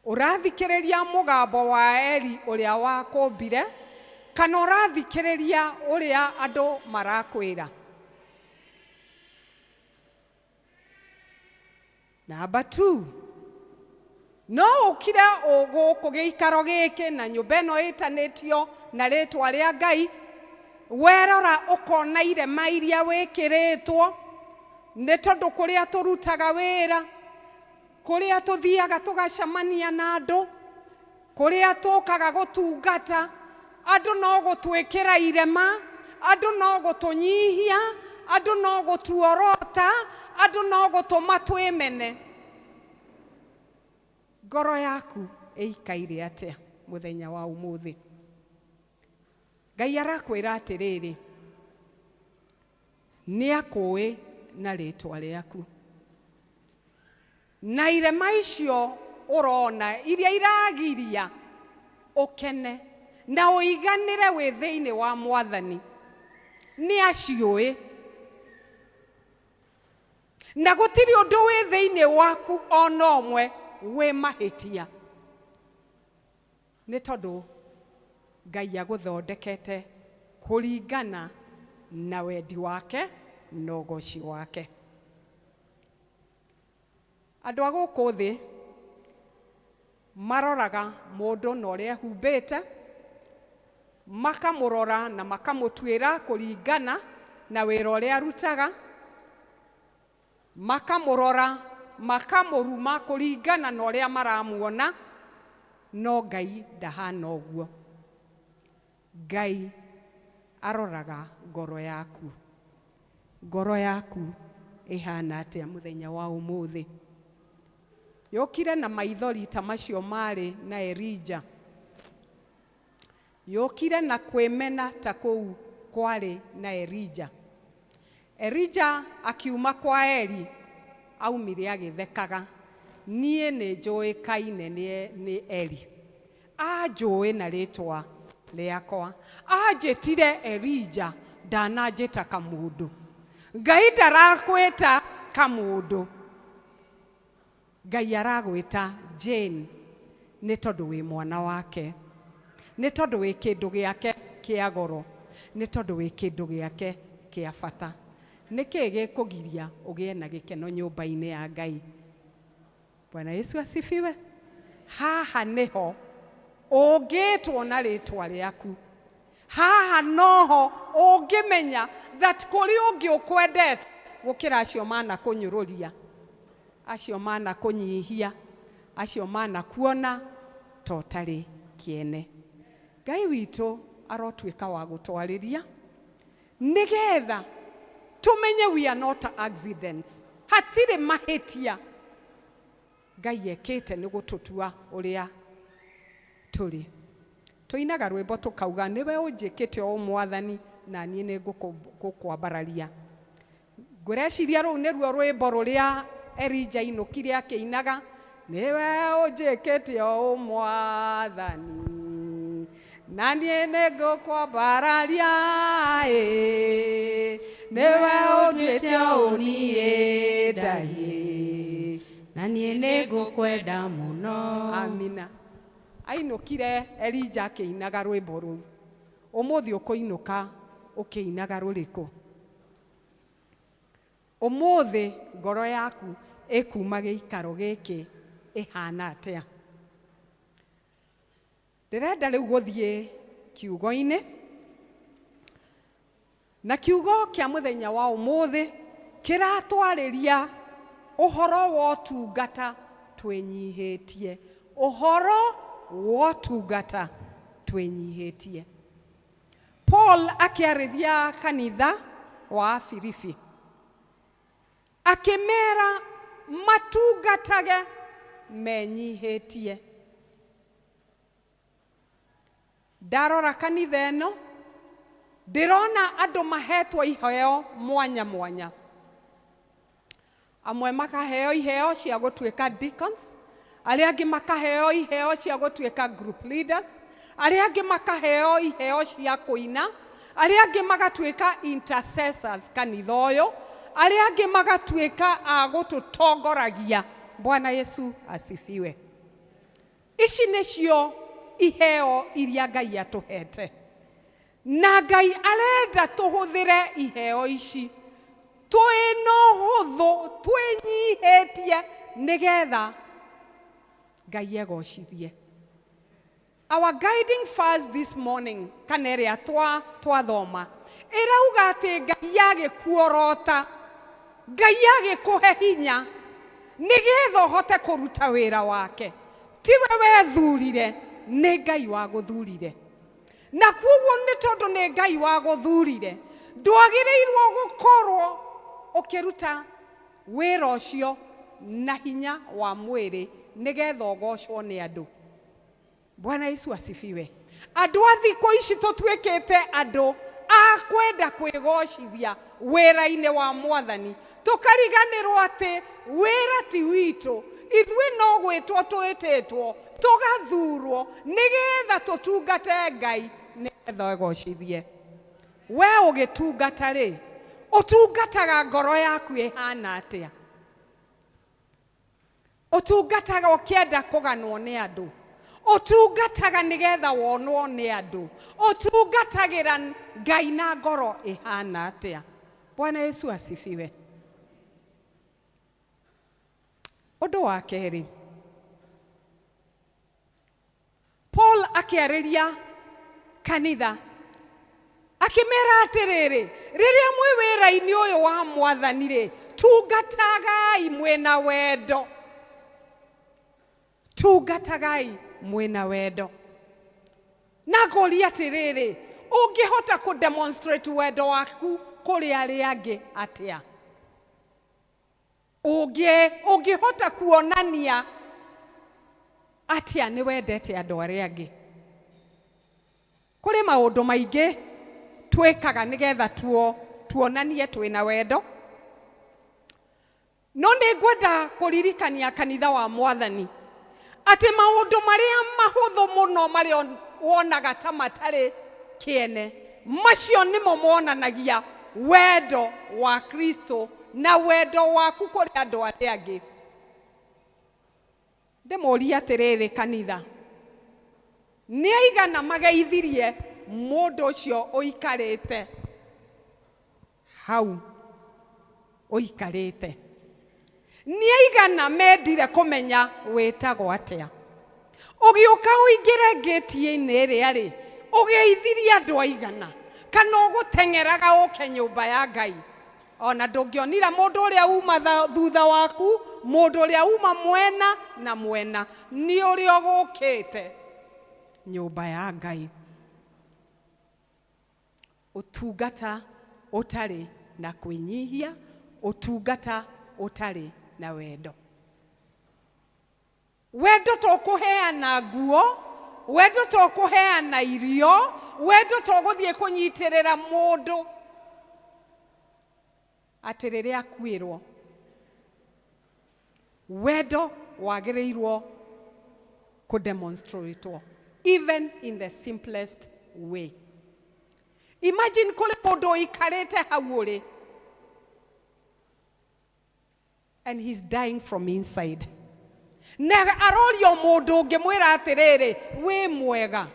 Ũrathikĩrĩria mũgambo wa Eli ũrĩa wakũmbire, kana ũrathikĩrĩria ũrĩa andũ marakwĩra? Namba 2, no ũkire gũkũ gĩikaro gĩkĩ na nyũmba ĩno ĩtanĩtio na rĩtwa rĩa Ngai, werora ũkona irema iria wĩkĩrĩtwo nĩ tondũ kũrĩa tũrutaga wĩra, kũrĩa tũthiaga tũgacemania na andũ, kũrĩa tũkaga gũtungata, andũ no gũtwĩkĩra irema, andũ no gũtũnyihia, andũ no gũtuorota, andũ no gũtũma twĩmene. Ngoro yaku ĩikaire atĩa mũthenya wa ũmũthĩ? Ngai arakwĩra atĩrĩrĩ, nĩ akũĩ na rĩtwa rĩaku, na irema icio ũrona iria iragiria ũkene na ũiganĩre wĩ thĩinĩ wa Mwathani, nĩ aciũĩ, na gũtirĩ ũndũ wĩ thĩinĩ waku ona ũmwe wĩ mahĩtia, nĩ tondũ Ngai agũthondekete kũringana na wendi wake na ũgoci wake. Andũ a gũkũ thĩ maroraga mũndũ na ũrĩa ehumbĩte, makamũrora na makamũtuĩra kũringana na wĩra ũrĩa arutaga, makamũrora makamũruma kũringana na ũrĩa maramuona, no Ngai ndahana ũguo. Ngai aroraga ngoro yaku. Ngoro yaku ĩhana atĩa mũthenya wa ũmũthĩ? Yũkire na maithori ta macio marĩ na Elija, yũkire na kwĩmena ta kũu kwarĩ na Elija. Elija akiuma kwa Eli aumire agĩthekaga, niĩ nĩ njũĩkaine nĩ Eli, anjũĩ na rĩtwa rĩakwa, anjĩtire Elija, ndananjĩta kamũndũ. Ngai ndarakwĩta kamũndũ, Ngai aragwĩta Jane nĩ tondũ wĩ mwana wake, nĩ tondũ wĩ kĩndũ gĩake kĩa goro, nĩ tondũ wĩ kĩndũ gĩake kĩa bata. Nĩ kĩĩ gĩkũgiria ũgĩe na gĩkeno nyũmba-inĩ ya Ngai? Bwana Yesu asifiwe. Haha nĩho ũngĩtwo na rĩtwa rĩaku, haha noho ũngĩmenya that kũrĩ ũngĩ ũkwendete gũkĩra acio manakũnyũrũria, acio manakũnyihia, acio manakuona ta ũtarĩ kĩene. Ngai witũ arotuĩka wa gũtwarĩria nĩgetha tũmenye we are not accidents. Hatirĩ mahĩtia Ngai ekĩte nĩ gũtũtua ũrĩa tũrĩ. Tũinaga rwĩmbo tũkauga, nĩwe ũnjĩkĩte o Mwathani, na niĩ nĩ ngũkwambararia. Ngũreciria rũu nĩruo rwĩmbo rũrĩa Elija ainũkire akĩinaga, nĩwe ũnjĩkĩte o Mwathani, na niĩ nĩ ngũkwambararia, ĩ nĩwe ũnduĩte ũũ niĩ ndariĩ, na niĩ nĩ ngũkwenda mũno. Amina. Ainũkire Elija akĩinaga rwĩmbo rũu. Ũmũthĩ ũkũinũka ũkĩinaga rũrĩkũ? Ũmũthĩ ngoro yaku ĩkuma gĩikaro gĩkĩ ĩhana atĩa? Ndĩrenda rĩu gũthiĩ kiugo-inĩ, na kiugo kĩa mũthenya wa ũmũthĩ kĩratwarĩria ũhoro wa ũtungata twĩnyihĩtie. Ũhoro wa ũtungata twĩnyihĩtie. Paul akĩarĩria kanitha wa Filipi. Akĩmera matungatage menyihĩtie. Ndarora kanitha ĩno ndĩrona andũ mahetwo iheo mwanya mwanya. Amwe makaheo iheo cia gũtuĩka deacons, arĩa angĩ makaheo iheo cia gũtuĩka group leaders, arĩa angĩ makaheo iheo cia kũina, arĩa angĩ magatuĩka intercessors kanitha ũyũ, arĩa angĩ magatuĩka a gũtũtongoragia. Bwana Yesu asifiwe. Ici nĩcio iheo iria Ngai atũhete, na Ngai arenda tũhũthĩre iheo ici twĩna ũhũthũ, twĩnyihĩtie, nĩgetha Ngai egocithie. Our guiding verse this morning, kana ĩrĩa twathoma, ĩrauga atĩ Ngai agĩkuorota, Ngai agĩkũhe hinya nĩgetha ũhote kũruta wĩra wake. Tiwe wethurire, nĩ Ngai wagũthurire. Na koguo nĩ tondũ nĩ Ngai wagũthurire, ndwagĩrĩirwo gũkorwo ũkĩruta wĩra ũcio na hinya wa mwĩrĩ nĩgetha ũgocwo nĩ andũ. Bwana Yesu asifiwe. Andũ a thikũ ici tũtuĩkĩte andũ a kwenda kwĩgocithia wĩra-inĩ wa Mwathani, tũkariganĩrwo atĩ wĩra ti witũ, ithuĩ no gwĩtwo twĩtĩtwo, tũgathurwo nĩgetha tũtungate Ngai nĩgetha egocithie. We ũgĩtungata rĩ, ũtungataga ngoro yaku ĩhana atĩa? Ũtungataga ũkĩenda kũganwo nĩ andũ, ũtungataga nĩgetha wonwo nĩ andũ, ũtungatagĩra Ngai na ngoro ĩhana atĩa? Bwana Yesu asifiwe. Ũndũ wa kerĩ, Paul akĩarĩria kanitha akĩmera atĩrĩrĩ, rĩrĩa mwĩ wĩra-inĩ ũyũ wa Mwathani rĩ, tungatagai mwĩna wendo, tungatagai mwĩna wendo. Na ngũria atĩrĩrĩ, ũngĩhota kũ demonstrate wendo waku kũrĩ arĩa angĩ atĩa? Ũngĩhota kuonania atĩa nĩ wendete andũ arĩa angĩ? Kũrĩ maũndũ maingĩ twĩkaga nĩgetha tuonanie twĩna wendo, no nĩ ngwenda kũririkania kanitha wa Mwathani atĩ maũndũ marĩa mahũthũ mũno marĩa wonaga ta matarĩ kĩene, macio nĩmo monanagia wendo wa Kristo na wendo waku kũrĩ andũ arĩa angĩ. Ndĩmũrie atĩrĩrĩ kanitha, nĩ aigana mageithirie mũndũ ũcio ũikarĩte hau ũikarĩte? Nĩ aigana mendire kũmenya wĩtagwo atĩa? Ũgĩũka ũingĩre ngĩti-inĩ ĩrĩa rĩ, ũgeithirie andũ aigana? Kana ũgũteng'eraga ũke nyũmba ya Ngai? Ona ndũngĩonire mũndũ ũrĩa uma thutha waku, mũndũ ũrĩa uma mwena na mwena, nĩ ũrĩa ũgũkĩte nyũmba ya Ngai. Ũtungata ũtarĩ na kwĩnyihia, ũtungata ũtarĩ na wendo. Wendo to kũheana nguo, wendo to kũheana irio, wendo to gũthiĩ kũnyitĩrĩra mũndũ atĩ rĩrĩa akuĩrwo. Wendo wagĩrĩirwo kũdemonstratwo even in the simplest way. Imagine kũrĩ mũndũ ũikarĩte hau ũrĩ and he's dying from inside, na arorio mũndũ ũngĩmwĩra atĩrĩrĩ, wĩ mwega,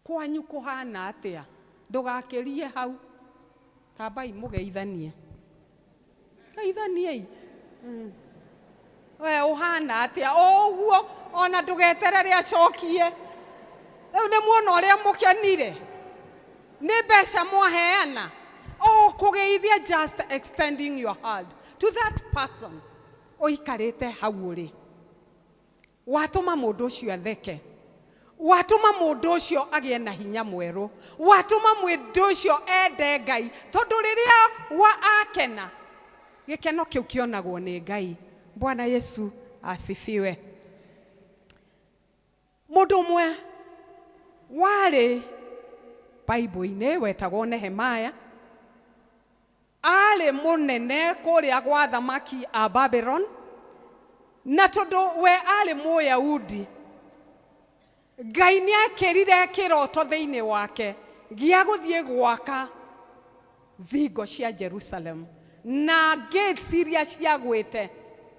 kwanyu kũhana atĩa? Ndũgakĩrie hau, tambai mũgeithanie, geithaniei. We ũhana atĩa? O ũguo, ona ndũgeterere acokie. Rĩu nĩ muona ũrĩa mũkenire nĩ mbeca mwaheana, o kũgeithia, just extending your hand to that person ũikarĩte hau ũrĩ, watũma mũndũ ũcio atheke. Watũma mũndũ ũcio agĩe na hinya mwerũ, watũma mũndũ ũcio ende Ngai, tondũ rĩrĩa wa akena, gĩkeno kĩu kĩonagwo nĩ Ngai. Bwana Yesu asifiwe. Mũndũ ũmwe warĩ Bible-inĩ wetagwo Nehemaya, arĩ mũnene kũrĩa gwa athamaki a Babylon, na tondũ we arĩ Mũyahudi, Ngai nĩ ekĩrire kĩroto thĩinĩ wake gĩa gũthiĩ gwaka thingo cia Jerusalem na gates iria ciagwĩte,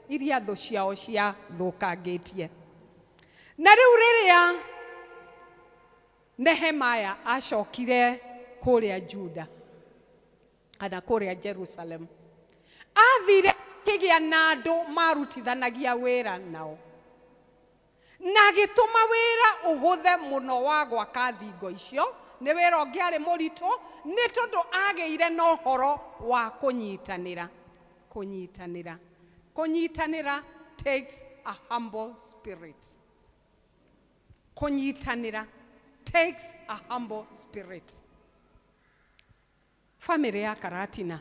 iria thũ ciao ciathũkangĩtie. Na rĩu rĩrĩa Nehemaya acokire kũrĩa Juda kana kũrĩa Jerusalem, athire akĩgĩa na andũ marutithanagia wĩra nao, na agĩtũma wĩra ũhũthe mũno wa gwaka thingo icio. Nĩ wĩra ũngĩarĩ mũritũ, nĩ tondũ agĩire na ũhoro wa kũnyitanĩra. Kũnyitanĩra, kũnyitanĩra takes a humble spirit. Kũnyitanĩra takes a humble spirit. Famĩlĩ ya Karatina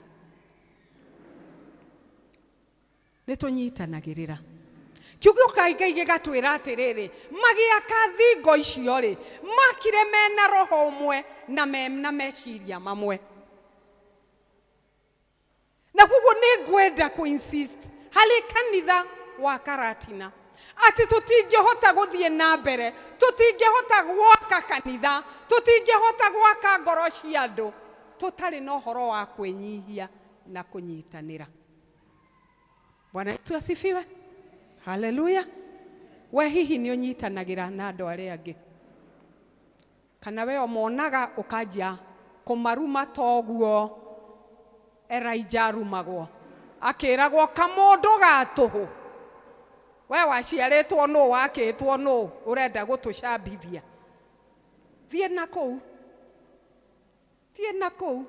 nĩ tũnyitanagĩrĩra. Kiugo kĩa Ngai gĩgatwĩra atĩrĩrĩ, magĩaka thingo icio rĩ, makire mena roho ũmwe na mena meciria mamwe. Na koguo nĩ ngwenda kũ insist harĩ kanitha wa Karatina atĩ tũtingĩhota gũthiĩ na mbere, tũtingĩhota gwaka kanitha, tũtingĩhota gwaka ngoro cia andũ tũtarĩ na ũhoro wa kwĩnyihia na kũnyitanĩra. Bwana Yesu asifiwe. Haleluya. We hihi nĩ ũnyitanagĩra na andũ arĩa angĩ, kana we ũmonaga ũkanjia kũmaruma toguo Elijah arumagwo, akĩragwo kamũndũ ga tũhũ, we waciarĩtwo nũ, wakĩtwo nũ, ũrenda gũtũcambithia? Thiĩ na kũu, thiĩ na kũu.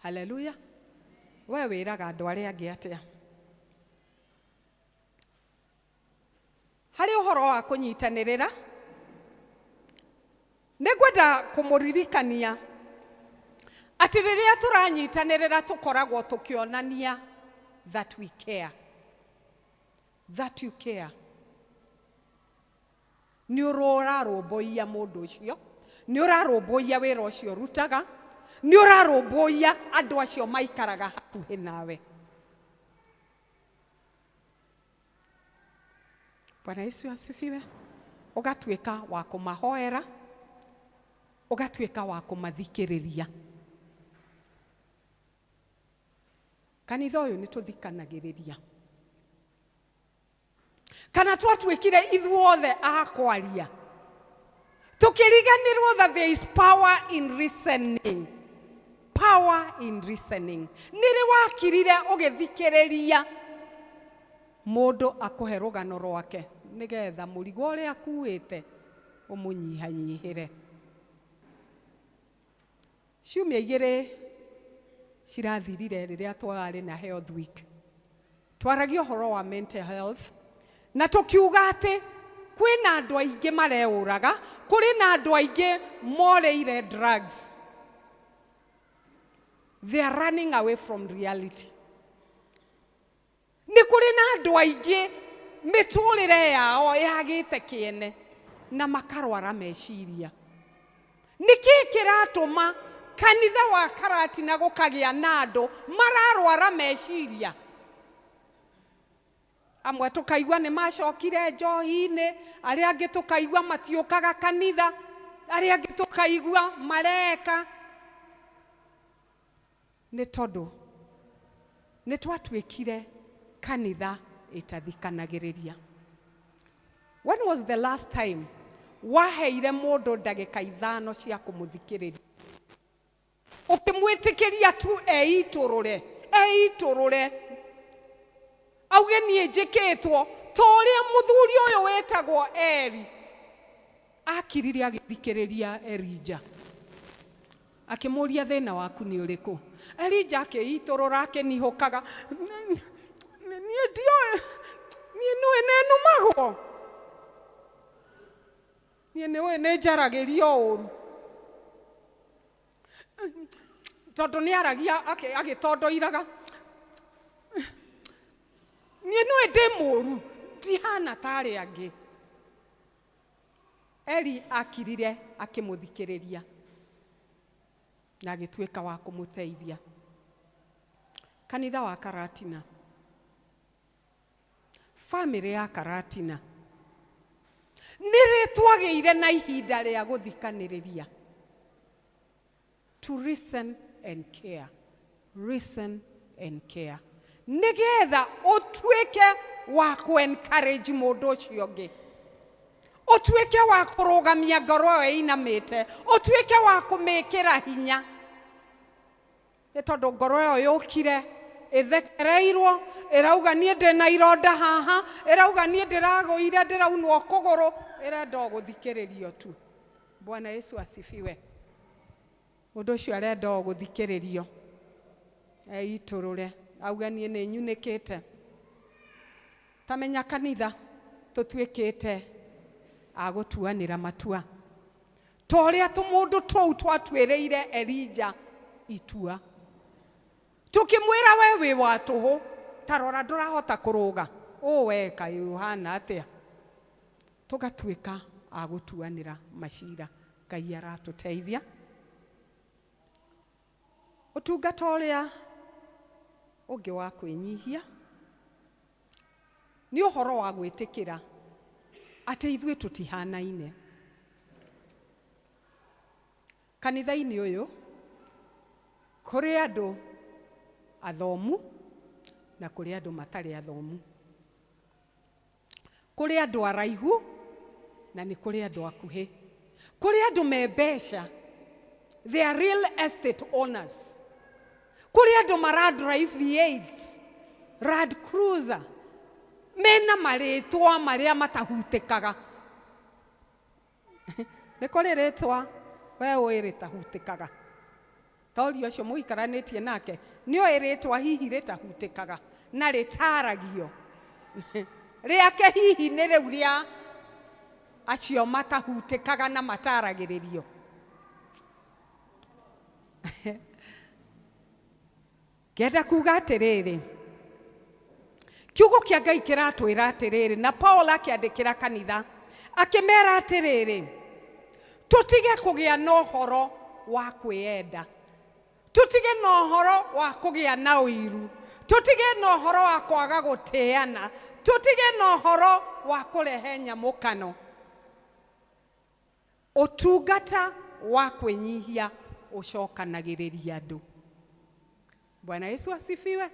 Haleluya. We wĩraga andũ arĩa angĩ atĩa harĩ ũhoro wa kũnyitanĩrĩra? Nĩ ngwenda kũmũririkania atĩ rĩrĩa tũranyitanĩrĩra, tũkoragwo tũkĩonania that we care, that you care. Nĩ ũrarũmbũiya mũndũ ũcio, nĩ ũrarũmbũiya wĩra ũcio ũrutaga, nĩ ũrarũmbũiya andũ acio maikaraga hakuhĩ nawe. Bwana Yesu asifiwe. Ũgatuĩka wa kũmahoera, ũgatuĩka wa kũmathikĩrĩria. Kanitha ũyũ nĩ tũthikanagĩrĩria, kana twatuĩkire ithuothe a kwaria tukiriganirwo that there is power in listening, power in listening. Nĩrĩ wakirire ũgĩthikĩrĩria mũndũ akũhe rũgano rwake, nĩgetha mũrigo ũrĩa akuĩte ũmũnyihanyihĩre? Ciumia 2 cirathirire, rĩrĩa twarĩ na health week, twaragia ũhoro wa mental health, na tũkiuga atĩ kwĩna andũ aingĩ mareũraga, kũrĩ na andũ aingĩ morĩire drugs. They are running away from reality. Nĩ kũrĩ na andũ aingĩ mĩtũrĩre yao yagĩte kĩene na makarwara meciria. Nĩkĩ kĩratũma kanitha wa Karatina gũkagĩa na andũ mararwara meciria? Amwe tũkaigua nĩ macokire njohi-inĩ, arĩa angĩ tũkaigua matiũkaga kanitha, arĩa angĩ tũkaigua mareka. Nĩ tondũ nĩ twatuĩkire kanitha ĩtathikanagĩrĩria. When was the last time waheire mũndũ ndagĩka 5 cia kũmũthikĩrĩria, ũkĩmwĩtĩkĩria tu eitũrũre, eitũrũre, auge niĩ njĩkĩtwo ta ũrĩa mũthuri ũyũ wĩtagwo Eri akirire agĩthikĩrĩria Elija, akĩmũria, "Thĩna waku nĩ ũrĩkũ?" Elija akĩitũrũra akĩnihũkaga, "Niĩ ndioĩ, niĩ nĩũĩ nĩnumagwo." Niĩ nĩ ũĩ nĩ njaragĩrio ũru. Tondũ nĩ aragia agĩtondoiraga. Niĩ nĩũĩ ndĩ mũru, ndihana ta arĩa angĩ. Eli akirire akĩmũthikĩrĩria na agĩtuĩka wa kũmũteithia. Kanitha wa Karatina, bamĩrĩ ya Karatina, nĩ rĩ twagĩire na ihinda rĩa gũthikanĩrĩria? To listen and care, listen and care, nĩgetha ũtuĩke wa kũ encourage mũndũ ũcio ũngĩ, ũtuĩke wa kũrũgamia ngoro ĩyo ĩinamĩte, ũtuĩke wa kũmĩkĩra hinya. Nĩ tondũ ngoro ĩyo yũkire ĩthekereirwo, ĩrauga niĩ ndĩna ironda haha, ĩrauga niĩ ndĩragũire ndĩraunwo kũgũrũ, ĩrenda o gũthikĩrĩrio tu. Bwana Yesu asifiwe. Mũndũ ũcio arenda o gũthikĩrĩrio, eitũrũre, auge niĩ nĩ nyunĩkĩte. Ta menya kanitha tũtuĩkĩte a gũtuanĩra matua. Ta ũrĩa tũmũndũ tũu twatuĩrĩire Elija itua. Tũkĩmwĩra we wĩ wa tũhũ, ta rora ndũrahota kũrũga, ũũ we kaĩ ũhana atĩa? Tũgatuĩka a gũtuanĩra macira. Ngai aratũteithia. Ũtungata ũrĩa ũngĩ wa kwĩnyihia nĩ ũhoro wa gwĩtĩkĩra atĩ ithuĩ tũtihanaine. Kanitha-inĩ ũyũ kũrĩ andũ athomu na kũrĩ andũ matarĩ athomu. Kũrĩ andũ araihu na nĩ kũrĩ andũ akuhĩ. Kũrĩ andũ me mbeca, they are real estate owners. Kũrĩ andũ mara drive V8s, Land Cruiser, mena marĩtwa marĩa matahutĩkaga. Nĩ kũrĩ rĩtwa we ũĩ rĩtahutĩkaga? Toria ũcio mũikaranĩtie nake, nĩ oĩ rĩtwa hihi rĩtahutĩkaga na rĩtaragio. Rĩake hihi nĩ rĩu rĩa acio matahutĩkaga na mataragĩrĩrio. Ngenda kuga atĩrĩrĩ, kiugo kĩa Ngai kĩratwĩra atĩrĩrĩ, na Paul akĩandĩkĩra kanitha akĩmera atĩrĩrĩ, tũtige kũgĩa na ũhoro wa kwĩyenda, tũtige na ũhoro wa kũgĩa na ũiru, tũtige na ũhoro wa kwaga gũtĩana, tũtige na ũhoro wa kũrehe nyamũkano. Ũtungata wa kwĩnyihia ũcokanagĩrĩria andũ. Bwana Yesu asifiwe.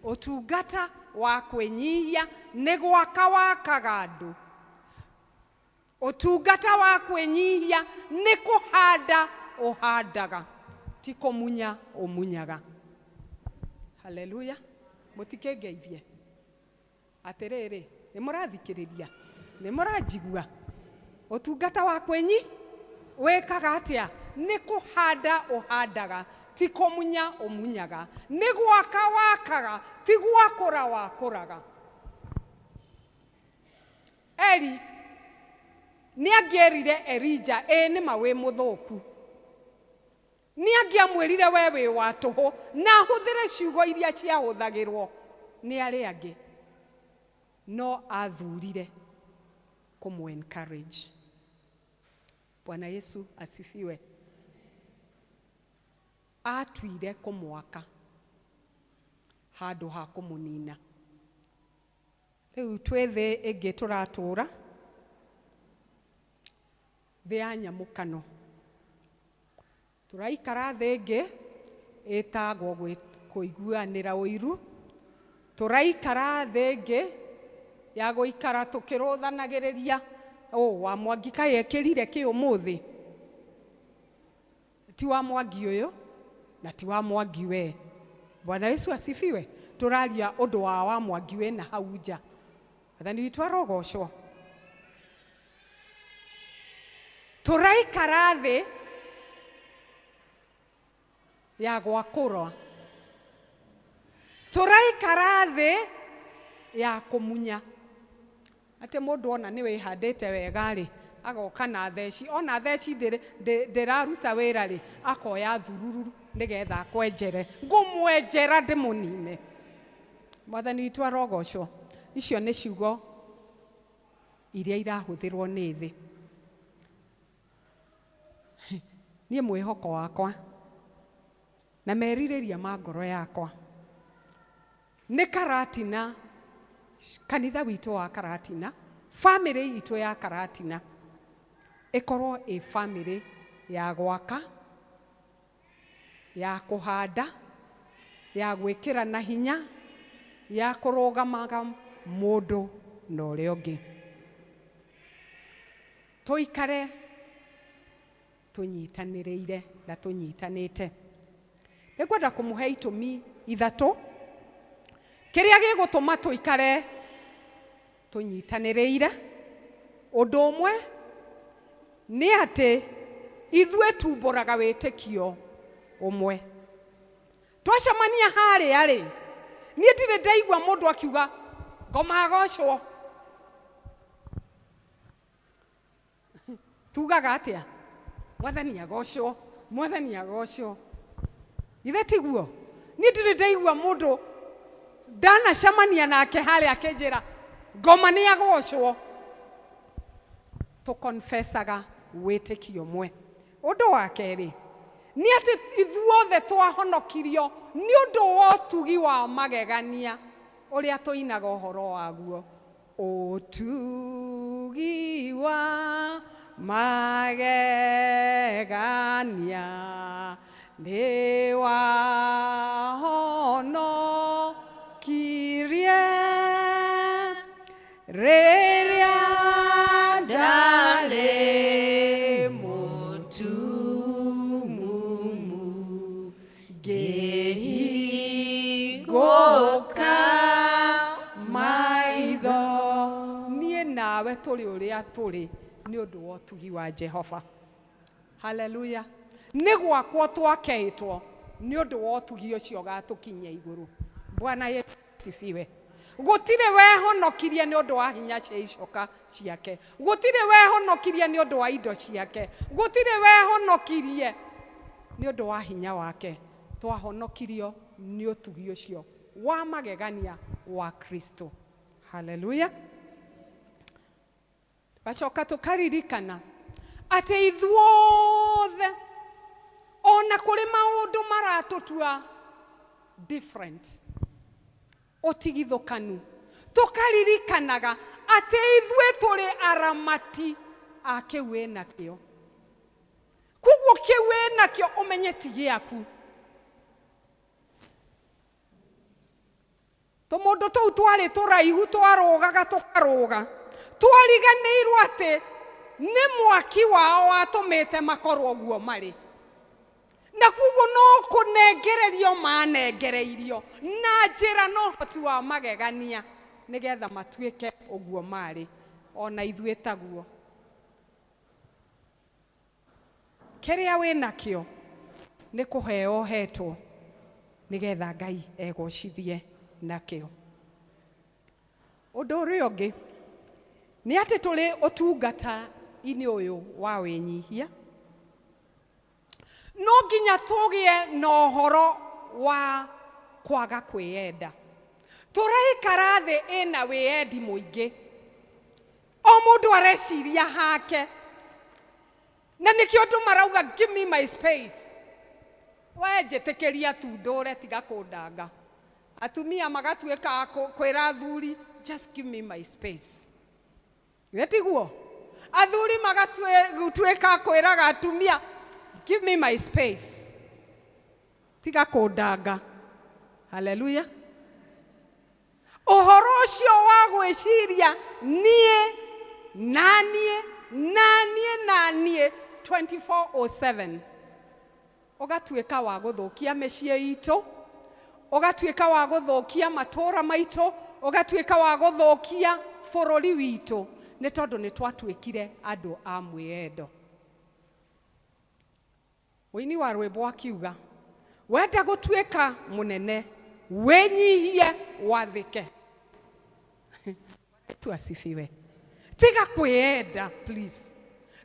Ũtungata wa kwĩnyihia nĩ gwaka wakaga andũ. Ũtungata wa kwĩnyihia nĩ kũhanda ũhandaga, ti kũmunya ũmunyaga. Haleluya. Mũtikĩngeithie. Atĩrĩrĩ, nĩ mũrathikĩrĩria? Nĩ mũranjigua? Ũtungata wa kwĩnyi wĩkaga atĩa? Nĩ kũhanda ũhandaga, ti kũmunya ũmunyaga. Nĩ gwaka wakaga, ti gwakũra wakũraga. Eli nĩ angĩerire Elija, ĩĩ nĩ ma wĩ mũthũku. Nĩ angĩamwĩrire we wĩ wa tũhũ na ahũthĩre ciugo iria ciahũthagĩrwo nĩ arĩa angĩ. No athurire kũmũ encourage. Bwana Yesu asifiwe. Atuire kũmwaka handũ ha kũmũnina. Rĩu twĩ thĩ ĩngĩ tũratũra, thĩ ya nyamũkano. Tũraikara thĩ ĩngĩ ĩtagwo kũiguanĩra ũiru. Tũraikara thĩ ĩngĩ ya gũikara tũkĩrũthanagĩrĩria, ũ wa Mwangi kaĩ ekĩrire kĩ ũmũthĩ? Ti wa Mwangi ũyũ na ti wa Mwangi we. Bwana Yesu asifiwe. Tũraria ũndũ wa Mwangi wĩna hau nja. Mwathani witũ arogocwo. Tũraikara thĩ ya gwakũrwa. Tũraikara thĩ ya kũmunya. Atĩ mũndũ ona nĩ wĩhandĩte wega rĩ, Agoka na theci, ona theci ndĩraruta wĩra rĩ, akoya thururu nĩgetha akwenjere. Ngũmwenjera ndĩmũnine. Mwathani witũ arogocwo. Icio nĩ ciugo iria irahũthĩrwo nĩ thĩ. Niĩ mwĩhoko wakwa na merirĩria ma ngoro yakwa nĩ Karatina, kanitha witũ wa Karatina, famĩlĩ itũ ya Karatina ĩkorwo ĩ famĩlĩ ya gwaka, ya kũhanda, ya gwĩkĩra na hinya, ya kũrũgamaga mũndũ na ũrĩa ũngĩ. Tũikare tũnyitanĩrĩire na tũnyitanĩte. Nĩngwenda kũmũhe itũmi ithatũ kĩrĩa gĩgũtũma tũikare tũnyitanĩrĩire. Ũndũ ũmwe nĩ atĩ ithuĩ tumbũraga wĩtĩkio ũmwe. Twacemania harĩa rĩ, niĩ ndirĩ ndaigua mũndũ akiuga ngoma agocwo. Tugaga atĩa? Mwathani agocwo, Mwathani agocwo. Ithe tiguo? Niĩ ndirĩ ndaigua mũndũ ndanacemania nake harĩa akĩnjĩra ngoma nĩ agocwo. Tũkonfesaga wĩtĩkio ũmwe. Ũndũ wa kerĩ nĩ atĩ ithuothe twahonokirio nĩ ũndũ wa ũtugi wa magegania ũrĩa tũinaga ũhoro waguo. Ũtugi wa magegania nĩ wahonokirie rĩrĩa ndarĩ mũtumumu, ngĩhingũka maitho. Niĩ nawe tũrĩ ũrĩa tũrĩ nĩ ũndũ wa ũtugi wa Jehova. Haleluya. Nĩ gwakwo twakeĩtwo nĩ ũndũ wa ũtugi ũcio ũgatũkinyia igũrũ. Bwana Yesu asifiwe. Gũtirĩ wehonokirie nĩ ũndũ wa hinya cia icoka ciake. Gũtirĩ wehonokirie nĩ ũndũ wa indo ciake. Gũtirĩ wehonokirie nĩ ũndũ wa hinya wake. Twahonokirio nĩ ũtugi ũcio wa magegania wa Kristo. Haleluya. Gacoka tũkaririkana atĩ ithuothe ona kũrĩ maũndũ maratũtua different, ũtigithũkanu, tũkaririkanaga atĩ ithuĩ tũrĩ aramati a kĩu wĩnakĩo. Koguo kĩu wĩnakĩo ũmenye ti gĩaku. Tũmũndũ tũu twarĩ tũraihu twarũgaga tũkarũga, twariganĩirwo atĩ nĩ mwaki wao watũmĩte makorwo ũguo marĩ, na koguo no kũnengererio manengereirio na njĩra na ũhoti wa magegania nĩgetha matuĩke ũguo marĩ. Ona ithuĩ taguo. Kĩrĩa wĩnakĩo nĩ kũheo ũhetwo nĩgetha Ngai egocithie nakĩo. Ũndũ ũrĩa ũngĩ nĩ atĩ tũrĩ ũtungata-inĩ ũyũ wa wĩnyihia, no nginya tũgĩe na ũhoro wa kwaga kwĩyenda. Tũraikara thĩ ĩna wĩyendi mũingĩ, o mũndũ areciria hake, na nĩkĩo andũ marauga give me my space. We njĩtĩkĩria tu ndũre, tiga kũndanga. Atumia magatuĩka a kwĩra athuri just give me my space. Githĩ tiguo? Athuri magatuĩka kwĩraga atumia give me my space, tiga kũndanga. Haleluya. Ũhoro ũcio wa gwĩciria niĩ na niĩ na niĩ na niĩ 24/7 ũgatuĩka wa gũthũkia mĩciĩ itũ, ũgatuĩka wa gũthũkia matũũra maitũ, ũgatuĩka wa gũthũkia bũrũri witũ, nĩ tondũ nĩ twatuĩkire andũ a mwĩyendo. Mũini wa rwĩmbo akiuga wenda gũtuĩka mũnene wĩnyihie wathĩke. Tu asifiwe. Tiga kwĩyenda please.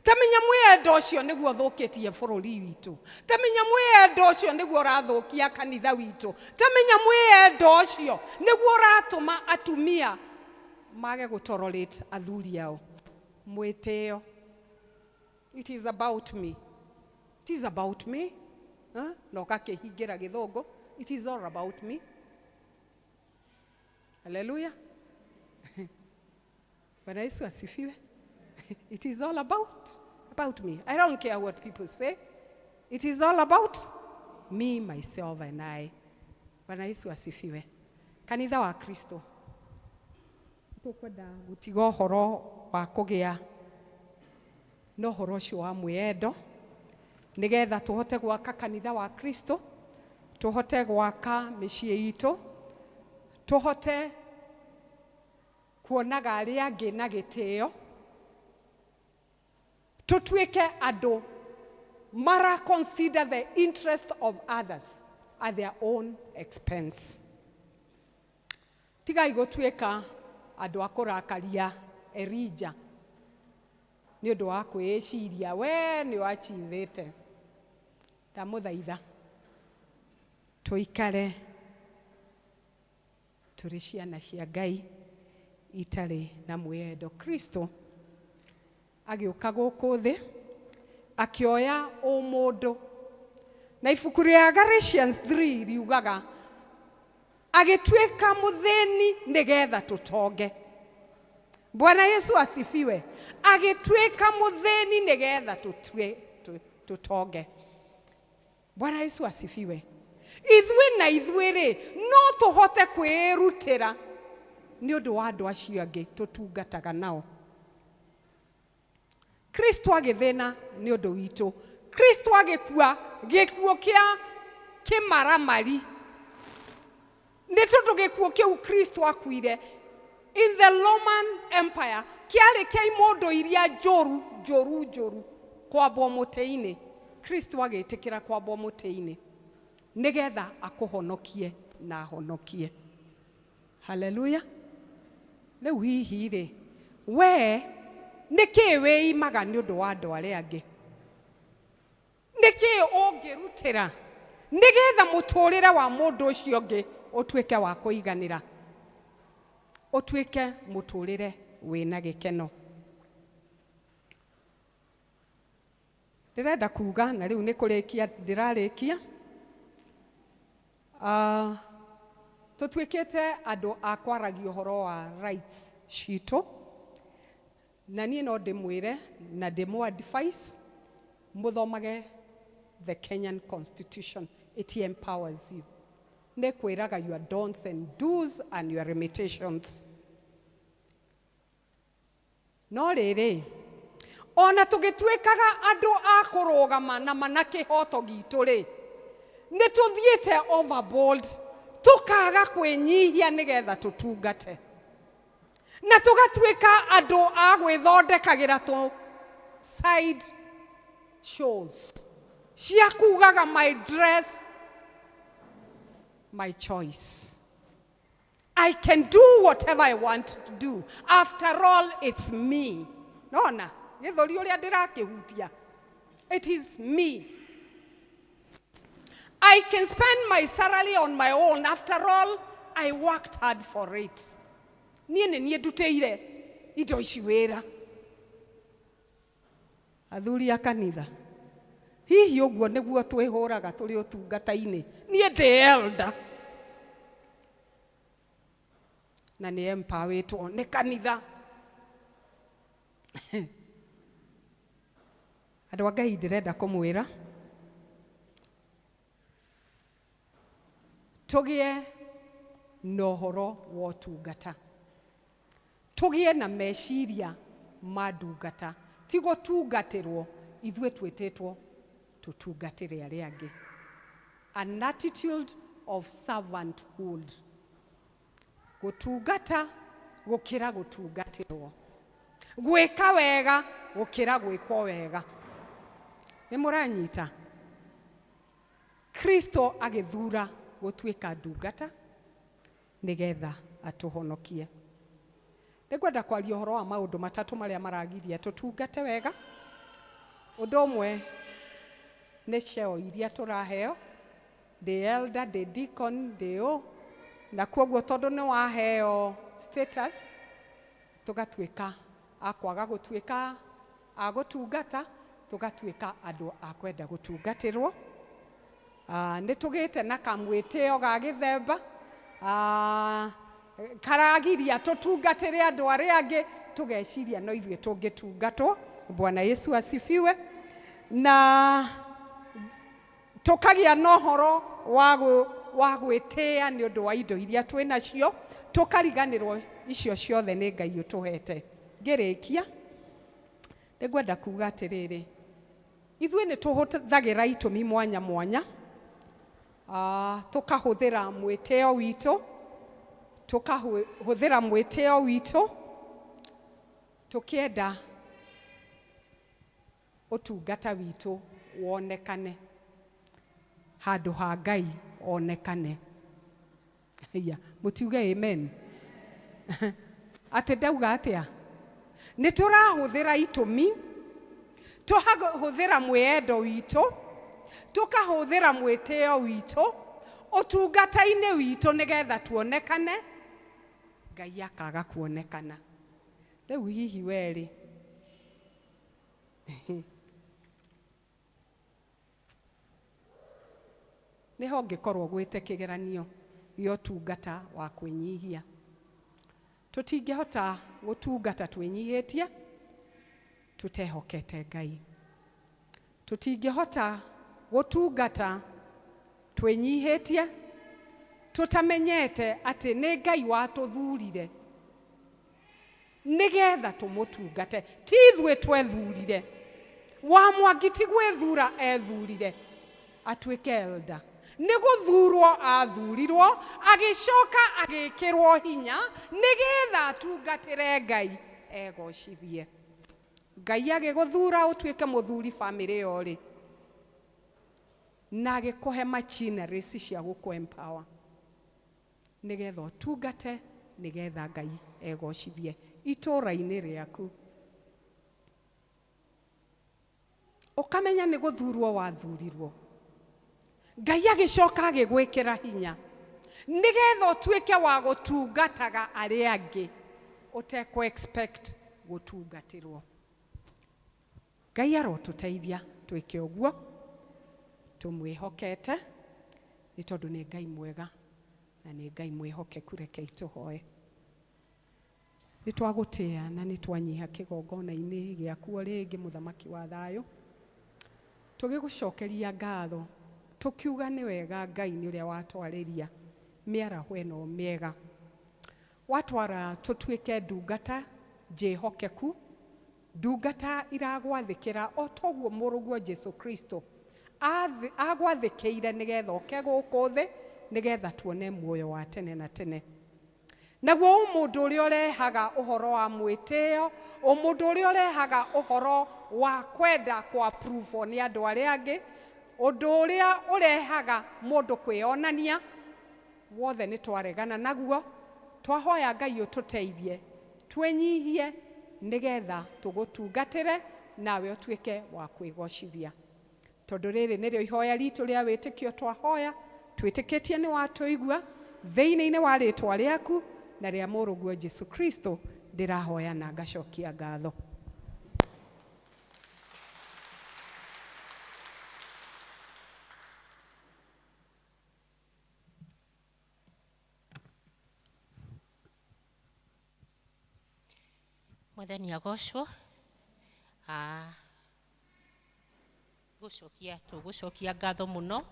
Tamenya mwĩyendo ũcio nĩguo ũthũkĩtie bũrũri witũ. Tamenya mwĩyendo ũcio nĩguo ũrathũkia kanitha witũ. Tamenya mwĩyendo ũcio nĩguo ũratũma atumia mage gũtolerate athuri ao. Mwĩtĩo. It is about me. It is about me. Huh? Na ũgakĩhingĩra gĩthũngũ. It is all about me. Hallelujah. Bwana Yesu asifiwe. It is all about me. I don't care what people say. It is all about me, myself, and I. Bwana Yesu asifiwe. Kanitha wa Kristo. Tũkwenda gũtiga ũhoro wa kũgĩa na ũhoro ũcio wa mwĩyendo nĩgetha tũhote gwaka kanitha wa Kristo, tũhote gwaka mĩciĩ itũ, tũhote kuonaga arĩa angĩ na gĩtĩo, tũtuĩke andũ mara consider the interest of others at their own expense. Tigai gũtuĩka andũ a kũrakaria Elija nĩ ũndũ wa kwĩĩciria we nĩ wachithĩte. Ndamũthaitha tũikare tũrĩ ciana cia Ngai itarĩ na mwĩyendo. Kristo agĩũka gũkũ thĩ akĩoya ũmũndũ, na ibuku rĩa Galatians 3 riugaga agĩtuĩka mũthĩni nĩgetha tũtonge. Bwana Yesu asifiwe. Agĩtuĩka mũthĩni nĩgetha tũtonge. Bwana Yesu asifiwe. Ithuĩ na ithuĩ rĩ, no tũhote kwĩrutĩra nĩ ũndũ wa andũ acio angĩ tũtungataga nao. Kristo agĩthĩna nĩ ũndũ witũ. Kristo agĩkua gĩkuũ kĩa kĩmaramari. Nĩ tondũ gĩkuũ kĩu Kristo akuire in the Roman Empire kĩarĩ kĩa imũndũ iria njũru njũru njũru kwambwo mũtĩ-inĩ. Kristo agĩtĩkĩra kwambwo mũtĩ-inĩ nĩgetha akũhonokie na ahonokie. Haleluya. Rĩu hihi rĩ, we nĩkĩĩ wĩimaga nĩ ũndũ wa andũ arĩa angĩ? Nĩkĩĩ ũngĩrutĩra nĩgetha mũtũrĩre wa mũndũ ũcio ũngĩ ũtuĩke wa kũiganĩra, ũtuĩke mũtũrĩre wĩna gĩkeno? Ndĩrenda kuga, na rĩu nĩ kũrĩkia ndĩrarĩkia, tũtuĩkĩte andũ a kwaragia ũhoro wa rights citũ, na niĩ no ndĩmwĩre na ndĩmũ advise mũthomage the Kenyan Constitution. It empowers you. Nĩ kwĩraga your don'ts and do's and your limitations. No rĩrĩ, ona tũgĩtuĩkaga andũ a kũrũgama na mana kĩhoto gitũ rĩ, nĩ tũthiĩte overboard, tũkaga kwĩnyihia nĩgetha tũtungate, na tũgatuĩka andũ a gwĩthondekagĩra tũ side shows cia kugaga my dress, my choice. I can do whatever I want to do. After all, it's me. Nona, gĩthũri ũrĩa ndĩrakĩhutia. It is me. I can spend my salary on my own. After all, I worked hard for it. Niĩ nĩ niĩ ndutĩire indo ici wĩra. Athuri a kanitha, hihi ũguo nĩguo twĩhũraga tũrĩ ũtungata-inĩ? Niĩ ndĩ elder na nĩ empowerĩtwo nĩ kanitha. Andũ a Ngai, ndĩrenda kũmwĩra tũgĩe na ũhoro wa ũtungata, tũgĩe na meciria ma ndungata, ti gũtungatĩrwo. Ithuĩ twĩtĩtwo tũtungatĩre arĩa angĩ. An attitude of servanthood, gũtungata gũkĩra gũtungatĩrwo, gwĩka wega gũkĩra gwĩkwo wega. Nĩ mũranyita? Kristo agĩthura gũtuĩka ndungata nĩgetha atũhonokie. Nĩngwenda kwaria ũhoro wa maũndũ matatũ marĩa maragiria tũtungate wega. Ũndũ ũmwe nĩ ceo iria tũraheo, ndĩ elder, ndĩ deacon, ndĩ ũ, na kwoguo tondũ nĩ waheo status tũgatuĩka a kwaga gũtuĩka a gũtungata, tũgatuĩka andũ a kwenda gũtungatĩrwo. Nĩ tũgĩte na kamwĩtĩo ga gĩthemba karagiria tũtungatĩre andũ arĩa angĩ, tũgeciria no ithuĩ tũngĩtungatwo. Bwana Yesu asifiwe. Na tũkagĩa na ũhoro wa gwĩtĩĩa nĩ ũndũ wa indo iria twĩ nacio, tũkariganĩrwo icio ciothe nĩ Ngai ũtũhete. Ngĩrĩkia nĩ ngwenda kuga atĩrĩrĩ, ithuĩ nĩ tũhũthagĩra itũmi mwanya mwanya, tũkahũthĩra mwĩtĩo witũ, tũkahũthĩra mwĩtĩo witũ tũkĩenda ũtungata witũ wonekane handũ ha Ngai onekane. Haiya, mũtiuge amen. Atĩ ndauga atĩa? Nĩ tũrahũthĩra itũmi, tũkahũthĩra mwĩyendo witũ, tũkahũthĩra mwĩtĩo witũ ũtungata-inĩ witũ nĩgetha tuonekane, Ngai akaga kuonekana. Rĩu hihi werĩ nĩho ngĩkorwo gwĩte kĩgeranio gĩa ũtungata wa kwĩnyihia. Tũtingĩhota gũtungata twĩnyihĩtie tũtehokete Ngai. Tũtingĩhota gũtungata twĩnyihĩtie tũtamenyete atĩ nĩ Ngai watũthurire nĩgetha tũmũtungate, ti ithuĩ twethurire. Wa Mwangi ti gwĩthura ethurire atuĩke elder, nĩ gũthurwo athurirwo, agĩcoka agĩkĩrwo hinya nĩgetha atungatĩre Ngai egocithie. Ngai agĩgũthura ũtuĩke mũthuri bamĩrĩ ĩyo rĩ, na agĩkũhe machineries cia gũkũ empower nĩgetha ũtungate, nĩgetha Ngai egocithie itũũra-inĩ rĩaku. Ũkamenya nĩ gũthurwo wathurirwo, Ngai agĩcoka agĩgwĩkĩra hinya nĩgetha ũtuĩke wa gũtungataga arĩa angĩ ũtekũ expect gũtungatĩrwo. Ngai arotũteithia twĩke ũguo tũmwĩhokete, nĩ tondũ nĩ Ngai mwega na nĩ Ngai mwĩhokeku. Rekei tũhoe. Nĩ twagũtĩa na nĩ twanyiha kĩgongona-inĩ gĩaku o rĩngĩ, mũthamaki wa thayũ, tũgĩgũcokeria ngatho tũkiuga nĩ wega Ngai nĩ ũrĩa watwarĩria mĩaraho ĩno mĩega, watwara tũtuĩke ndungata njĩhokeku, ndungata iragwathĩkĩra o toguo mũrũguo Jesu Kristo agwathĩkĩire nĩgetha oke gũkũ thĩ nĩgetha tuone muoyo wa tene na tene. Naguo ũmũndũ ũrĩa ũrehaga ũhoro wa mwĩtĩo, ũmũndũ ũrĩa ũrehaga ũhoro wa kwenda kũ approve nĩ andũ arĩa angĩ, ũndũ ũrĩa ũrehaga mũndũ kwĩyonania, wothe nĩ twaregana naguo. Twahoya Ngai ũtũteithie twĩnyihie nĩgetha tũgũtungatĩre nawe ũtuĩke wa kwĩgocithia, tondũ rĩrĩ nĩrĩo ihoya ritũ rĩa wĩtĩkio twahoya twĩtĩkĩtie nĩ watũigua. Thĩinĩ-inĩ wa rĩtwa rĩaku na rĩa mũrũguo Jesu Kristo ndĩrahoya na ngacokia ngatho. Mwathani agocwo. Gũcokia tũgũcokia ngatho mũno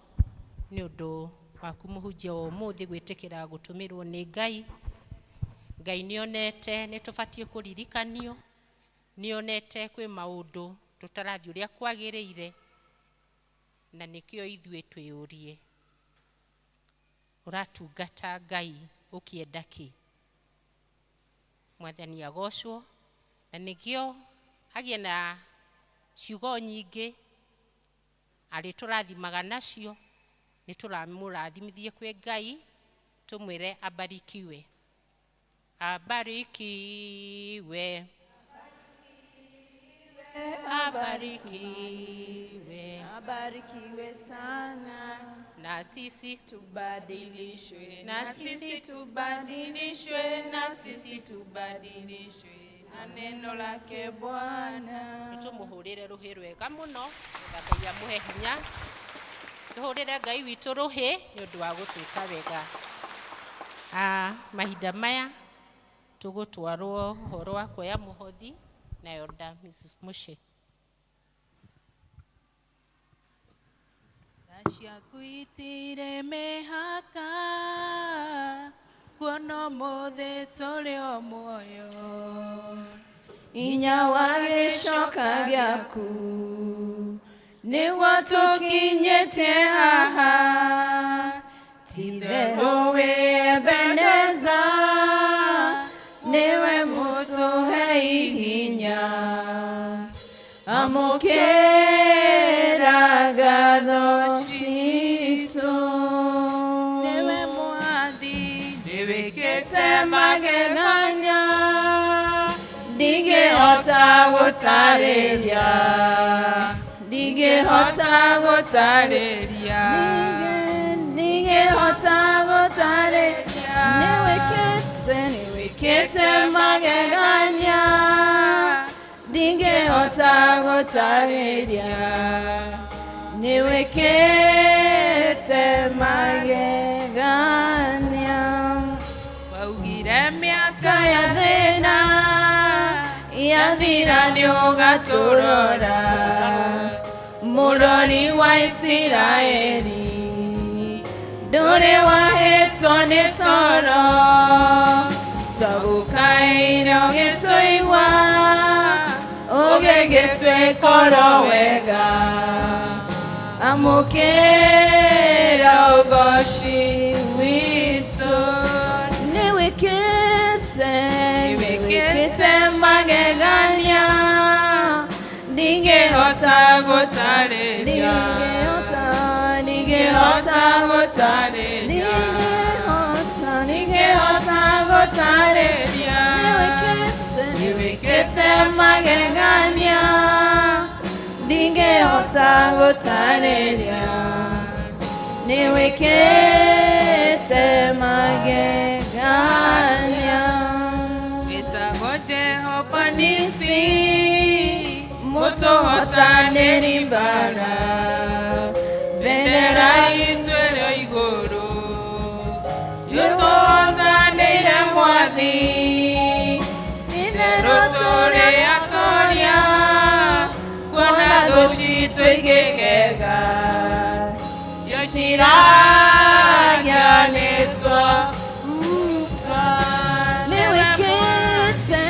nĩ ũndũ waku mũhunjia wa ũmũthĩ gwĩtĩkĩra gũtũmĩrwo nĩ Ngai. Ngai nĩonete nĩ tũbatiĩ kũririkanio, nĩonete kwĩ maũndũ tũtarathiĩ ũrĩa kwagĩrĩire, na nĩkĩo ithuĩ twĩyũrie, ũratungata Ngai ũkĩenda kĩ? Mwathani agocwo. Na nĩkĩo agĩe na ciugo nyingĩ arĩ tũrathimaga nacio, nĩ tũramũrathimithie kwĩ Ngai, tũmwĩre abarikiwe, abarikiwe. Abarikiwe. Abarikiwe sana. Na sisi tubadilishwe. Na sisi tubadilishwe, na sisi tubadilishwe na neno lake Bwana. Nĩtũmũhũrĩre rũhĩ rwega mũno nĩgetha Ngai amũhe hinya. Tũhũrĩre Ngai witũ rũhĩ nĩ ũndũ wa gũtwĩka wega. Mahinda maya tũgũtwarwo ũhoro wa kuoya mũhothi na Elder Mrs. Mushi. Tha ciaku itirĩ mĩhaka, kuona ũmũthĩ tũrĩ o muoyo. Hinya wa gĩcoka gĩaku nĩguo tũkinyĩte haha, ti-itherũ wĩ Ebeneza, nĩwe mũtũhei hinya. Amũkĩra ngatho citũ, nĩwe Mwathi, nĩwĩkĩte magegania, ndingĩhota gũtarĩria, ndingĩhota gũtarĩria, ndingĩhota gũtarĩria, nĩwĩkĩte, nĩwĩkĩte magegania, ndingĩhota gũtarĩria, nĩwĩkĩte magegania. Waugire mĩaka ya thĩna yathira nĩũgatũrora, mũrori wa Isiraeli ndũrĩ wahĩtwo nĩ toro, twagũkaĩire ũgĩtũigua, ũgĩgĩtwĩkoro wega. Amũkĩra ũgoci witũ, nĩwĩkĩte, nĩwĩkĩte magegania, ndingĩhota gũtarĩria, ndingĩhota gũtarĩria, ndingĩhota gũtarĩria, nĩwĩkĩte magegania, ndingĩhota gũtarĩria, nĩwĩkĩte magegania. Wĩtagwo Jehova Nisi, mũtũhotanĩri mbara, bendera itũ ĩrĩ o igũrũ, nĩũtũhotanĩire Mwathi, ti-itherũ tũrĩ atoria, kuona thũ citũ ikĩgega, cio ciragia nĩtwahuka. Nĩwĩkĩte,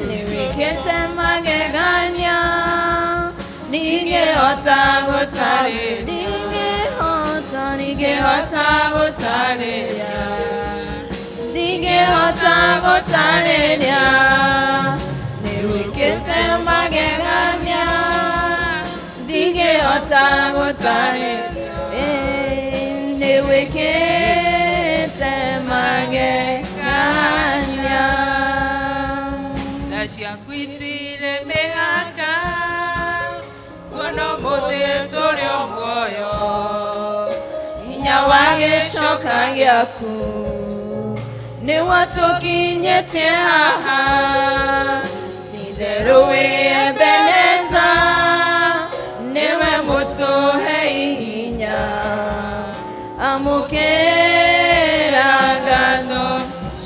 nĩwĩkĩte magegania, ndingĩhota gũtarĩria, ndingĩhota, ndingĩhota gũtarĩria, ndingĩhota gũtarĩria, nĩwĩkĩte magegania, ndingĩhota gũtarĩria, nĩwĩkĩte magegania. Tha ciaku itirĩ mĩhaka, kuona ũmũthĩ tũrĩ o muoyo, hinya wa gĩcoka gĩaku nĩguo tũkinyĩte haha, ti-itherũ wĩ Ebeneza, nĩwe mũtũhei hinya. Amũkĩra ngatho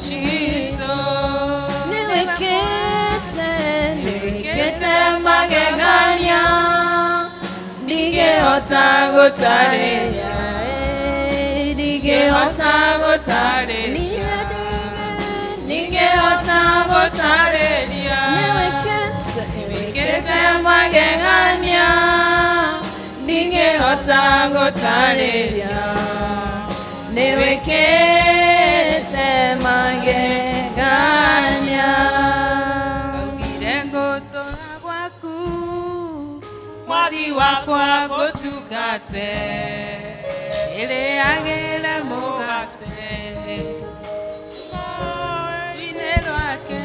citũ, nĩwĩkĩte, nĩwĩkĩte magegania, ndingĩhota gũtarĩria, ndingĩhota gũtarĩria, ndingĩhota gũtarĩria, nĩwĩkĩte, nĩwĩkĩte magegania, ndingĩhota gũtarĩria, nĩwĩkĩte magegania. Augire ngũtũra gwaku, Mwathi wakwa ngũtungate, ĩrĩagĩre mũgate rwine rwake.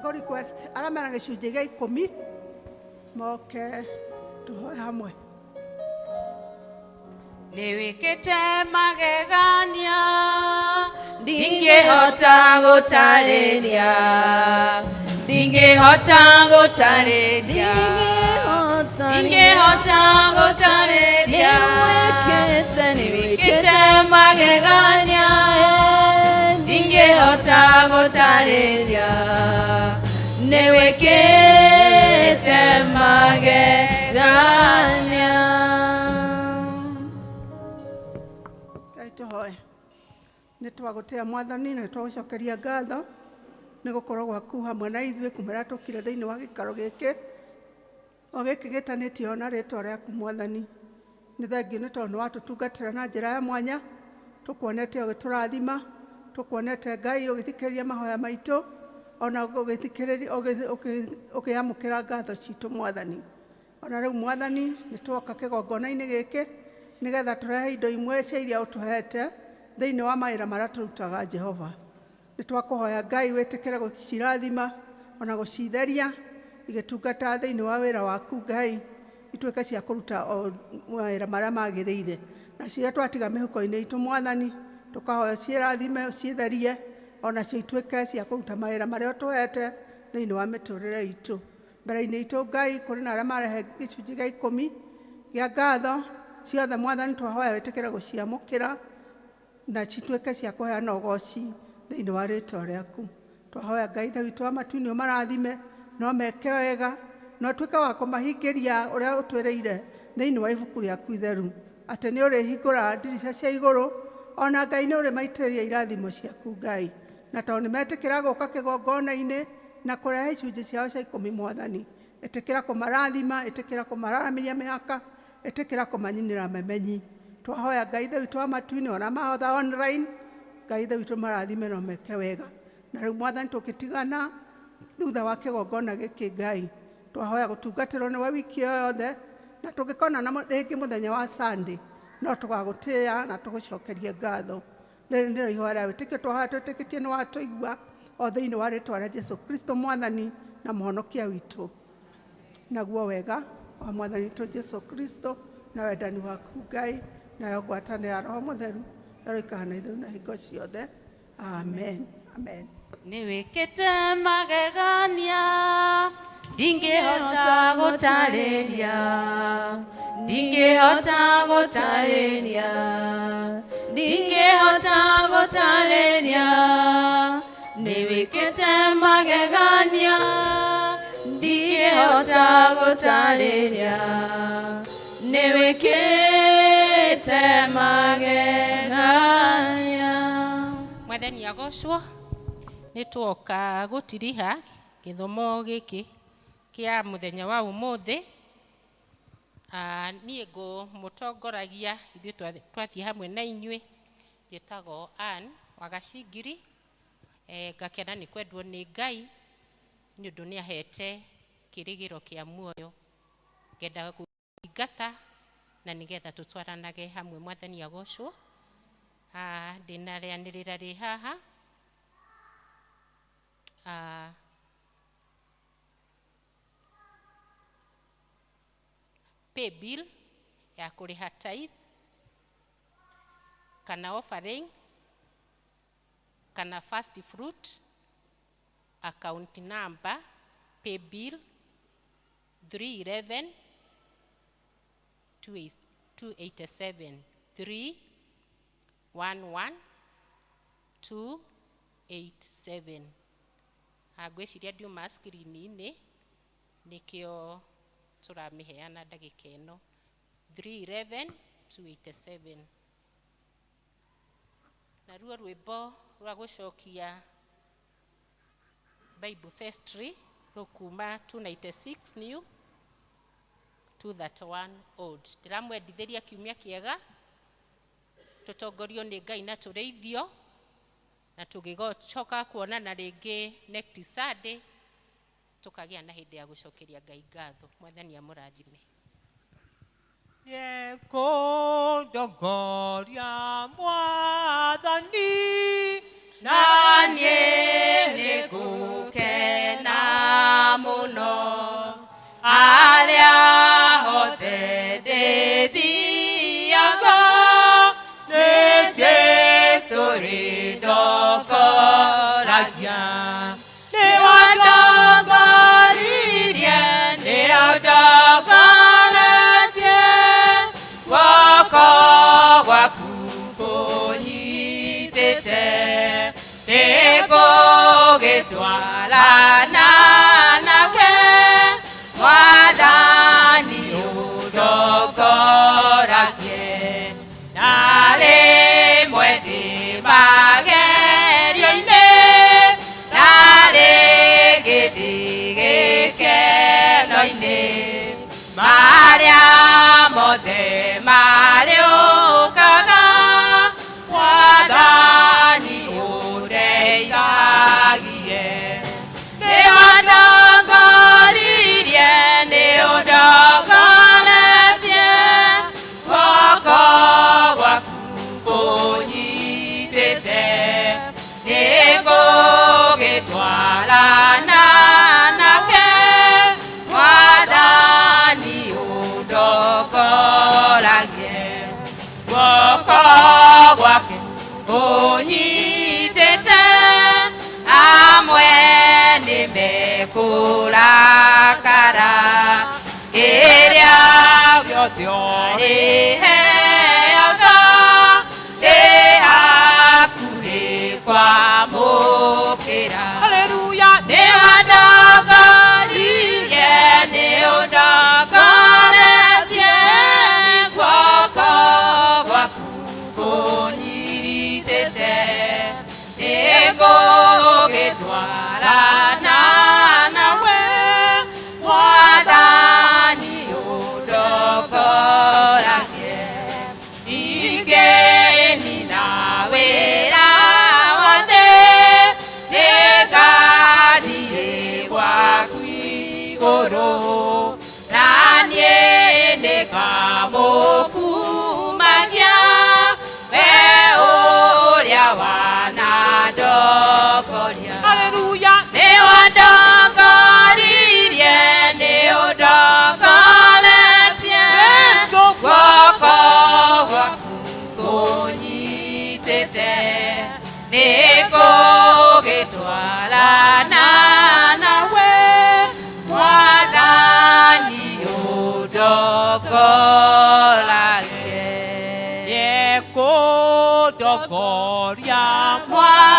Tũkũ request arĩa mena gĩcunjĩ gĩa ikũmi moke tũhoe hamwe. Nĩwĩkĩte magegania ndingĩhota gũtarĩria, ndingĩhota gũtarĩria, ndingĩhota gũtarĩria. Nĩwĩkĩte magegania ndingĩhota gũtarĩria, nĩwĩkĩte magegania. Ngai tũhoe. Nĩ twagũtĩa Mwathani na nĩ twagũcokeria ngatho nĩ gũkorwo gwaku hamwe na ithuĩ kuma rĩrĩa tũkire thĩinĩ wa gĩikaro gĩkĩ o gĩkĩ gĩtanĩtio na rĩtwa rĩaku Mwathani. Nĩ thengiũ nĩ tondũ nĩ watũtungatĩra na njĩra ya mwanya, tũkuonete ũgĩtũrathima, tũkuonete Ngai ũgĩthikĩrĩria mahoya maitũ, ona ũgĩthikĩrĩria ũkĩamũkĩra ngatho citũ Mwathani. Ona rĩu Mwathani nĩ twoka kĩgongona-inĩ gĩkĩ nĩgetha tũrehe indo imwe cia iria ũtũhete thĩinĩ wa mawĩra marĩa tũrutaga Jehova. Nĩ twakũhoya Ngai wĩtĩkĩre gũcirathima ona gũcitheria igĩtungata thĩinĩ wa wĩra waku Ngai, ituĩke cia kũruta o mawĩra marĩa magĩrĩire. Na ciria twatiga mĩhuko-inĩ itũ Mwathani, tũkahoya ũcirathime ũcitherie onacio ituĩke cia kũruta mawĩra marĩa ũtũhete thĩinĩ wa mĩtũrĩre itũ. Mbere-inĩ itũ Ngai kũrĩ na arĩa marehe gĩcunjĩ gĩa ikũmi gĩa ngatho ciothe Mwathani, twahoya wĩtĩkĩre gũciamũkĩra na cituĩke cia kũheana ũgoci thĩinĩ wa rĩtwa rĩaku. Twahoya Ngai Ithe witũ wa matu-inĩ ũmarathime no meke wega na ũtuĩke wa kũmahingĩria ũrĩa ũtwĩrĩire thĩinĩ wa ibuku rĩaku itheru, atĩ nĩ ũrĩhingũra ndirica cia igũrũ ona Ngai nĩ ũrĩmaitĩrĩria irathimo ciaku Ngai. Na tondũ nĩ metĩkĩra gũka kĩgongona-inĩ na kũrehe icunjĩ ciao cia ikũmi Mwathani, ĩtĩkĩra kũmarathima, ĩtĩkĩra kũmararamĩria mĩhaka, ĩtĩkĩra kũmanyinĩra memenyi. Twahoya Ngai Ithe witũ wa matu-inĩ ona mahotha online, Ngai Ithe witũ marathime na meke wega. Na rĩu Mwathani tũkĩtigana thutha wa kĩgongona gĩkĩ Ngai, twahoya gũtungatĩrwo nĩwe wiki ĩyo yothe, na tũngĩkonana rĩngĩ mũthenya wa Sunday no tũgagũtĩĩa na tũgũcokerie ngatho. Rĩrĩ nĩrĩo ihoya rĩa wĩtĩkio twahoya twĩtĩkĩtie nĩ watũigua o thĩinĩ wa rĩtwa rĩa Jesu Kristo Mwathani na Mũhonokia witũ. Naguo wega wa Mwathani witũ Jesu Kristo na wendani waku Ngai nayo ngwatanĩro ya Roho Mũtheru ĩroikara na ithuĩ na hingo ciothe. Amen. Amen. Nĩwĩkĩte magegania ndingĩhota gũtarĩria, ndingĩhota gũtarĩria, ndingĩhota gũtarĩria. Nĩwĩkĩte magegania ndingĩhota gũtarĩria, nĩwĩkĩte magegania. Mwathani agocwo. Nĩ twoka gũtiriha gĩthomo gĩkĩ kĩa mũthenya wa ũmũthĩ. Niĩ ngũmũtongoragia ithuĩ twathiĩ hamwe na inyuĩ, njĩtagwo Ann wa Gacingiri. Ngakena nĩ kwendwo nĩ Ngai nĩ ũndũ nĩ ahete kĩrĩgĩro kĩa muoyo, ngendaga gũthingata na nĩgetha tũtwaranage hamwe. Mwathani agocwo. Ndĩna rĩanĩrĩra rĩ haha. Pay bill ya kũrĩha tithe kana offering kana first fruit, account number pay bill 311 287, 311 287. Ngwĩciria ndiuma screen-inĩ nĩkĩo tũramĩheana ndagĩka ĩno, 311 287. Naruo rwĩmbo rwa gũcokia Bible Festry rũkuma 296 new 231 old. Ndĩramwendithĩria kiumia kĩega, tũtongorio nĩ Ngai na tũrĩithio, na tũgĩcoka kuonana rĩngĩ next Sunday, tũkagĩa na hĩndĩ ya gũcokeria Ngai ngatho. Mwathani amũrathime. Nĩekũndongoria Mwathani, na niĩ nĩngũkena. Nĩngũgĩtwarana nake Mwathani ũndongoragie na rĩmwe ndĩ magerio-inĩ na rĩngĩ ndĩ gĩkeno-inĩ marĩa mothe marĩũkaga Mwathani ũndeithagie nĩwandongoririe nĩũndongoretie guoko gwaku kũnyitĩte nĩngũgĩtwarana nake Mwathani ũndongoragie guoko gwake kũnyitĩte amwe nĩmekũrakara kĩrĩa gĩothe ũrĩheaga ndĩ hakuhĩ kwamũkĩra Haleluya. Nĩwandongoririe nĩũndongoretie guoko gwaku kũnyitĩte nĩngũgĩtwarana nawe Mwathani ũndongoragie ingĩnina wĩra wa thĩ nĩngathiĩ gwaku igũrũ na niĩ nĩngamũkumagia we ũrĩa wanandongoria Haleluya. nĩwandongoririe nĩũndongoretie guoko gwaku kũnyitĩte nĩngũgĩtwarana nawe Mwathani ũndongoragie Nĩekũndongoria Mwathani